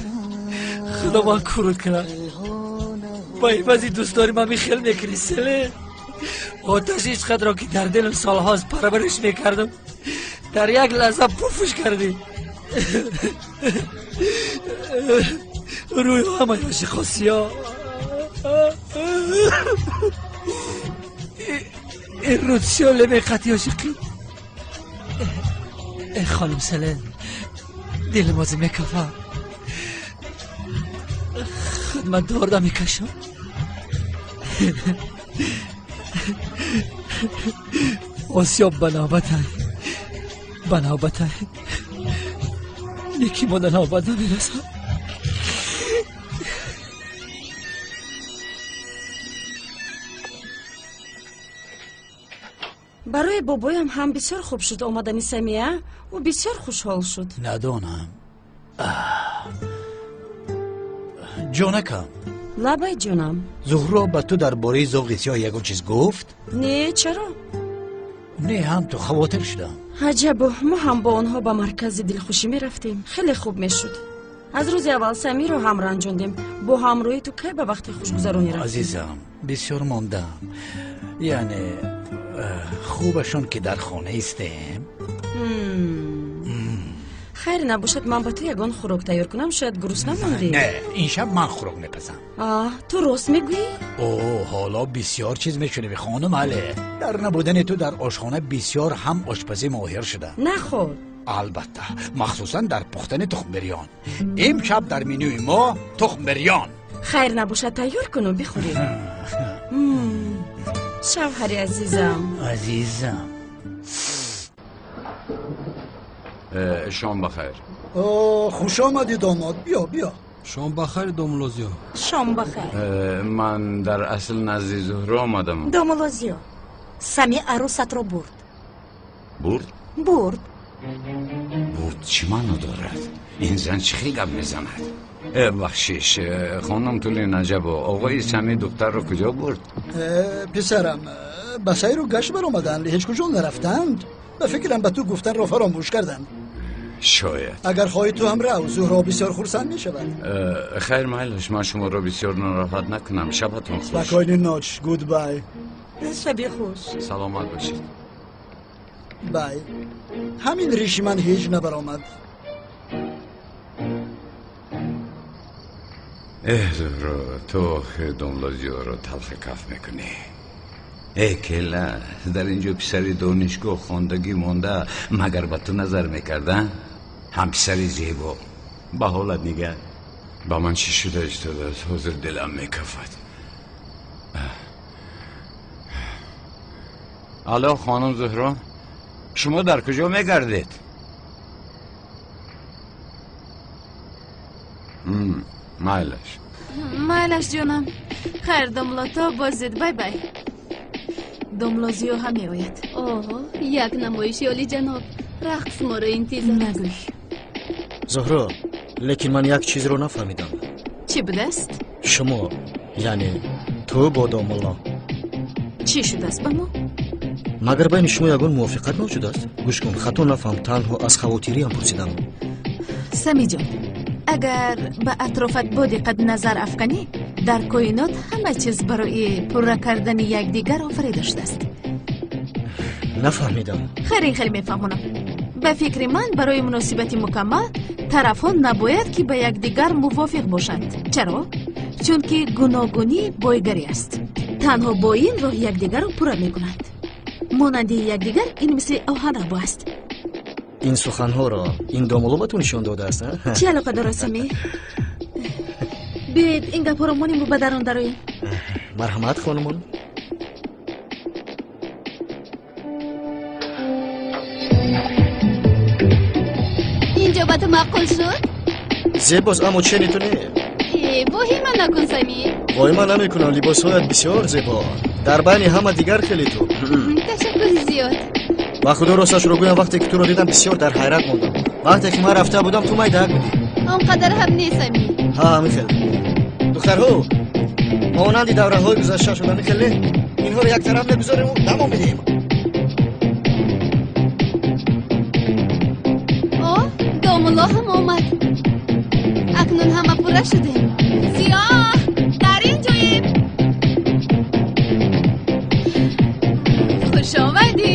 худо ман курут кунад. Ба ивази дӯстдори ман михел мекунӣ, Селен? Оташи ишқатро, ки дар дилам солҳост парвариш мекардам, дар як лаҳза пуфуш кардӣ. Рӯи ҳамаи ошиқо сиёҳ. Ин рӯдсиё лемеқати ошиқӣ. Э хонум Селен, дилам озӣ мекафа. Худ ман дорда мекашам. Осиёб ба навбатай, ба навбатай, неки мо да навбат намерасад. Барои бобоям ҳам бисёр хуб шуд омадани Самия. Ӯ бисёр хушҳол шуд. Надонам, ҷонакам. Лабай, ҷонам. Зуҳро ба ту дар бораи зоғи сиёҳ ягон чиз гуфт? Не, чаро? Не, ҳам ту хавотир шудам. Аҷабо, мо ҳам бо онҳо ба маркази дилхушӣ мерафтем, хеле хуб мешуд. Аз рӯзи аввал Самиро ҳам ранҷондем. Бо ҳамроҳи ту кай ба вақти хушгузаронӣ рафтем? Азизам, бисёр мондам. Яъне хубашон ки дар хона истем. Хайр набошад, ман ба ту ягон хӯрок тайёр кунам, шояд гурусна мондӣ. Не, ин шаб ман хӯрок мепазам. Ту рост мегӯӣ? О, ҳоло бисёр чиз мешунавӣ, хонум Але. Дар набудани ту дар ошхона бисёр ҳам ошпазӣ моҳир шудам. Наход. Албатта, махсусан дар пухтани тухмбирён. Имшаб дар менюи мо тухмбирён. Хайр набошад, тайёр куну бихӯрем. Шавҳари азизам. Азизам. Шом бахайр. Хуш омадӣ, домод, биё, биё. Шом бахайр, домулло Зиё. Шом бахайр. Ман дар асл назди Зуҳро омадам. Домулло Зиё, Сами арӯсатро бурд. Бурд? Бурд. Бурд чӣ маъно дорад? Ин зан чӣ хел гап мезанад? Бахшиш, хонум Тули Наҷабо, оғои Сами духтарро куҷо бурд? Писарам, ба сайру гашт баромаданд, ҳеҷ куҷо нарафтанд. Ба фикрам ба ту гуфтанро фаромӯш кардам. Шояд. Агар хоҳӣ ту ҳам рав, Зуҳро бисёр хурсанд мешавад. Хайр, майлаш, ман шуморо бисёр нороҳат накунам. Шабатон хуш. Спокойной ночи, goodbye. Шаби хуш. Саломат бошед. Bye. Ҳамин риши ман ҳеҷ набаромад. Эҳ, Зуҳро, ту охир домлозиёро талхи каф мекунӣ. Э, кела, дар инҷо писари донишгоҳ хондагӣ монда, магар ба ту назар мекарда? Ҳам писари зебо. Ба ҳолат нигар. Ба ман чӣ шуда истодааст? Ҳозир дилам мекафад. Алло, хонум Зуҳро, шумо дар куҷо мегардед? Майлаш. Майлаш, ҷонам. Хайр, домло, то боздид. Bye bye. Домло Зиё ҳам меояд. Оҳ, як намоиши олиҷаноб. Рақс моро интизор аст. Нагӯй. Зуҳро, лекин ман як чизро нафаҳмидам. Чӣ будааст? Шумо, яъне ту бо домулло. Чӣ шудааст ба мо? Магар байни шумо ягон мувофиқат мавҷуд аст? Гӯш кун, хато нафаҳм, танҳо аз хавотириам пурсидам. Самиҷон, агар ба атрофат бо диққат назар афканӣ, дар коинот ҳама чиз барои пурра кардани якдигар офарида шудааст. Нафаҳмидам. Хайр, ин хеле мефаҳмонам. Ба фикри ман, барои муносибати мукаммал тарафҳо набояд ки ба якдигар мувофиқ бошанд. Чаро? Чунки гуногунӣ бойгарӣ аст. Танҳо бо ин роҳ якдигарро пурра мекунанд. Монанди якдигар ин мисли оҳанрабо аст. Ин суханҳоро ин домулло ба ту нишон додааст? Чӣ алоқа дорад, Самӣ? Биёед ин гапҳоро монему ба дарун дароем. Марҳамат, хонумон. Инҷо ба ту маъқул шуд? Зебост, аммо чени ту не. Воҳима накун, Самӣ. Воҳима намекунам, либосҳоят бисёр зебо. Дар байни ҳама дигар хеле ту. Ташаккури зиёд. Ба худо росташро гӯям, вақте ки туро дидам бисёр дар ҳайрат мондам. Вақте ки ман рафта будам, ту майдаак будӣ. Он қадар ҳам не, Самӣ. Ҳа, ҳамин хел. Духтарҳо, монанди давраҳои гузашта шуд, ҳамин хел не? Инҳоро як тараф мегузориму давом медиҳем. О, домулло ҳам омад. Акнун ҳама пурра шудем. Зиё, дар ин ҷоем. Хуш омадӣ.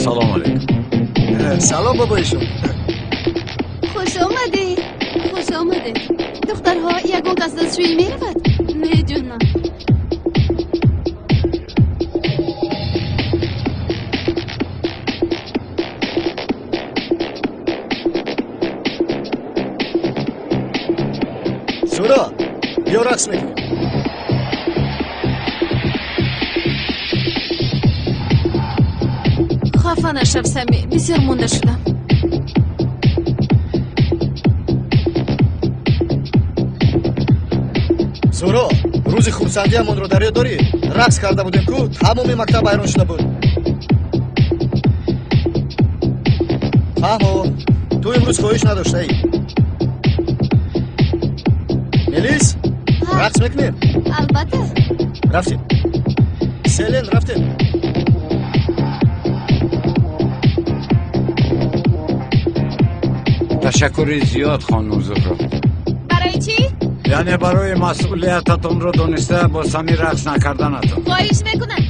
Салом алейкум. Салом, бобоишон. Хуш омадед. Хуш омадед. Духтарҳо, ягон кас дастшӯӣ меравад? Не, ҷонам. Зуҳро, биё рақс мекунем. Хафа нашав, Самӣ, бисёр монда шудам. Зуҳро, рӯзи хурсандиамонро дар ёд дорӣ? Рақс карда будем ку, тамоми мактаб ҳайрон шуда буд. Фаҳмо, ту имрӯз хоҳиш надоштаӣ. Мелис, рақс мекунем? Албатта. Рафтем. Селен, рафтем. Ташаккури зиёд, хонум Зуҳро. Барои чӣ? Яъне барои масъулиятатонро дониста бо Самӣ рақс накарданатон. Хоҳиш мекунам.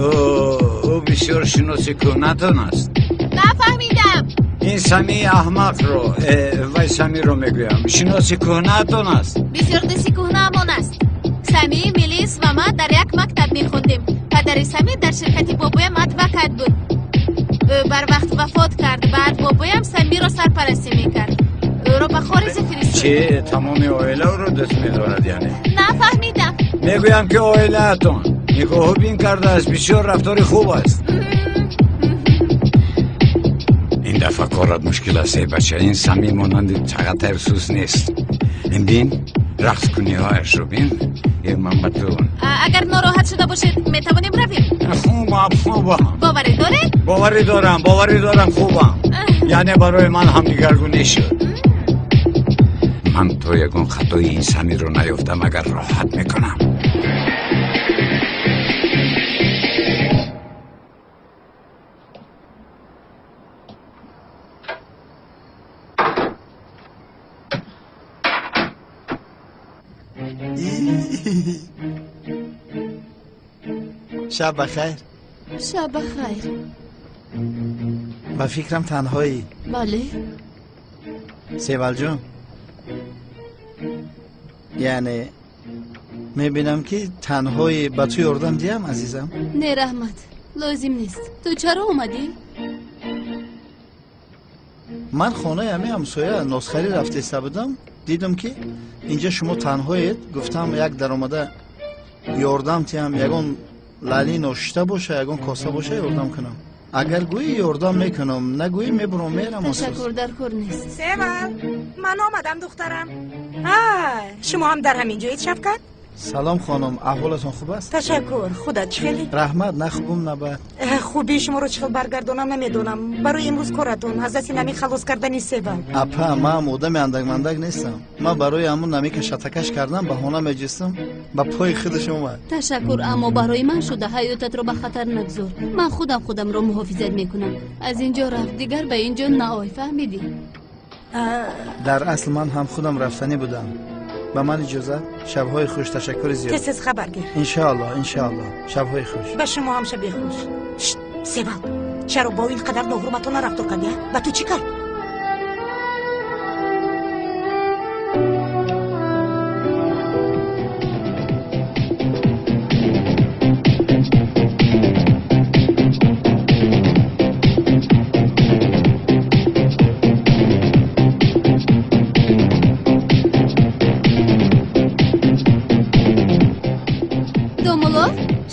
Ӯ бисёр шиноси кӯҳнатон аст. Нафаҳмидам. Ин Самии аҳмақро, вай Самиро мегӯям, шиноси кӯҳнаатон аст. Бисёр дӯсти кӯҳнаамон аст. Самӣ, Мелис ва ман дар як мактаб мехондем. Падари Самӣ дар ширкати бобоям адвокат буд. Ӯ барвақт вафот кард. Баъд бобоям Самиро сарпарастӣ мекард. Ӯро ба хориҷа фиристод. Чӣ, тамоми оила ӯро дӯст медорад яъне? Нафаҳмидам. Мегӯям ки оилаатон нигоҳубин кардааст, бисёр рафтори хуб аст. Ин дафъа корат мушкил аст, эй бача. Ин Самӣ монанди чағатайр сус нест. Бин, рақскуниҳояшро бин. Ман ба ту. Агар нороҳат шуда бошед, метавонем равем. Хубам, хубам. Боварӣ доред? Боварӣ дорам, боварӣ дорам, хубам. Яъне барои ман ҳам дигаргунӣ шуд. Ман то ягон хатои ин Самиро наёфтам, агар роҳат мекунам. Шаб бахайр. Шаб бахайр. Ба фикрам танҳоӣ. Бале. Севалҷон, яъне мебинам ки танҳоӣ, ба ту ёрдам диҳам, азизам? Не, раҳмат, лозим нест. Ту чаро омадӣ? Ман хонаи ҳамин ҳамсоя носхарӣ рафтеста будам, дидам ки инҷа шумо танҳоед, гуфтам як даромада ёрдам диҳам, ягон лали ношишта боша, ягон коса боша, ёрдам кунам. Агар гӯӣ ёрдам мекунам, нагӯӣ мебурам мерам. Ташаккур, дар кор нест. Севал, ман омадам духтарам. Шумо ҳам дар ҳамин ҷоед, Шавкат? Салом хонум, аҳволатон хуб аст? Ташаккур, худат чӣ хеле? Раҳмат, на хубум, на бад. Хубии шуморо чӣ хел баргардонам намедонам. Барои имрӯз коратон аз дасти намик халос кардани Севал. Апа, ман одами андакмандак нестам. Ман барои ҳамун намика шатакаш кардам, баҳона меҷистам, ба пои худаш омад. Ташаккур, аммо барои ман шуда ҳаётатро ба хатар нагзор. Ман худам худамро муҳофизат мекунам. Аз ин ҷо рафт, дигар ба ин ҷо наой, фаҳмидӣ? Дар асл ман ҳам худам рафтанӣ будам. Ба ман иҷозат? Шабҳои хуш, ташаккури зиёд. Тез тез хабар гир. Иншоаллоҳ, иншоаллоҳ. Шабҳои хуш. Ба шумо ҳам шаби хуш. Севал, чаро бо ин қадар ноҳурматона рафтор кардӣ? Ба ту чӣ кард?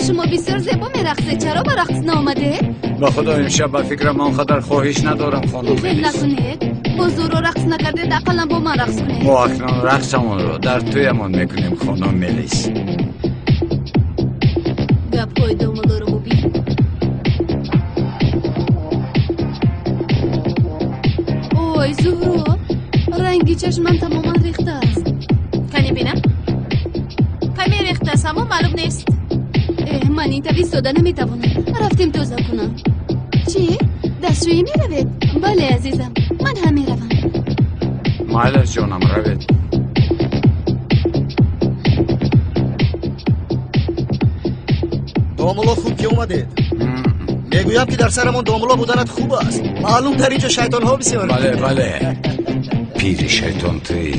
Шумо бисёр зебо мерақсед, чаро ба рақс наомадед? Ба худо имшаб ба фикрам он қадар хоҳиш надорам, хонум Мелис. Накунед, бо зӯро рақс накардед, ақаллан бо ман рақс кунед. Мо акнун рақсамонро дар тӯямон мекунем, хонум Мелис. Гапҳои домулоро бубин. Ой, Зуҳро, ранги чашман тамоман рехтааст. Кани бинам? Каме рехтааст, аммо маълум нест. Ман ин тавр истода наметавонам. Рафтем тоза кунам. Чӣ? Дастшӯӣ меравед? Бале, азизам, ман ҳам меравам. Майлаш ҷонам, равед. Домулло, хуб ки омадед. Мегӯям ки дар сарамон домулло буданат хуб аст. Маълум дар инҷо шайтонҳо бисёр. Бале, бале. Пири шайтон туӣ.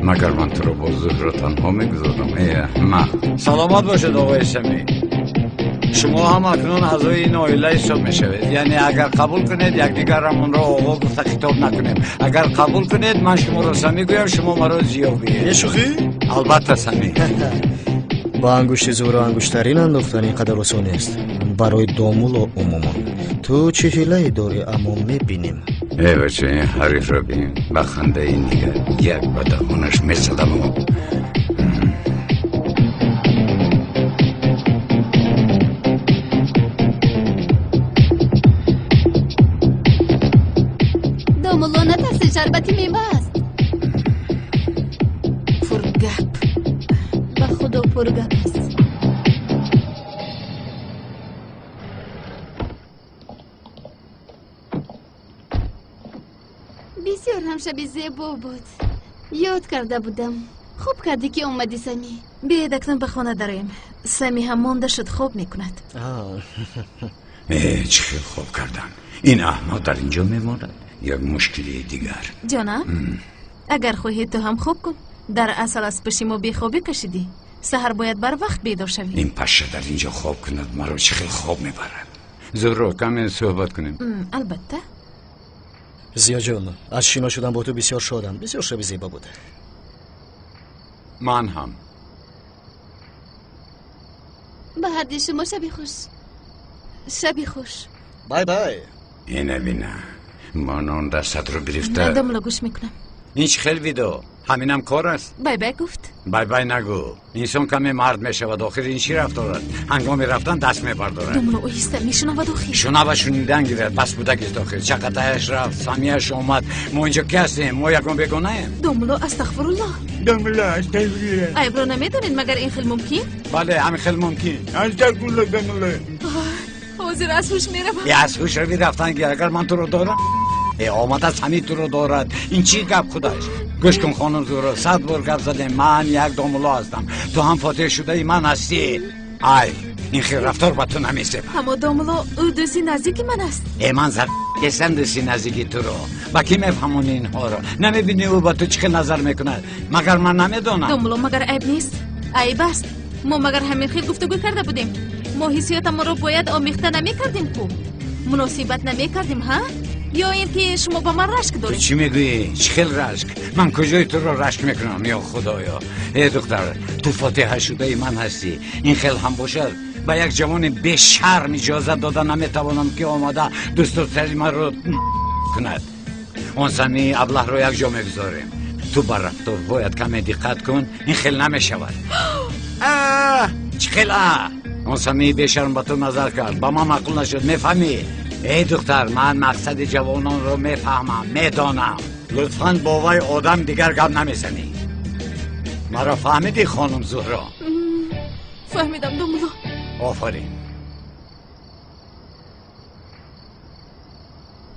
Магар ман туро бо Зуҳро танҳо мегузорам? Э, аҳмақ. Саломат бошед, оғои Самӣ. Шумо ҳам акнун аъзои ин оила ҳисоб мешавед. Яъне агар қабул кунед, якдигарамонро оғо гуфта хитоб накунем. Агар қабул кунед, ман шуморо Самӣ гӯям, шумо маро Зиё гӯед. Бешӯхӣ? Албатта, Самӣ. Ба ангушти Зуҳро ангуштарин андохтан ин қадар осон нест. Барои домулло умуман. Ту чӣ ҳилае дорӣ, аммо мебинем. Э бача, ин ҳарифро бин. Ба хандаи нигар як ба даҳонаш месадаму. Домулло, натарсед, шарбати мева аст. Пургап. Ба худо пургап аст. Бисёр ҳам шаби зебо буд. Ёд карда будам. Хуб кардӣ ки омадӣ, Самӣ. Биёед акнун ба хона дароем. Самӣ ҳам монда шуд, хоб мекунад. Э, чӣ хел хоб кардан. Ин аҳмақ дар инҷо мемонад. Як мушкилии дигар. Ҷонам, агар хоҳӣ ту ҳам хоб кун. Дар асал аз пеши мо бехобӣ кашидӣ. Саҳар бояд барвақт бедор шавӣ. Ин паша дар инҷо хоб кунад, маро чӣ хел хоб мебарад. Зуҳро, каме суҳбат кунем. Албатта. Зиёҷон, аз шино шудан бо ту бисёр шодам. Бисёр шаби зебо буд. Ман ҳам. Ба ҳарди шумо шаби хуш. Шаби хуш. Бай бай. Ина бина, ман он дастатро гирифта. Домулло, гӯш мекунам. Ин чӣ хел видео? Ҳаминам кор аст? Бай бай гуфт. Бай бай нагӯ. Инсон каме мард мешавад, охир ин чӣ рафтор аст? Ҳангоми рафтан даст мебардорад. Домулло, оҳиста мешунавад охир. Шунава шунидан гирад, бас будагист охир. Чақатаяш рафт, Самияш омад. Мо инҷо ки ҳастем? Мо ягон бегонаем? Домулло, астағфируллоҳ. Домулло, астағфируллоҳ. Айбро намедонед, магар ин хел мумкин? Бале, ҳамин хел мумкин. Астағфируллоҳ, домулло. Ҳозир аз ҳуш меравам. Аз ҳуш рави рафтан гир, агар ман туро дорам. Омада Самӣ туро дорад. Ин чӣ гап худаш? Гӯш кун, хонум Зуҳро, 100 бор гап задем. Ман як домулло ҳастам, ту ҳам фотиҳа шудаи ман ҳастӣ. Ай, ин хел рафтор ба ту намесебад. Аммо домулло, ӯ дӯсти наздики ман аст. Э, ман зар кесам дӯсти наздики туро. Ба кӣ мефаҳмонӣ инҳоро? Намебинӣ ӯ ба ту чӣ хел назар мекунад? Магар ман намедонам? Домулло, магар айб нест? Айб аст. Мо магар ҳамин хел гуфтугӯ карда будем? Мо ҳиссиётамонро бояд омехта намекардем ку? Муносибат намекардем, ҳа? Ё ин ки шумо ба ман рашк доред? Ту чӣ мегӯӣ? Чӣ хел рашк? Ман куҷои туро рашк мекунам, ё худоё? Э, духтар, ту фотиҳа шудаи ман ҳастӣ. Ин хел ҳам бошад, ба як ҷавони бешарм иҷозат дода наметавонам, ки омада дӯстдоштаи маро кунад. Он сами аблаҳро як ҷо мегузорем. Ту ба рафторҳоят каме диққат кун, ин хел намешавад. Чӣ хел а? Он сами бешарм ба ту назар кард, ба ман маъқул нашуд, мефаҳмӣ? Эй духтар, ман мақсади ҷавононро мефаҳмам, медонам. Лутфан бо вай одам дигар гап намезанӣ. Маро фаҳмидӣ, хонум Зуҳро? Фаҳмидам, домулло. Офарин.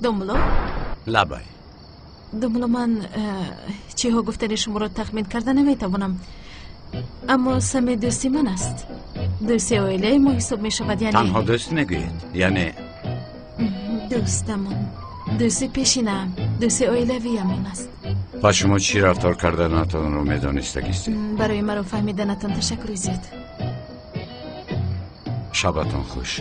Домулло? Лабай. Домулло, ман чиҳо гуфтани шуморо тахмин карда наметавонам, аммо Сами дӯсти ман аст. Дӯсти оилаи мо ҳисоб мешавад, яъне танҳо дӯст мегӯед? Яъне дӯстамон, дӯсти пешинаам, дӯсти оилавиамон аст. Ба шумо чӣ рафтор карданатонро медонистагистед? Барои маро фаҳмиданатон ташаккури зиёд. Шабатон хуш.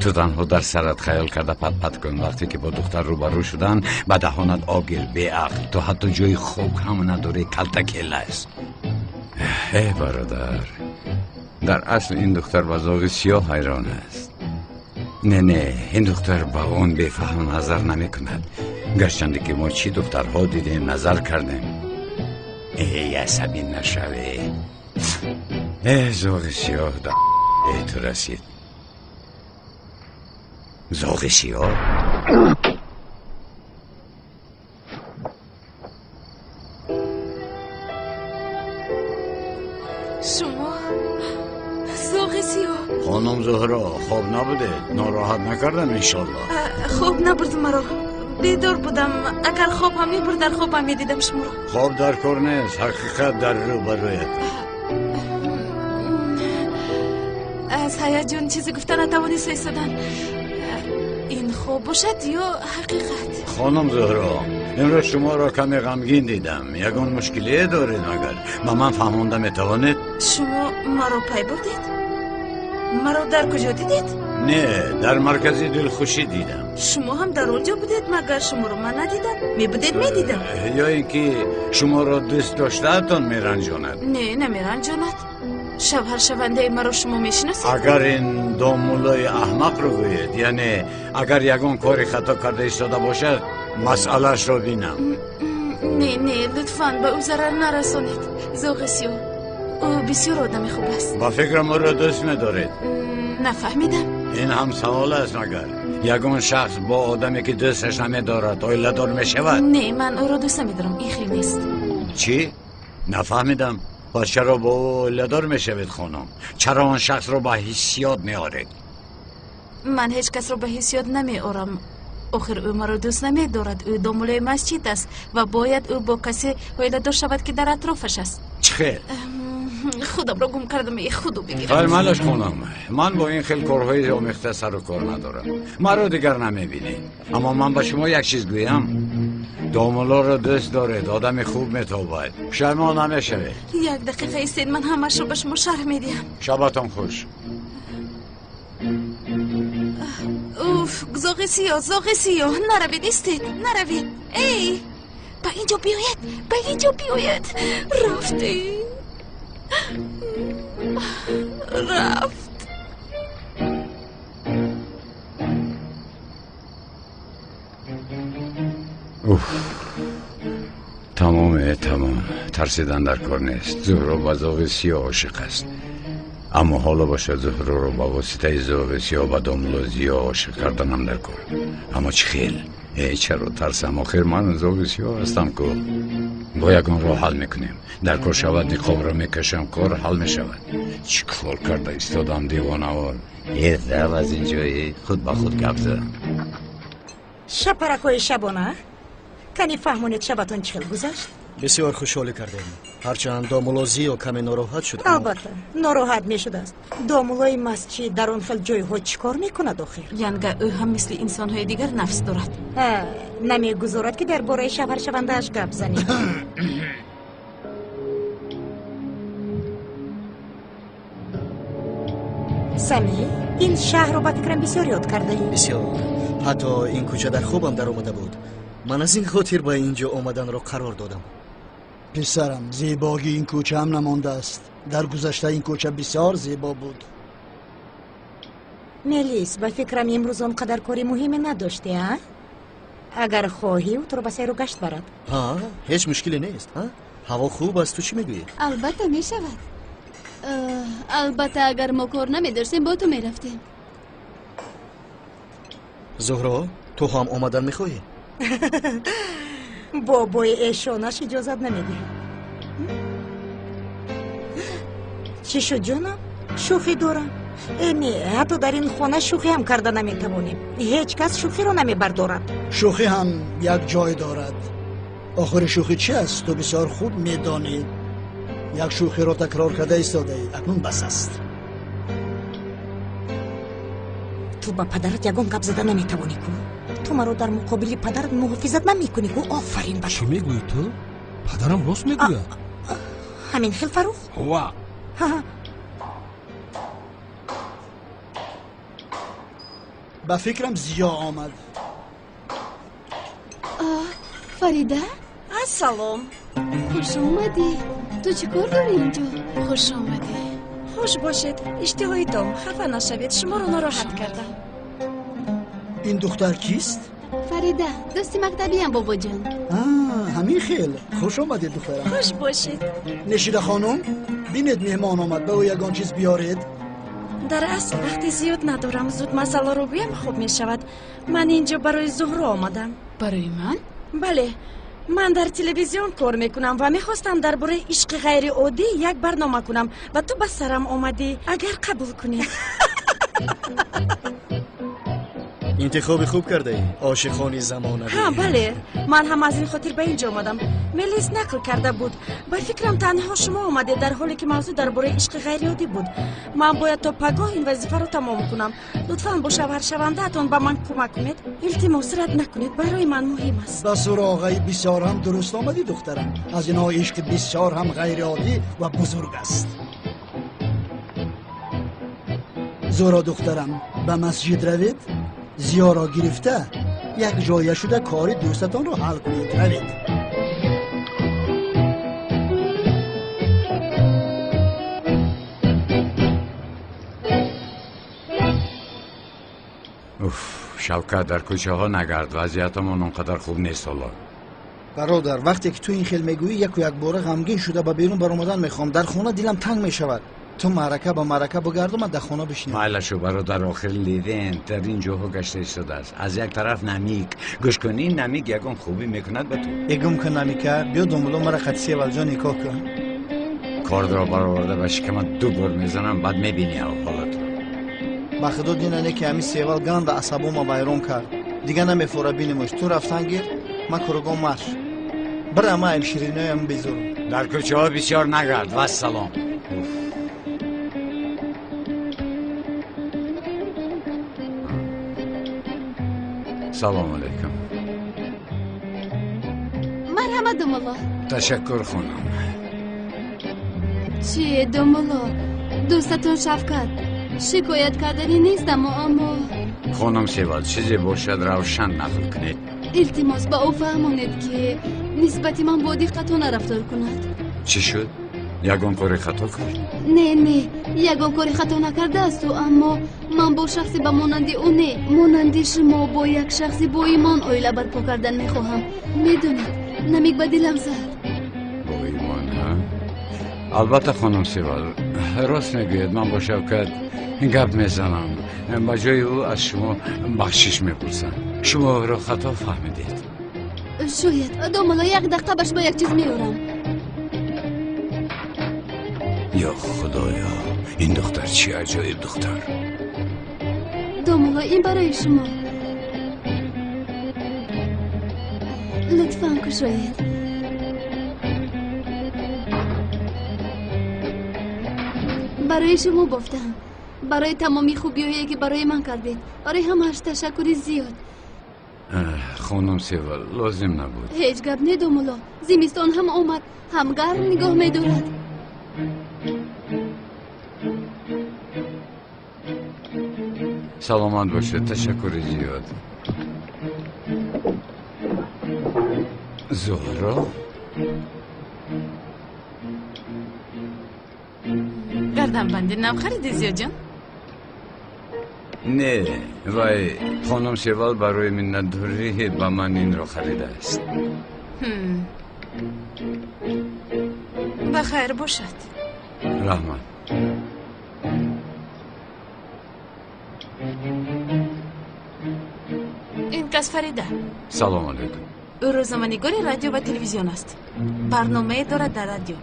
Ту танҳо дар сарат хаёл карда пат-пат кун. Вақте ки бо духтар рӯбарӯ шудан, ба даҳонат об гир, беақл. Ту ҳатто ҷои хоб ҳам надорӣ, калтакела аст. Э, бародар, дар асл ин духтар ба зоғи сиёҳ ҳайрон аст. Не, не, ин духтар ба он бефаҳм назар намекунад. Гарчанде ки мо чӣ духтарҳо дидем, назар кардем. Эй, асабӣ нашавӣ. Э, зоғи сиёҳ да ту расид. Зоғи сиёҳ? Шумо зоғи сиёҳ? Хонум Зуҳро, хоб набудед? Нороҳат накардам, иншоллоҳ? Хоб набурд маро, бедор будам. Агар хоб ҳам мебурд, дар хоб ҳам медидам шуморо. Хоб дар кор нест, ҳақиқат дар рӯбарӯят. Аз ҳаяҷон чизе гуфта натавониста истодан. Ин хоб бошад ё ҳақиқат? Хонум Зуҳро, имрӯз шуморо каме ғамгин дидам. Ягон мушкилие доред магар? Ба ман фаҳмонда метавонед? Шумо маро пай бурдед? Маро дар куҷо дидед? Не, дар маркази дилхушӣ дидам. Шумо ҳам дар он ҷо будед, магар шуморо ман надидам? Мебудед, медидам. Ё ин ки шуморо дӯст доштаатон меранҷонад? Не, намеранҷонад. Шавҳаршавандаи маро шумо мешиносед? Агар ин домуллои аҳмақро гӯед, яъне агар ягон кори хато карда истода бошад, масъалаашро бинам. Не, не, лутфан ба ӯ зарар нарасонед. Зоғи сиёҳ, ӯ бисёр одами хуб аст. Ба фикрам ӯро дӯст медоред. Нафаҳмидам. Ин ҳам савол аст магар? Ягон шахс бо одаме ки дӯсташ намедорад оиладор мешавад? Не, ман ӯро дӯст намедорам, ин хел нест. Чӣ? Нафаҳмидам. Пас чаро бо ӯ оиладор мешавед, хонум? Чаро он шахсро ба ҳиссиёт меоред? Ман ҳеҷ касро ба ҳиссиёт намеорам. Охир ӯ маро дӯст намедорад. Ӯ домулои масҷид аст ва бояд ӯ бо касе оиладор шавад, ки дар атрофаш аст. Чӣ хел? Худамро гум кардам, и худу бигирам. Хайр, малаш хонум, ман бо ин хел корҳои омехта сару кор надорам. Маро дигар намебинед. Аммо ман ба шумо як чиз гӯям. Домуллоро дӯст доред, одами хуб метобад. Пушаймон намешавед. Як дақиқа истед, ман ҳамаашро ба шумо шарҳ медиҳам. Шабатон хуш. Уф, зоғи сиёҳ, зоғи сиёҳ, наравед, истед, наравед. Эй, ба ин ҷо биёед, ба ин ҷо биёед. Рафтӣ. Рафт. Уф, тамоме, тамом. Тарсидан дар кор нест. Зуҳро ба зоғи сиёҳ ошиқ аст. Аммо ҳоло бошад Зуҳроро ба воситаи зоғи сиёҳ ба домулло Зиё ошиқ карданам дар кор. Аммо чӣ хел? Чаро тарсам? Охир ман зоғи сиёҳ ҳастам ку. Бо ягон роҳ ҳал мекунем. Дар кор шавад ниқобро мекашам, кор ҳал мешавад. Чӣ кор карда истодам девонавор? Рав аз ин ҷои худ ба худ гап задам. Шапаракҳои шабона, кани фаҳмонед шабатон чӣ хел гузашт? Бисёр хушҳолӣ кардем. Ҳарчанд домулло Зиё каме нороҳат шуд. Албатта, нороҳат мешудааст. Домуллои масҷид дар он хел ҷойҳо чӣ кор мекунад охир? Янга ӯ ҳам мисли инсонҳои дигар нафс дорад. Намегузорад ки дар бораи шавҳаршавандааш гап занем. Сами, ин шаҳрро ба фикрам бисёр ёд кардаӣ. Бисёр. Ҳатто ин кӯча дар хобам даромада буд. Ман аз ин хотир ба ин ҷо омаданро қарор додам. Писарам, зебогии ин кӯча ҳам намондааст. Дар гузашта ин кӯча бисёр зебо буд. Мелис, ба фикрам имрӯз он қадар кори муҳиме надоште, а? Агар хоҳӣ, туро ба сайру гашт барад. Ҳа, ҳеҷ мушкиле нест. Ҳаво хуб аст, ту чӣ мегӯӣ? Албатта мешавад. Албатта агар мо кор намедоштем, бо ту мерафтем. Зуҳро, ту ҳам омадан мехоҳӣ? Бобои эшонаш иҷозат намедиҳад. Чӣ шуд, ҷонам? Шӯхӣ дорам. Не, ҳатто дар ин хона шӯхӣ ҳам карда наметавонем. Ҳеҷ кас шӯхиро намебардорад. Шӯхӣ ҳам як ҷой дорад. Охири шӯхӣ чи аст? Ту бисёр хуб медонӣ. Як шӯхиро такрор карда истодаӣ. Акнун бас аст. Ту ба падарат ягон гап зада наметавонӣ ку? Ту маро дар муқобили падарат муҳофизат намекунӣ ку? Офарин ба чӣ мегӯӣ ту? Падарам рост мегӯяд. Ҳамин хел, Фарух? Ва. Ба фикрам Зиё омад. Фарида? Ассалом. Хуш омадӣ. Ту чӣ кор дорӣ инҷо? Хуш омадӣ. Хуш бошед. Иштиҳои том. Хафа нашавед, шуморо нороҳат кардам. Ин духтар кист? Фарида, дӯсти мактабиам, бобоҷон. Ҳамин хел. Хуш омадед, духтарам. Хуш бошед. Нешида хонум, бинед меҳмон омад, ба ӯ ягон чиз биёред. Дар асл вақти зиёд надорам, зуд масъаларо гӯям хуб мешавад. Ман инҷо барои Зуҳро омадам. Барои ман? Бале. Ман дар телевизион кор мекунам ва мехостам дар бораи ишқи ғайриоддӣ як барнома кунам ва ту ба сарам омадӣ. Агар қабул кунӣ. Интихоби хуб кардаӣ, ошиқони замонавӣ. Ҳа, бале, ман ҳам аз ин хотир ба инҷо омадам. Мелис нақл карда буд. Ба фикрам танҳо шумо омадед, дар ҳоле ки мавзӯъ дар бораи ишқи ғайриоддӣ буд. Ман бояд то пагоҳ ин вазифаро тамом кунам. Лутфан бо шавҳаршавандаатон ба ман кӯмак кунед. Илтимос, рад накунед, барои ман муҳим аст. Ба суроғаи бисёр ҳам дуруст омадӣ, духтарам. Аз инҳо ишқи бисёр ҳам ғайриоддӣ ва бузург аст. Зуҳро духтарам, ба масҷид равед, Зиёро гирифта як ҷоя шуда кори дӯстатонро ҳал кунед. Равед. Уф, Шавкат, дар кӯчаҳо нагард, вазъиятамон он қадар хуб нест ҳоло. Бародар, вақте ки ту ин хел мегӯӣ, яку якбора ғамгин шуда ба берун баромадан мехоҳам. Дар хона дилам танг мешавад. Ту маърака ба маърака бигарду, ман дар хона бишинам. Майла шу, бародар, охир Левент дар ин ҷоҳо гашта истодааст. Аз як тараф намик. Гӯш кун, ин намик ягон хубӣ мекунад ба ту. Эгум кун намика, биё домулло мара қати Севалҷон никоҳ кун. Кордро бароварда ба шикамат ду бор мезанам, баъд мебинӣ ҳолатро. Ба худо динане ки ҳамин Севал ганда асабома вайрон кард. Дига намефора бинемош. Ту рафтан гир, ман куругон марш. Бира ма ам шириноям безурам. Дар кӯчаҳо бисёр нагард. Вассалом. Салом алейкум. Марҳамат, домулло. Ташаккур, хонум. Чӣ, домулло, дӯстатон Шавкат шикоят карданӣ нестам, аммо хонум Севал, чизе бошад равшан нақл кунед. Илтимос, ба ӯ фаҳмонед, ки нисбати ман бо диққатона рафтор кунад. Чӣ шуд? Ягон кори хато кард? Не, не, ягон кори хато накардаасту, аммо ман бо шахсе ба монанди ӯ не, монанди шумо бо як шахси боимон оила барпо кардан мехоҳам. Медонед, намик ба дилам зад. Боимон, ҳа? Албатта, хонум Севал, рост мегӯед, ман бо Шавкат гап мезанам. Ба ҷои ӯ аз шумо бахшиш мепурсам. Шумо ӯро хато фаҳмидед. Шояд. Домулло, як дақиқа ба шумо як чиз меорам. Ё Худоё, ин духтар чӣ аҷоиб духтар. Домулло, ин барои шумо. Лутфан кушоед. Барои шумо бофтам. Барои тамоми хубиҳое ки барои ман кардед. Барои ҳамааш ташаккури зиёд. Хонум Севал, лозим набуд. Ҳеҷ гап не, домулло. Зимистон ҳам омад, ҳам гарм нигоҳ медорад. Саломат бошед, ташаккури зиёд. Зуҳро? Гарданбанди нав хариди, Зиёҷон? Не, вай хонум Севал барои миннатдорӣ ба ман инро харидааст. Ба хайр бошад. Раҳмат. Ин кас Фарида. Салом алейкум. Ӯ рӯзноманигори радио ва телевизион аст. Барномае дорад дар радио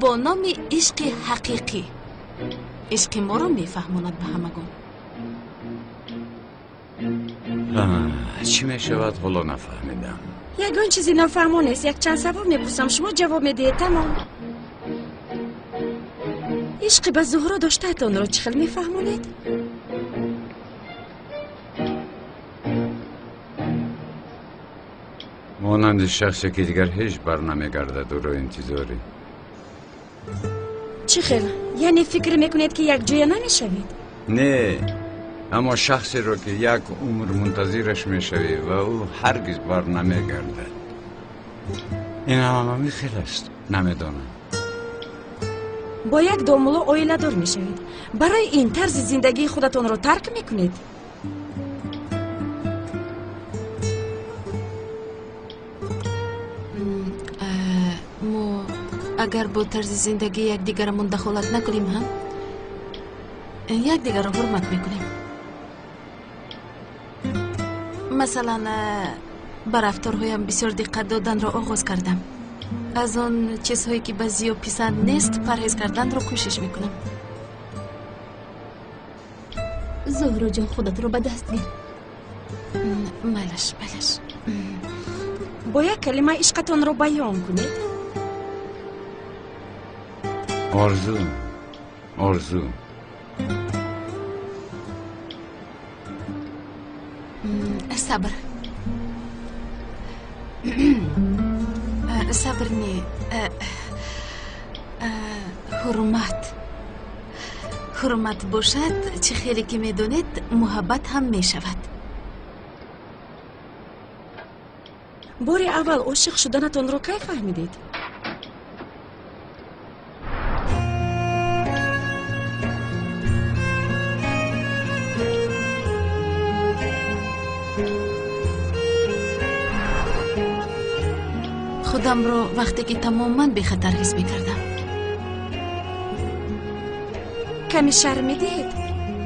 бо номи Ишқи ҳақиқӣ. Ишқи моро мефаҳмонад ба ҳамагон. Чӣ мешавад, ҳоло нафаҳмидам. Ягон чизи нофаҳмо нест. Якчанд савол мепурсам, шумо ҷавоб медиҳед, тамом. Ишқи ба Зуҳро доштаатонро чӣ хел мефаҳмонед? Монанди шахсе ки дигар ҳеҷ бар намегардад, ӯро интизорӣ. Чӣ хел? Яъне фикр мекунед ки якҷоя намешавед? Не, аммо шахсеро ки як умр мунтазираш мешавӣ ва ӯ ҳаргиз бар намегардад. Ин ҳамаи хел аст, намедонам. Бо як домулло оиладор мешавед. Барои ин тарзи зиндагии худатонро тарк мекунед? Мо агар бо тарзи зиндагии якдигарамон дахолат накунем ҳам, якдигарро ҳурмат мекунем. Масалан, ба рафторҳоям бисёр диққат доданро оғоз кардам. Аз он чизҳое ки ба Зиё писанд нест, парҳез карданро кӯшиш мекунам. Зуҳроҷон, худатро ба даст гир. Майлаш, майлаш. Бо як калима ишқатонро баён кунед. Орзу, орзу. Сабр. Сабр не. Ҳурмат. Ҳурмат бошад, чӣ хеле ки медонед, муҳаббат ҳам мешавад. Бори аввал ошиқ шуданатонро кай фаҳмидед? Худамро вақте ки тамоман бехатар ҳис мекардам. Каме шарм медиҳед?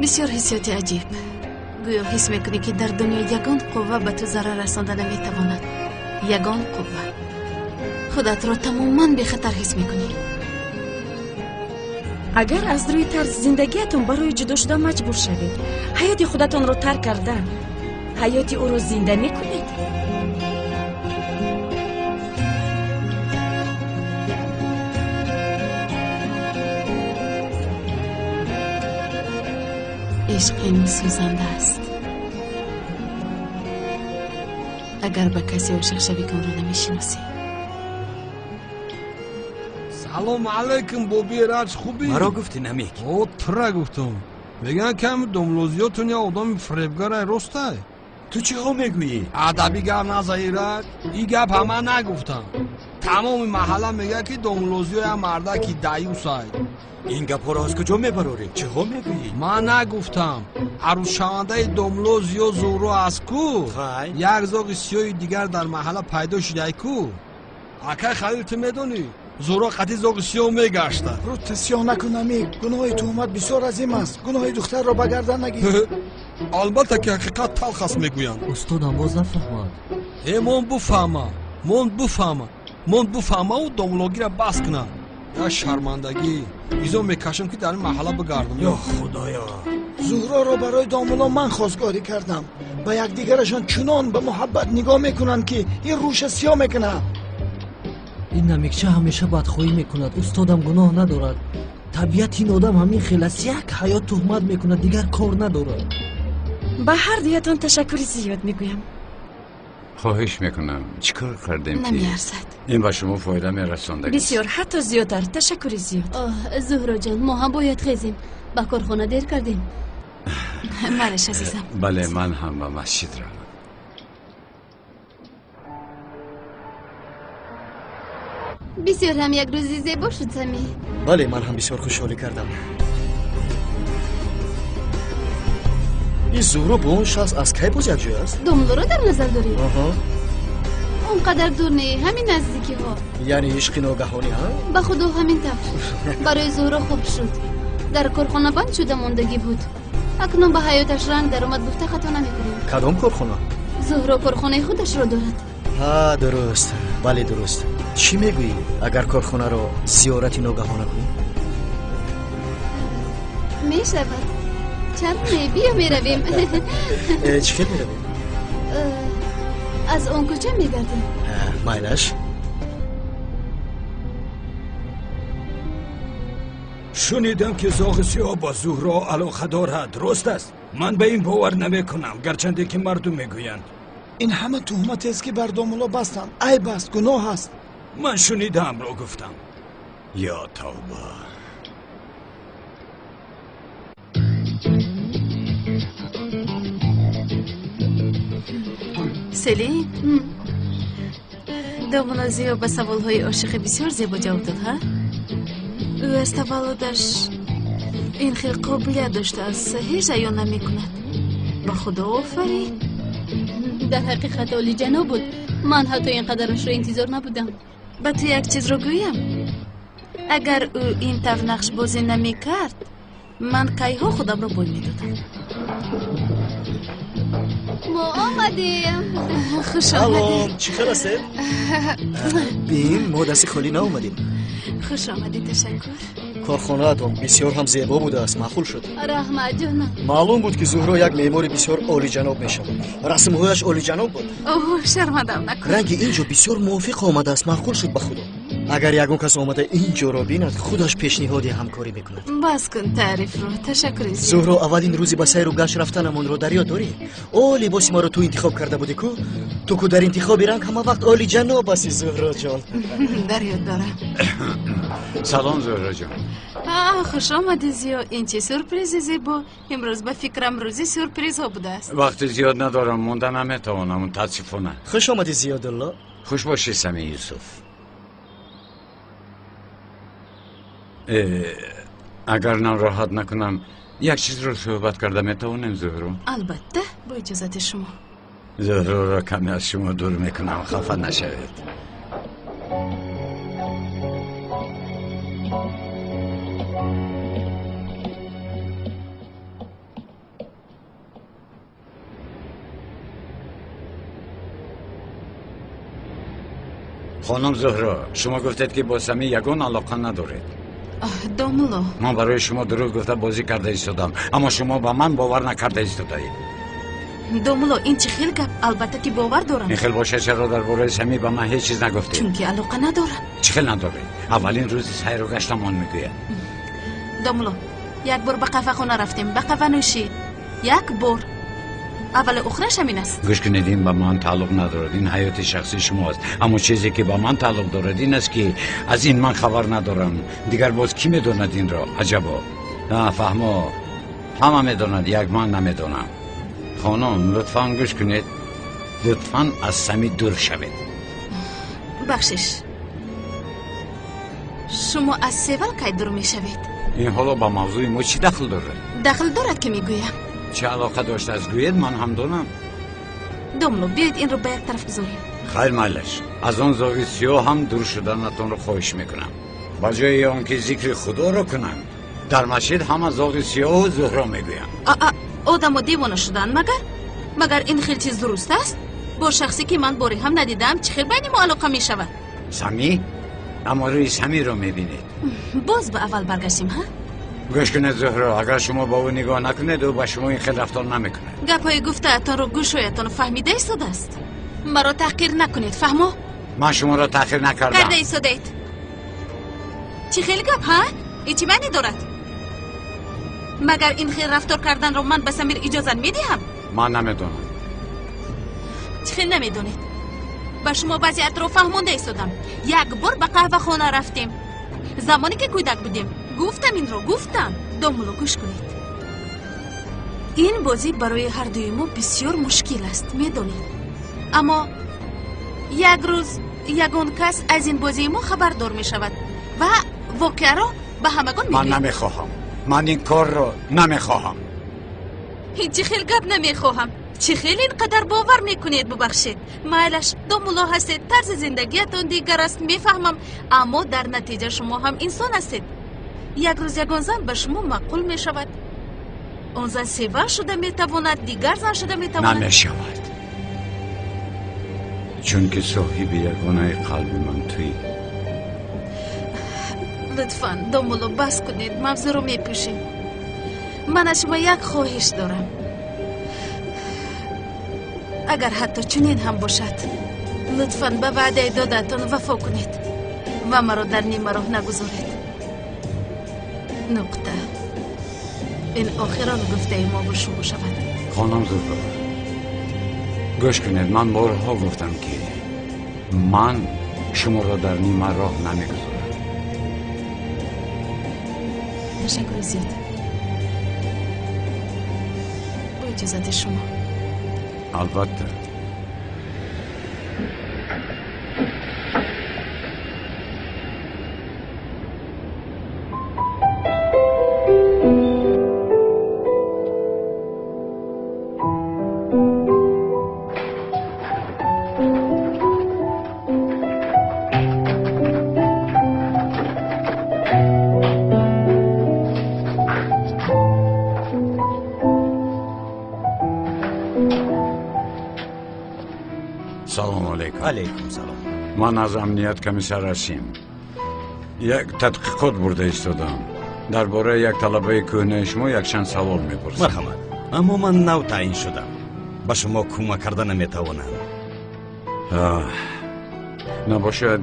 Бисёр ҳиссиёти аҷиб. Гӯё ҳис мекунӣ ки дар дунё ягон қувва ба ту зарар расонда наметавонад. Ягон қувва. Худатро тамоман бехатар ҳис мекунӣ. Агар аз рӯи тарзи зиндагиятон барои ҷудо шудан маҷбур шавед, ҳаёти худатонро тарк карда, ҳаёти ӯро зинда мекунед? Ишқ ин сӯзанда аст. Агар ба касе ошиқ шавӣ, ки онро намешиносӣ. Салом алейкум, боби Раҷ, хубӣ? Маро гуфтӣ намек? О, тура гуфтам. Мегӯянд ками домлозиётон я одами фиребгарай, ростай? Ту чиҳо мегӯӣ? Адабӣ гап наза, Ираҷ. Ин гап ҳама нагуфтам. Тамоми маҳалла мегӯяд ки домлозиё я мардаки даюсай. Ин гапҳоро аз куҷо мебарорӣ? Чиҳо мегӯӣ? Ман нагуфтам. Арӯсшавандаи домлозиё Зуҳро аст ку? Як зоғи сиёҳи дигар дар маҳалла пайдо шудай ку? Акай Халил, ту медонӣ? Зуҳро қатъи зоғи сиёҳ мегашта. Рӯта сиёҳ накун, Намик. Гуноҳи туҳмат бисёр азим аст. Гуноҳи духтарро ба гардан нагир. Албатта ки ҳақиқат талх аст мегӯянд. Устодам боз нафаҳмад. Э, мон буфаҳма, мон буфаҳма, мон буфаҳмаву домлогира бас кунад. Я шармандагӣ. Изо мекашам ки дар ин маҳалла бигардам. Ё Худоё! Зуҳроро барои домулло ман хостгорӣ кардам. Ба якдигарашон чунон ба муҳаббат нигоҳ мекунанд, ки ин рӯша сиёҳ мекунад. Ин намикча ҳамеша бадхоҳӣ мекунад. Устодам гуноҳ надорад. Табиати ин одам ҳамин хел аст. Як ҳаёт туҳмат мекунад, дигар кор надорад. Ба ҳар дуятон ташаккури зиёд мегӯям. Хоҳиш мекунам, чӣ кор кардем ки намеарзад? Ин ба шумо фоида мерасондагист. Бисёр, ҳатто зиёдтар. Ташаккури зиёд. Оҳ, Зуҳроҷон, мо ҳам бояд хезем. Ба корхона дер кардем. Малеш, азизам. Бале, ман ҳам ба масҷид равам. Бисёр ҳам як рӯзи зебо шуд, Сами. Бале, ман ҳам бисёр хушҳолӣ кардам. Ин Зуҳро бо он шахс аз кай боз якҷоя аст? Домлоро дар назар дорӣ? Аҳа. Он қадар дур не, ҳамин наздикиҳо. Яъне ишқи ногаҳонӣ, ҳа? Ба худо ҳамин тавр. Барои Зуҳро хуб шуд. Дар корхона банд шуда мондагӣ буд. Акнун ба ҳаёташ ранг даромад, гуфта хато намекунем. Кадом корхона? Зуҳро корхонаи худашро дорад. Ҳа, дуруст. Бале, дуруст. Чӣ мегӯӣ, агар корхонаро зиёрати ногаҳона кунем? Мешавад. Чаро не? Биё меравем. Чӣ хел меравем? Аз он кӯча мегардем. Майлаш. Шунидам ки зоғи сиёҳ бо Зуҳро алоқа дорад. Дуруст аст? Ман ба ин бовар намекунам, гарчанде ки мардум мегӯянд. Ин ҳама туҳматест, ки бар домулло бастанд. Айб аст, гуноҳ аст. Ман шунидаамро гуфтам. Ё тавба! Селин, домулло Зиё ба саволҳои ошиқӣ бисёр зебо ҷавоб дод, ҳа? Ӯ аз таваллудаш ин хел қобилият доштааст, ҳеҷ аён намекунад. Ба худо офарин. Дар ҳақиқат олиҷаноб буд. Ман ҳатто ин қадарашро интизор набудам. Ба ту як чизро гӯям. Агар ӯ ин тавр нақшбозӣ намекард, ман кайҳо худамро бой медодам. Мо омадем. Хуш омадед. Чӣ хел ҳастед? Бин, мо дасти холӣ наомадем. Хуш омадед, ташаккур. Корхонаатон бисёр ҳам зебо будааст, маъқул шуд. Раҳмат, ҷонам. Маълум буд, ки Зуҳро як меъмори бисёр олиҷаноб мешавад. Расмҳояш олиҷаноб буд. Оҳ, шармандам накун. Ранги ин ҷо бисёр мувофиқ омадааст, маъқул шуд ба худо. Агар ягон кас омада ин ҷоро бинад, худаш пешниҳоди ҳамкорӣ мекунад. Бас кун таърифро, ташаккури зиёд. Зуҳро, аввалин рӯзи ба сайру гашт рафтанамонро дар ёд дорӣ? О, либоси маро ту интихоб карда будӣ ку? Ту ку дар интихоби ранг ҳама вақт олиҷаноб ҳасти, Зуҳроҷон. Дар ёд дорам. Салом, Зуҳроҷон. Хуш омадӣ, Зиё. Ин чӣ сюрпризи зебо. Имрӯз ба фикрам рӯзи сюрпризҳо будааст. Вақти зиёд надорам, монда наметавонам, мутаассифона. Хуш омадӣ, Зиёдулло. Хуш бошӣ, Сами Юсуф. Агар нороҳат накунам, як чизро суҳбат карда метавонем, Зуҳро? Албатта, бо иҷозати шумо. Зуҳроро каме аз шумо дур мекунам, хафа нашавед. Хонум Зуҳро, шумо гуфтед, ки бо Сами ягон алоқа надоред. Домулло, ман барои шумо дурӯғ гуфта бозӣ карда истодам, аммо шумо ба ман бовар накарда истодаед. Домулло, ин чӣ хел гап? Албатта ки бовар дорам. Ин хел бошад, чаро дар бораи Сами ба ман ҳеҷ чиз нагуфтед? Чунки алоқа надорам. Чӣ хел надоред? Аввалин рӯзи сайру гаштамон мегӯяд. Домулло, як бор ба қаҳвахона рафтем, ба қаҳванӯшӣ. Як бор. Аввалу охираш ҳамин аст. Гӯш кунед, ин ба ман тааллуқ надорад, ин ҳаёти шахсии шумо аст. Аммо чизе ки ба ман тааллуқ дорад ин аст, ки аз ин ман хабар надорам. Дигар боз кӣ медонад инро? Аҷабо. Фаҳмо, ҳама медонад, як ман намедонам. Хонум, лутфан гӯш кунед. Лутфан аз Сами дур шавед. Бахшиш, шумо аз Севал кай дур мешавед? Ин ҳоло ба мавзӯи мо чӣ дахл дорад? Дахл дорад, ки мегӯям. Чӣ алоқа доштааст, гӯед, ман ҳам донам. Домло, биёед инро ба як тараф гузорем. Хайр, майлаш, аз он зоғи сиёҳ ҳам дур шуданатонро хоҳиш мекунам. Ба ҷои он ки зикри худоро кунанд, дар масҷид ҳама зоғи сиёҳу Зуҳро мегӯянд. Одамо девона шуданд магар? Магар ин хел чиз дуруст аст? Бо шахсе ки ман бори ҳам надидаам, чӣ хел байни мо алоқа мешавад? Самӣ? Аммо рӯи Самиро мебинед. Боз ба аввал баргаштем, ҳа? Гӯш кунед, Зуҳро, агар шумо ба ӯ нигоҳ накунед, ӯ ба шумо ин хел рафтор намекунад. Гапҳои гуфтаатонро гӯшҳоятон фаҳмида истодааст. Маро таҳқир накунед, фаҳмо? Ман шуморо таҳқир накардам. Карда истодаед. Чӣ хел гап, ҳа? Ин чӣ маъне дорад? Магар ин хел рафтор карданро ман ба Самир иҷозат медиҳам? Ман намедонам. Чӣ хел намедонед? Ба шумо вазъиятро фаҳмонда истодам. Як бор ба қаҳвахона рафтем. Замоне ки кӯдак будем, гуфтам инро, гуфтам. Домулло, гӯш кунед. Ин бозӣ барои ҳардуи мо бисёр мушкил аст, медонед. Аммо як рӯз ягон кас аз ин бозии мо хабардор мешавад ва воқеаро ба ҳамагон мегӯяд. Ман намехоҳам. Ман ин корро намехоҳам. Ин чӣ хел гап намехоҳам? Чӣ хел ин қадар бовар мекунед, бубахшед? Майлаш, домулло ҳастед, тарзи зиндагиятон дигар аст, мефаҳмам, аммо дар натиҷа шумо ҳам инсон ҳастед. Як рӯз ягон зан ба шумо маъқул мешавад. Он зан сева шуда метавонад, дигар зан шуда метавонад. Намешавад. Чунки соҳиби ягонаи қалби ман туӣ. Лутфан, домулло, бас кунед, мавзӯъро мепӯшем. Ман аз шумо як хоҳиш дорам. Агар ҳатто чунин ҳам бошад, лутфан ба ваъдаи додаатон вафо кунед ва маро дар нимароҳ нагузоред. Нуқта. Ин охирон гуфтаи мо бо шумо шавад. Хонум Зуҳро, гӯш кунед, ман борҳо гуфтам ки ман шуморо дар нимароҳ намегузорам. Ташаккури зиёд. Бо иҷозати шумо. Албатта. Алейкум салом. Ман аз амният комиссар Расим. Як тадқиқот бурда истодам. Дар бораи як талабаи кӯҳнаи шумо якчанд савол мепурсам. Марҳамат. Аммо ман нав таъин шудам. Ба шумо кӯмак карда наметавонам. Набошад,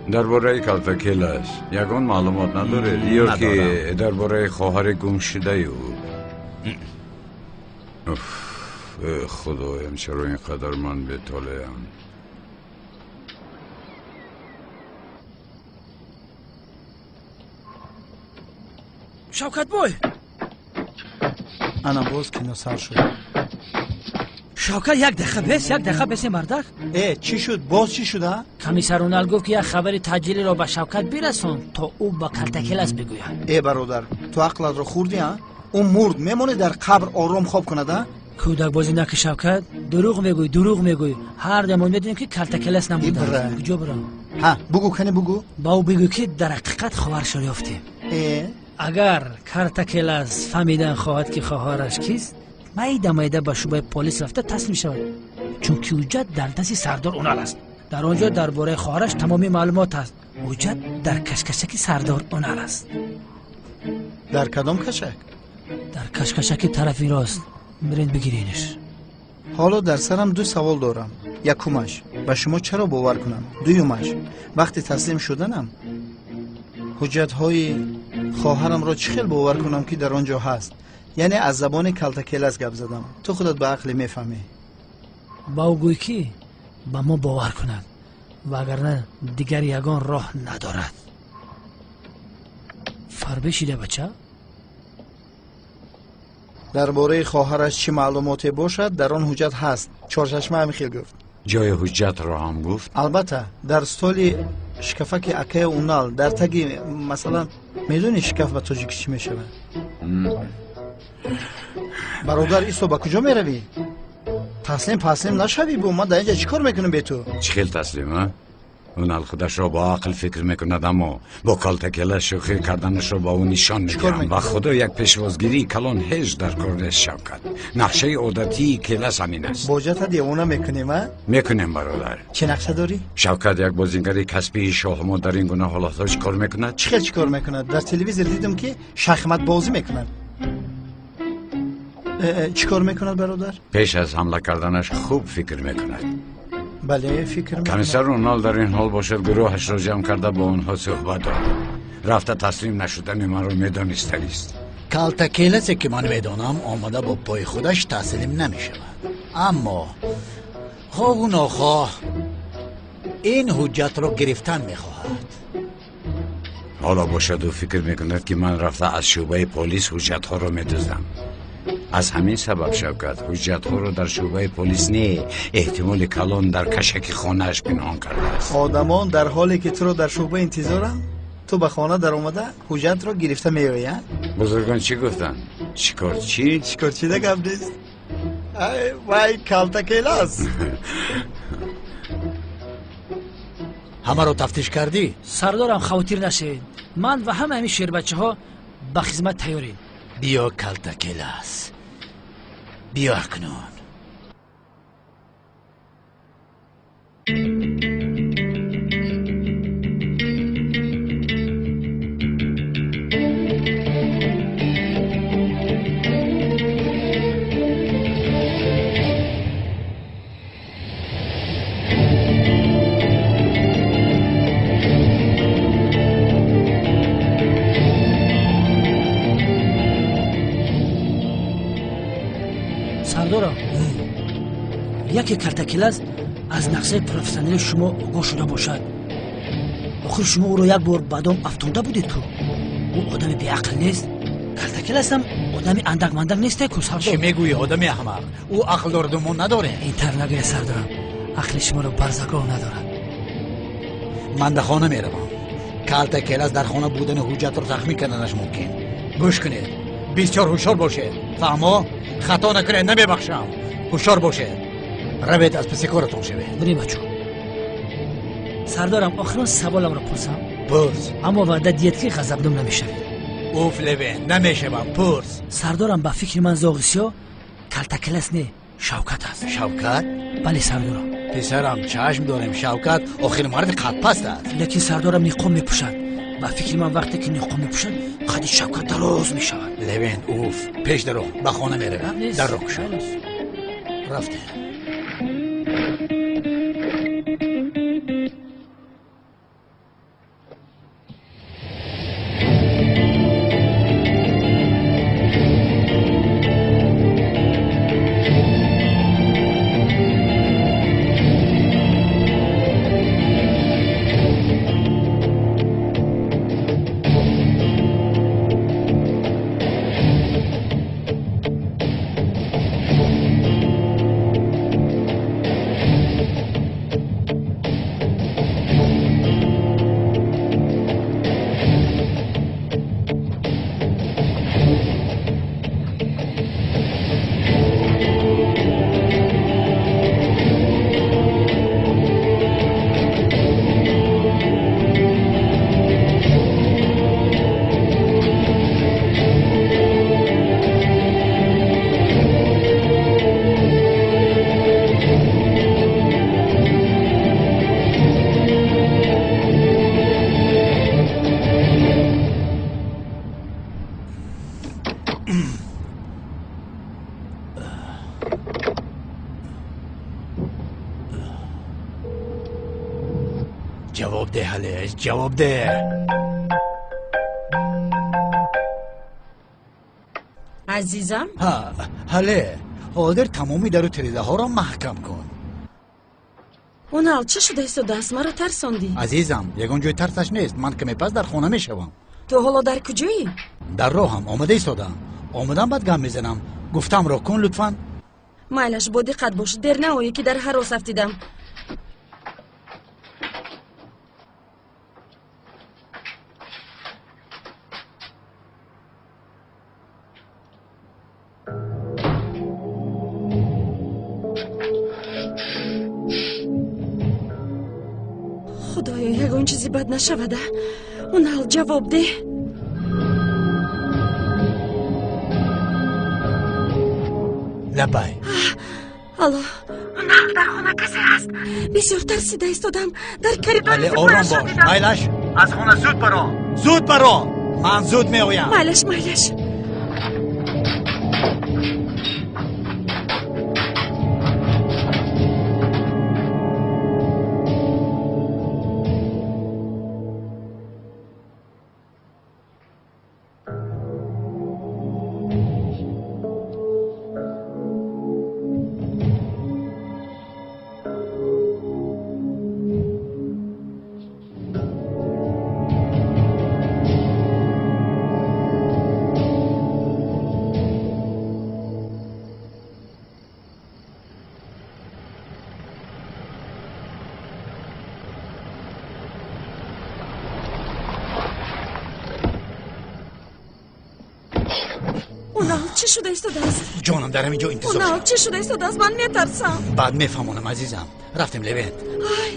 дар бораи калтакелаш ягон маълумот надоред? Ё ки дар бораи хоҳари гумшудаи ӯ? Худоям, чаро ин қадар ман бетолеам? Шавкатбой! Ана боз кино сар шуд. Шавкат, як дақиқа бес, як дақиқа бесе, мардак. Э, чӣ шуд? Боз чӣ шуд, а? Комиссар Унал гуфт, ки як хабари таъҷилиро ба Шавкат бирасон, то ӯ ба калтакелас бигӯяд. Э, бародар, ту ақлатро хӯрдӣ, а? Ӯ мурд, мемонӣ дар қабр ором хоб кунад, а? Кӯдакбозӣ накӣ, Шавкат. Дурӯғ мегӯӣ, дурӯғ мегӯӣ. Ҳар дамон медонем, ки калтакелас намудааст. Куҷо бирам? Ҳа, бугӯ, кани бугӯ. Ба ӯ бигӯ, ки дар ҳақиқат хоҳарашро ёфтем. Э? Агар картакелас фаҳмидан хоҳад, ки хоҳараш кист, майда майда ба шӯъбаи полис рафта таслим шавад, чунки ҳуҷҷат дар дасти Сардор Унал аст. Дар он ҷо дар бораи хоҳараш тамоми маълумот аст. Ҳуҷҷат дар кашкашаки Сардор Унал аст. Дар кадом кашак? Дар кашкашаки тарафи рост. Биред бигиренаш. Ҳоло дар сарам ду савол дорам. Якумаш, ба шумо чаро бовар кунам? Дуюмаш, вақти таслим шуданам ҳуҷҷатҳои хоҳарамро чӣ хел бовар кунам, ки дар он ҷо ҳаст? Яъне аз забони калтакелас гап задам. Ту худат ба ақле мефаҳмӣ. Ба ӯ гӯй, ки ба мо бовар кунад, вагарна дигар ягон роҳ надорад. Фарбе шида, бача? Дар бораи хоҳараш чӣ маълумоте бошад, дар он ҳуҷҷат ҳаст. Чорчашма ҳамин хел гуфт. Ҷои ҳуҷҷатро ҳам гуфт? Албатта, дар столи шкафаки акаи Унал, дар таги, масалан, медонӣ шкаф ба тоҷикӣ чӣ мешавад? Бародар, Исо, ба куҷо меравӣ? Таслим паслим нашавӣ бу, ман дар инҷа чӣ кор мекунам бе ту? Чӣ хел таслим, а? Унал худашро бо ақл фикр мекунад, аммо бо калтакела шӯхӣ карданашро ба ӯ нишон медиҳам. Ба худо як пешвозгирии калон ҳеҷ дар кор нест, Шавкат. Нақшаи одатии келас ҳамин аст. Боҷата девона мекунем, а? Мекунем, бародар. Чӣ нақша дорӣ? Шавкат, як бозингари касбии шоҳмот дар ин гуна ҳолатҳо чӣ кор мекунад? Чӣ хел чӣ кор мекунад? Дар телевизор дидам, ки шахматбозӣ мекунад. Чӣ кор мекунад, бародар? Пеш аз ҳамла карданаш хуб фикр мекунад. Бале, фикр мекунам. Комиссар Унал дар ин ҳол бошад, гурӯҳашро ҷамъ карда бо онҳо суҳбат дорад. Рафта таслим нашудани маро медонистанист. Калтакеласе ки ман медонам, омада бо пои худаш таслим намешавад. Аммо хоҳу нохоҳ ин ҳуҷҷатро гирифтан мехоҳад. Ҳоло бошад, ӯ фикр мекунад, ки ман рафта аз шӯъбаи полис ҳуҷҷатҳоро медуздам. Аз ҳамин сабаб, Шавкат, ҳуҷҷатҳоро дар шӯъбаи полис не, эҳтимоли калон дар кашаки хонааш пинҳон кардааст. Одамон дар ҳоле ки туро дар шӯъба интизоранд, ту ба хона даромада ҳуҷҷатро гирифта меоӣ, а? Бузургон чӣ гуфтанд? Шикорчӣ? Шикорчида гап нест. Ай, вай калтакелас. Ҳамаро тафтиш кардӣ? Сардорам, хавотир нашавед. Ман ва ҳама ҳамин шербачаҳо ба хизмат тайёрем. Биё, калтакелас, биё акнун. Сардорам, яке калтакелас аз нақшаи профессионали шумо огоҳ шуда бошад. Охир шумо ӯро як бор ба дом афтонда будед ку. Ӯ одами беақл нест. Калтакеласам одами андакмандак несте ку, сардор. Чӣ мегӯӣ, одами аҳмақ? Ӯ ақл дораду мо надорем. Ин тавр нагӯя, сардорам. Ақли шуморо барзагоҳ надорад. Ман дар хона меравам. Калтакелас дар хона будани ҳуҷҷатро тахмин карданаш мумкин. Гӯш кунед, бисёр ҳушёр бошед. Фаҳмо? Хато накунед, намебахшам. Ҳушёр бошед. Равед, аз паси коратон шавед. Бирем, бачо. Сардорам, охирон саволамро пурсам. Пурс. Аммо ваъда диҳед, ки ғазабнок намешавед. Уф, Левен, намешавам, пурс. Сардорам, ба фикри ман зоғи сиёҳ калтакелас не, Шавкат аст. Шавкат? Бале, сардорам. Писарам, чашм дорем, Шавкат охир марди қадпаст аст. Лекин сардорам ниқоб мепӯшад. Ба фикри ман вақте ки ниқоб мепӯшад, қади Шавкат дароз мешавад. Левен, уф, пеш даро, ба хона меравем. Дарро кушо. Рафтем. Ҷавоб деҳ, Ҳалеш, ҷавоб деҳ. Азизам? Ҳа, ҳале, ҳозир тамоми дару тирезаҳоро маҳкам кун. Унал, чӣ шуда истодааст? Маро тарсондӣ. Азизам, ягон ҷои тарсаш нест. Ман каме пас дар хона мешавам. Ту ҳоло дар куҷоӣ? Дар роҳам, омода истодам. Омадам, баъд гам мезанам. Гуфтамро кун, лутфан. Майлаш, бо диққат бош, дер наоӣ, ки дар ҳарос афтидам. Худоё, ягон чизи бад нашавада. Унал, ҷавоб деҳ. Лабай. Алло. Унал, дар хона касе ҳаст? Бисёр тарсида истодам. Дар коридор. Вале ором бош. Майлаш, аз хона зуд баро. Зуд баро. Ман зуд меоям. Майлаш, майлаш. Чӣ шуда истодааст? Ҷонам, дар ҳамин ҷо интизор. Унал, чӣ шуда истодааст? Ман метарсам. Баъд мефаҳмонам, азизам. Рафтем, Левент. Ай.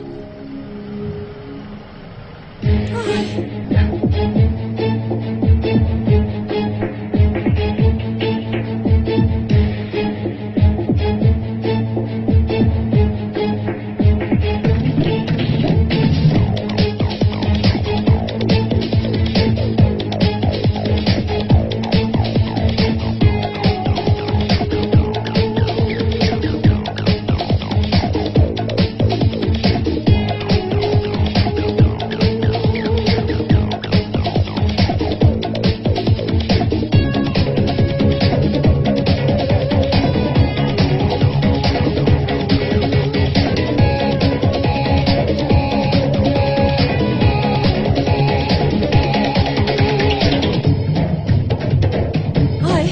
Ай.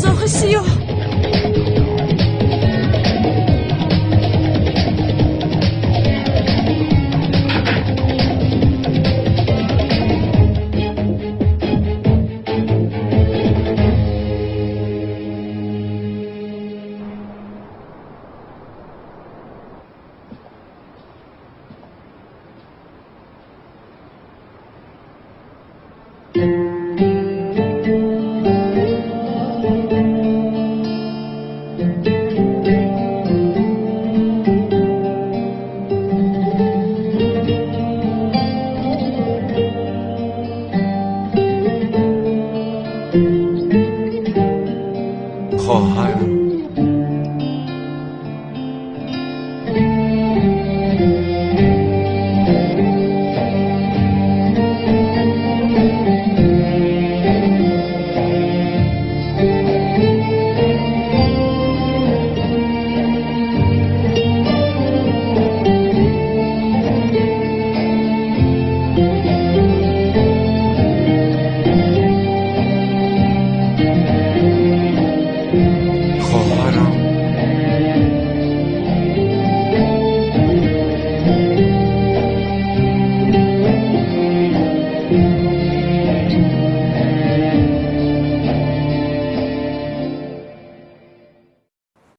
Зоғи сиёҳ. Хоҳарам.